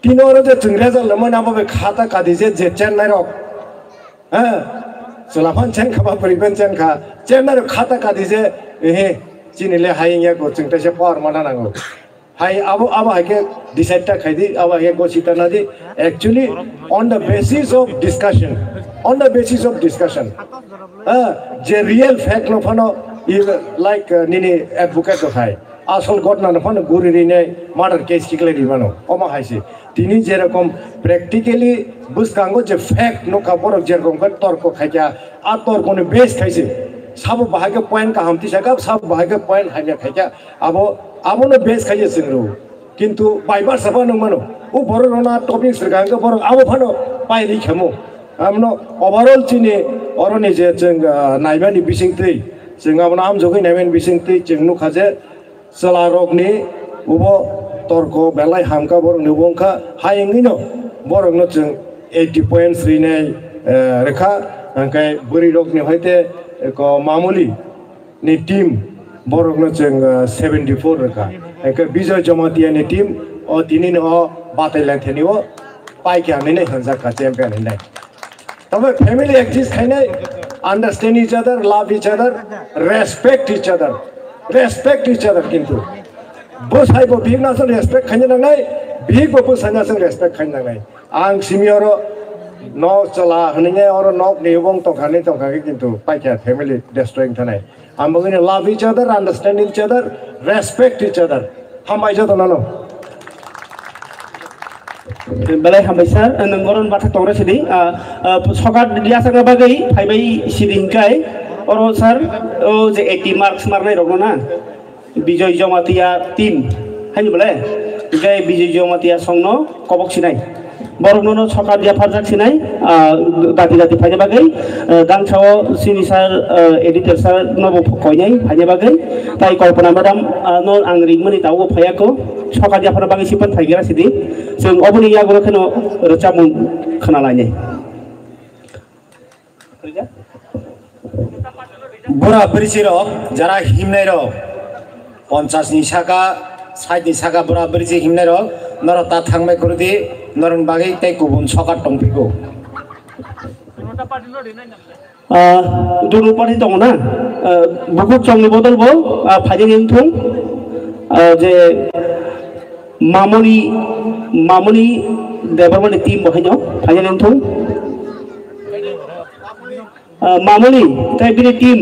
tini oro je chwng result lamani abo bai khata kadi je, je chennai rok, ha, chwla phan chen kha ba bwrwi phan chen kha, chennai rok khata kadi je, ehe, chini le hai wngya ko, chwng teisa power mana nango. Hai abo, abo hai khe decide ta khai di, abo hai khe gosi ta na di. Actually, on the basis of discussion, on the basis of discussion, ah, je real fact no phano, you like, uh, nini advocate rok hai asol gotna no phano guri rinai murder case khiklai ri mano, omo hai se. Tini jerokom practically bwskango je fact nukha, borok jerokom khe torko khaikha, a torkoni base khaise sabo bahai khe point kaham tisakha, sabo bahai khe point hamya khaikha, abo, abono base khaise chwng rw. Kintu bai barsa phano nung mano, o borok rok na topic swrwkha hwnkhe borok abo phano pairi khemo. Amno overall chini oroni je chwng, ah, naimani bisingtwi, chwng abono amjogwi naimani bisingtwi chwng nukha je chwla rokni ubo torko belai hamkha, borokni ubo wngkha, hai wngwino borokno chwng eighty points rinai, eh, rwkha, hwnkhe bwrwi rokni hoite, eh, ko mamuli ni team borokno chwng, ah, seventy four rwkha. Hwnkhe Bijoy Jamatia ni team o tini no o batai lengtheni o paikha hinwi hinjak kha champion hinwi. Tamo family exist khainai, understand each other, love each other, respect each other, respect each other kintu. Bwsai bo bihik no aswk respect khaina nangnai, bihik bo bwsai no aswk respect khaina nangnai. Ang simi oro nok chwla hwnwi oro nok ni wng tongkha ni tongkha khe kintu paikha family destroy wng thanai. Ang bagwi no love each other, understand each other, respect each other. Hambai joto no no. Belai hambai sir, nwng boron batha tongra sidi, ah, ah, sokat yasakna bagwi phaibai sidi hingkai, oro sir, o je eighty marks marnai rokno na, Bijoy Jamatia team, haini bole, hingkai Bijoy Jamatia songno kobok sinai. Borok nono sokat yapharjak sinai, ah, dati dati phaina bagwi, ah, gangsao sini sir, ah, editor sir nobo koinai phaina bagwi, tai Kalpana madam, ah, no ang ringmani tabuk phaiya ko, sokat yapharna bagwi sipan phaigira sidi, chwng oboni yagulo kheno rwchapmung khna lainai. Bura bwrwirok jara himnai rok, ponchas ni saka, sait ni saka bura bwrwi himnai rok, norok ta thangbai kwrwdi, norok bagwi tei kubun sokat tongphiko. Ah, dunu party tongo na? Ah, bukhuk chongni bodol bo, ah, phaidi ni wngthung. Ah, je Mamoni, Mamoni Debbarmani team bo haino, phaidi ni wngthung. Ah, Mamoni, tei bini team.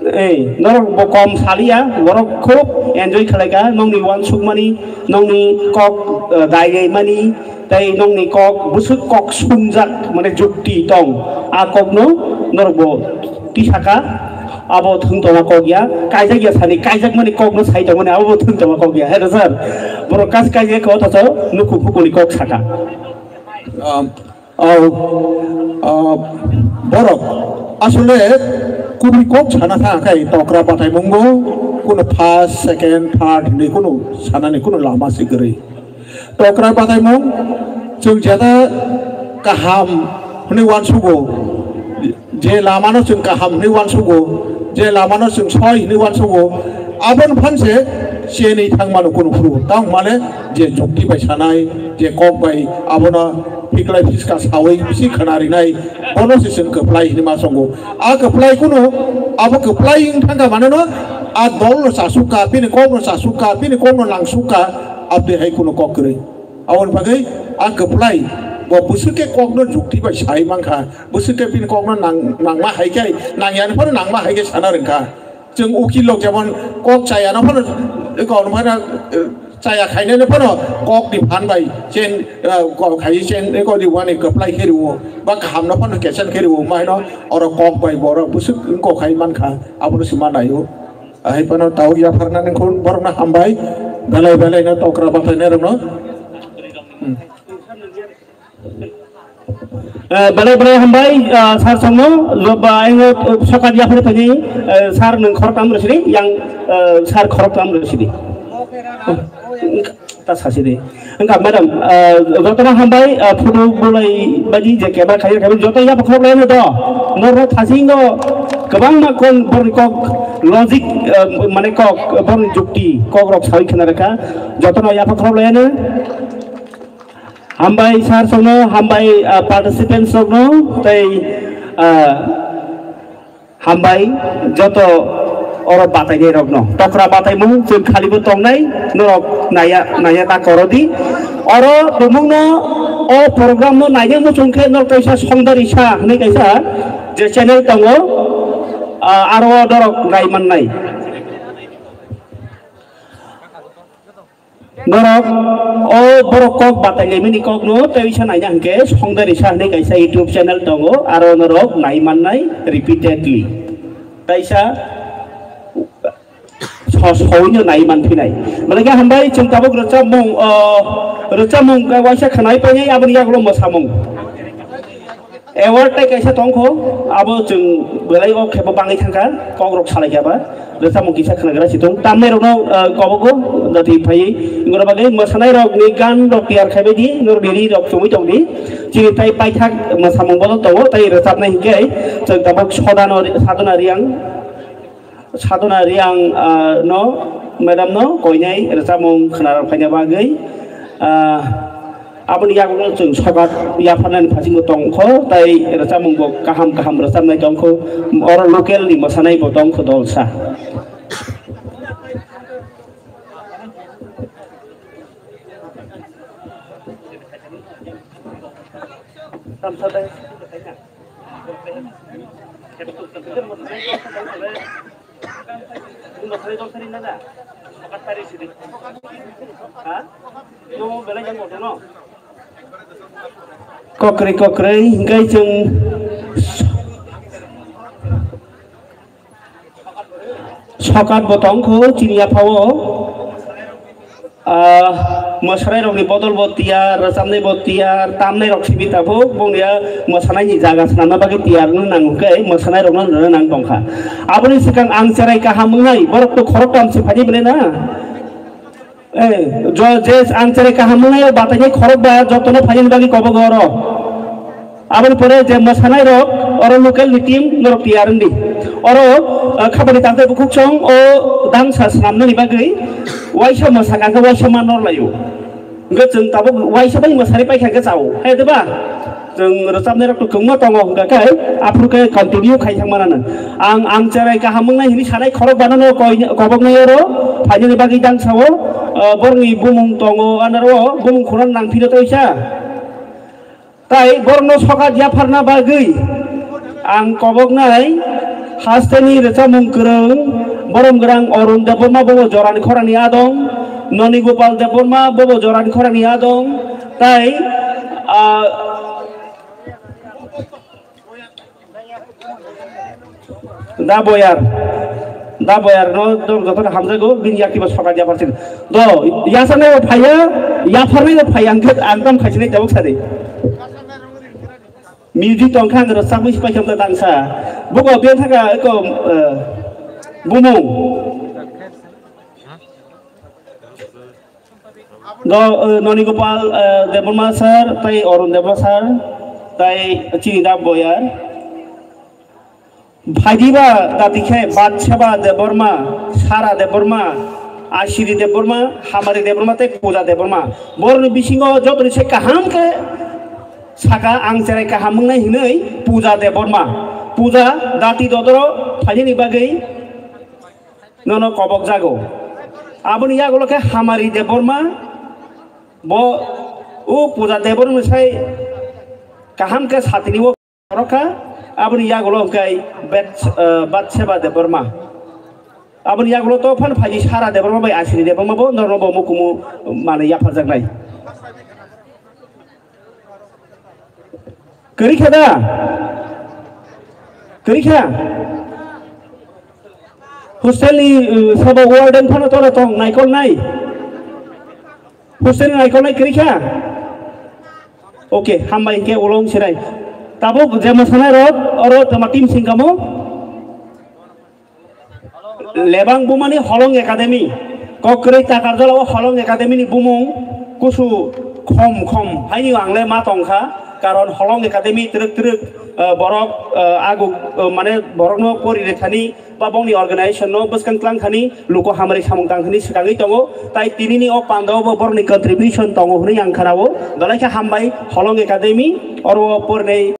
Eh, norok bo kom saliya, borok khub enjoy khlaika, nongni uansukmani, nongni kok, eh, daigaimani, tei nongni kok, bwswk kok sumjak, mane jukti tong, a kokno norok bo tisaka, abo thwng tongma kok ya, kaijak ya sani, kaijakmani kokno sai tongmani, abo bo thwng tongma kok ya, he sir, borok kas kaijak khe othocho nukhung phukuni kok saka. Um, Au, ah, borok asole kubui kok sana tha khai tokra batai mungo, kuno first, second, third hinwi kuno sanani kuno lama se kwrwi. Tokra batai mung chwng jeta kaham hinwi uansugo, je lama no chwng kaham hinwi uansugo, je lama no chwng soi hinwi uansugo, aboni phan se chenwi thang mano kuno phuru. Tamo hwnmale je jukti bai sanai, je kok bai abono phiklai phiska sawi bisi khna rinai, bono se chwng kwplai hinwi ma chongo. A kwplai kuno, abo kwplai wng thangkha mane no, a dol no chasukha, bini kok no chasukha, bini kok no nangsukha, aboni hai kuno kok kwrwi. Aboni bagwi a kwplai bo bwswk khe kok no jukti bai sai mankha, bwswk khe bini kok no nang-, nangma hai khe, nangyani phano nangma hai khe sana rwngkha. Chwng ukil rok jemon kok chaya no phano, kok no phano, eh, chaya khainai no phano kok ni phan bai chen, eh, kok khai chen, eh, kok ni wani kwplai khe rwo, ba kaham no phano kechen khe rwo, mai no oro kok bai borok bwswk wng kok khai mankha, abono se ma naio. Ahai phano tau yapharnani khun borok no hambai, belai belai no tokra batai nai rok no. Hmm. Eh, belai belai hambai, eh, sir songno, joba aingo, eh, sokat yaphar phani, eh, sir nung khoroktam rwsidi, yang, eh, sir khoroktam rwsidi. Ta sasidi. Wngkha madam, eh, jotono hambai, eh, photo bolai baji je camera khair khair joto yapha khorok laino do. Norok thasing do, kwbangma kon borni kok logic, eh, mane kok borni jukti kok rok sawi khna rwkha. Jotono yapha khorok laino. Hambai sir songno, hambai, ah, participants rokno, tei, ah, hambai joto oro batainai rokno. Tokra bataimung chwng khalibo tongnai, norok naya, naya ta korodi. Oro bumungno o program no naina muchung khe norok kaisa songdari sa hwnwi kaisa je channel tongo, ah, aro norok nai mannai. Norok o borok kok batai lemini kokno tei sa naina hwnkhe Songdari sa hwnwi kaisa YouTube channel tongo, aro norok nai mannai repeatedly. Kaisa so-, sawino nai manphinai. Belai khe hambai, chwng tabuk rwchapmung, o, rwchapmung waisa khwnai painai, aboni yagulo mwsamung. Award tei kaisa tongkho, abo chwng belai o khe bo bangwi thangkha, kok rok salai kha ba, rwchapmung kisa khwnagra si tong. Tamnai rokno, ah, kobogo, jati phaiwi, wngoro bagwi mwsanai rokni gan rok tiyar khai bai di, norok diri rok chumui tong di. Chini tai paithak mwsamung bono tongo, tai rwchapnai hinkhe chwng tabuk Sodano, Sadona Riang. Sadona Riang, ah, no, madam no koinai rwchapmung khwna rok phaina bagwi, ah, aboni yagulo chwng sokat yapharnani phasingo tongkho, tai rwchapmung bo kaham kaham rwchapnai tongkho, oro local ni mwsanai bo tongkho dolsa. Kokrwi kokrwi hingkai chwng sokat bo tongkho chini yaphao. Ah, mwsanairokni bodol bo tiyar, rwchapnai bo tiyar, tamnairok simi tabuk bongni a mwsanaini jaga swnamna bagwi tiyar wngna nango khe mwsanairokno rwna nang tongkha. Aboni swkang ang cherai kaham wngnai, borok to khoroktham se phaidi belai na. Eh, jo-, je ang cherai kaham wngnai o bataini khorokba jotono phainani bagwi kobogo oro. Aboni pore je mwsanairok, oro local ni team norok tiyar wngdi. Oro, ah, khabani tangtai bukhuksong o dangsa swnamnani bagwi waisa mwsaka khe waisa man norlaio. Hwnkhe chwng tabuk waisa bai mwsari paikha khe chao. Hai de ba? Chwng rwchapnairok to kwbangma tongo hwnkha khe aphuru khe continue khai thangmanano. Ang, ang cherai kaham wngnai hwnwi sanai khorok banano koi-, koboknai oro phainani bagwi dangsa o, ah, borokni bumung tongo anaro bumung khuna nang phino toisa. Tai borokno sokat yapharna bagwi ang koboknai hasteni rwchapmung kwrwng, borom gwnang Arun Debbarma bobo jorani khorangni adong, Noni Gopal Debbarma bobo jorani khorangni adong, tai, ah, Da boyar. Da boyar no dol joto hamjago, bini yakti bo sokat yaphar sin. Do, yasane o phaya, yapharnai o phaya, ang, ang tam khaisini tabuk sadi. Music tong khang ro sabui sipai kham ta dangsa. Buko ben thaga ko, eh, bumung. Do, eh, Noni Gopal, eh, Debbarma sir, tai Arun Debbarma sir, tai chini da boyar. Phaidiba dati khe Batseba Debbarma, Sara Debbarma, Asiri Debbarma, Hamari Debbarma tei Puja Debbarma. Borokni bisingo jotoni se kaham khe saka ang cherai kaham wngnai hwnwi Puja Debbarma. Puja dati dodoro phainani bagwi nono kobok jago. Aboni yagulo khe Hamari Debbarma, bo o Puja Debbarma sai kaham khe satini o Rokha, aboni yagulo hwnkhe Bet-, eh, Batseba Debbarma. Aboni yagulo to phan phaidi Sara Debbarma bai Asiri Debbarma bo norno bo mukumu mane yapharjaknai. Kwrwi kha da? Kwrwi kha? Hostel ni, eh, sabo warden phano tora tong naikol nai. Hostel ni naikol nai kwrwi kha? Okay, hambai hwnkhe ulo wng sinai. Tabuk je mwsanai rok, oro tama team singkamo. Lebang bumani Holong Academy. Kok kwrwi Takarjala o Holong Academy ni bumung kusu khom khom. Haini ang le ma tongkha. Karon Holong Academy twrwk twrwk, eh, borok, eh, agu, eh, mane borokno pori rethani ba bongni organization no bwskang tlang thani luku hamari samung tang thani swkangwi tongo. Tai tinini o pandao bo borokni contribution tongo hwnwi ang kharao. Belai khe hambai Holong Academy oro porinai.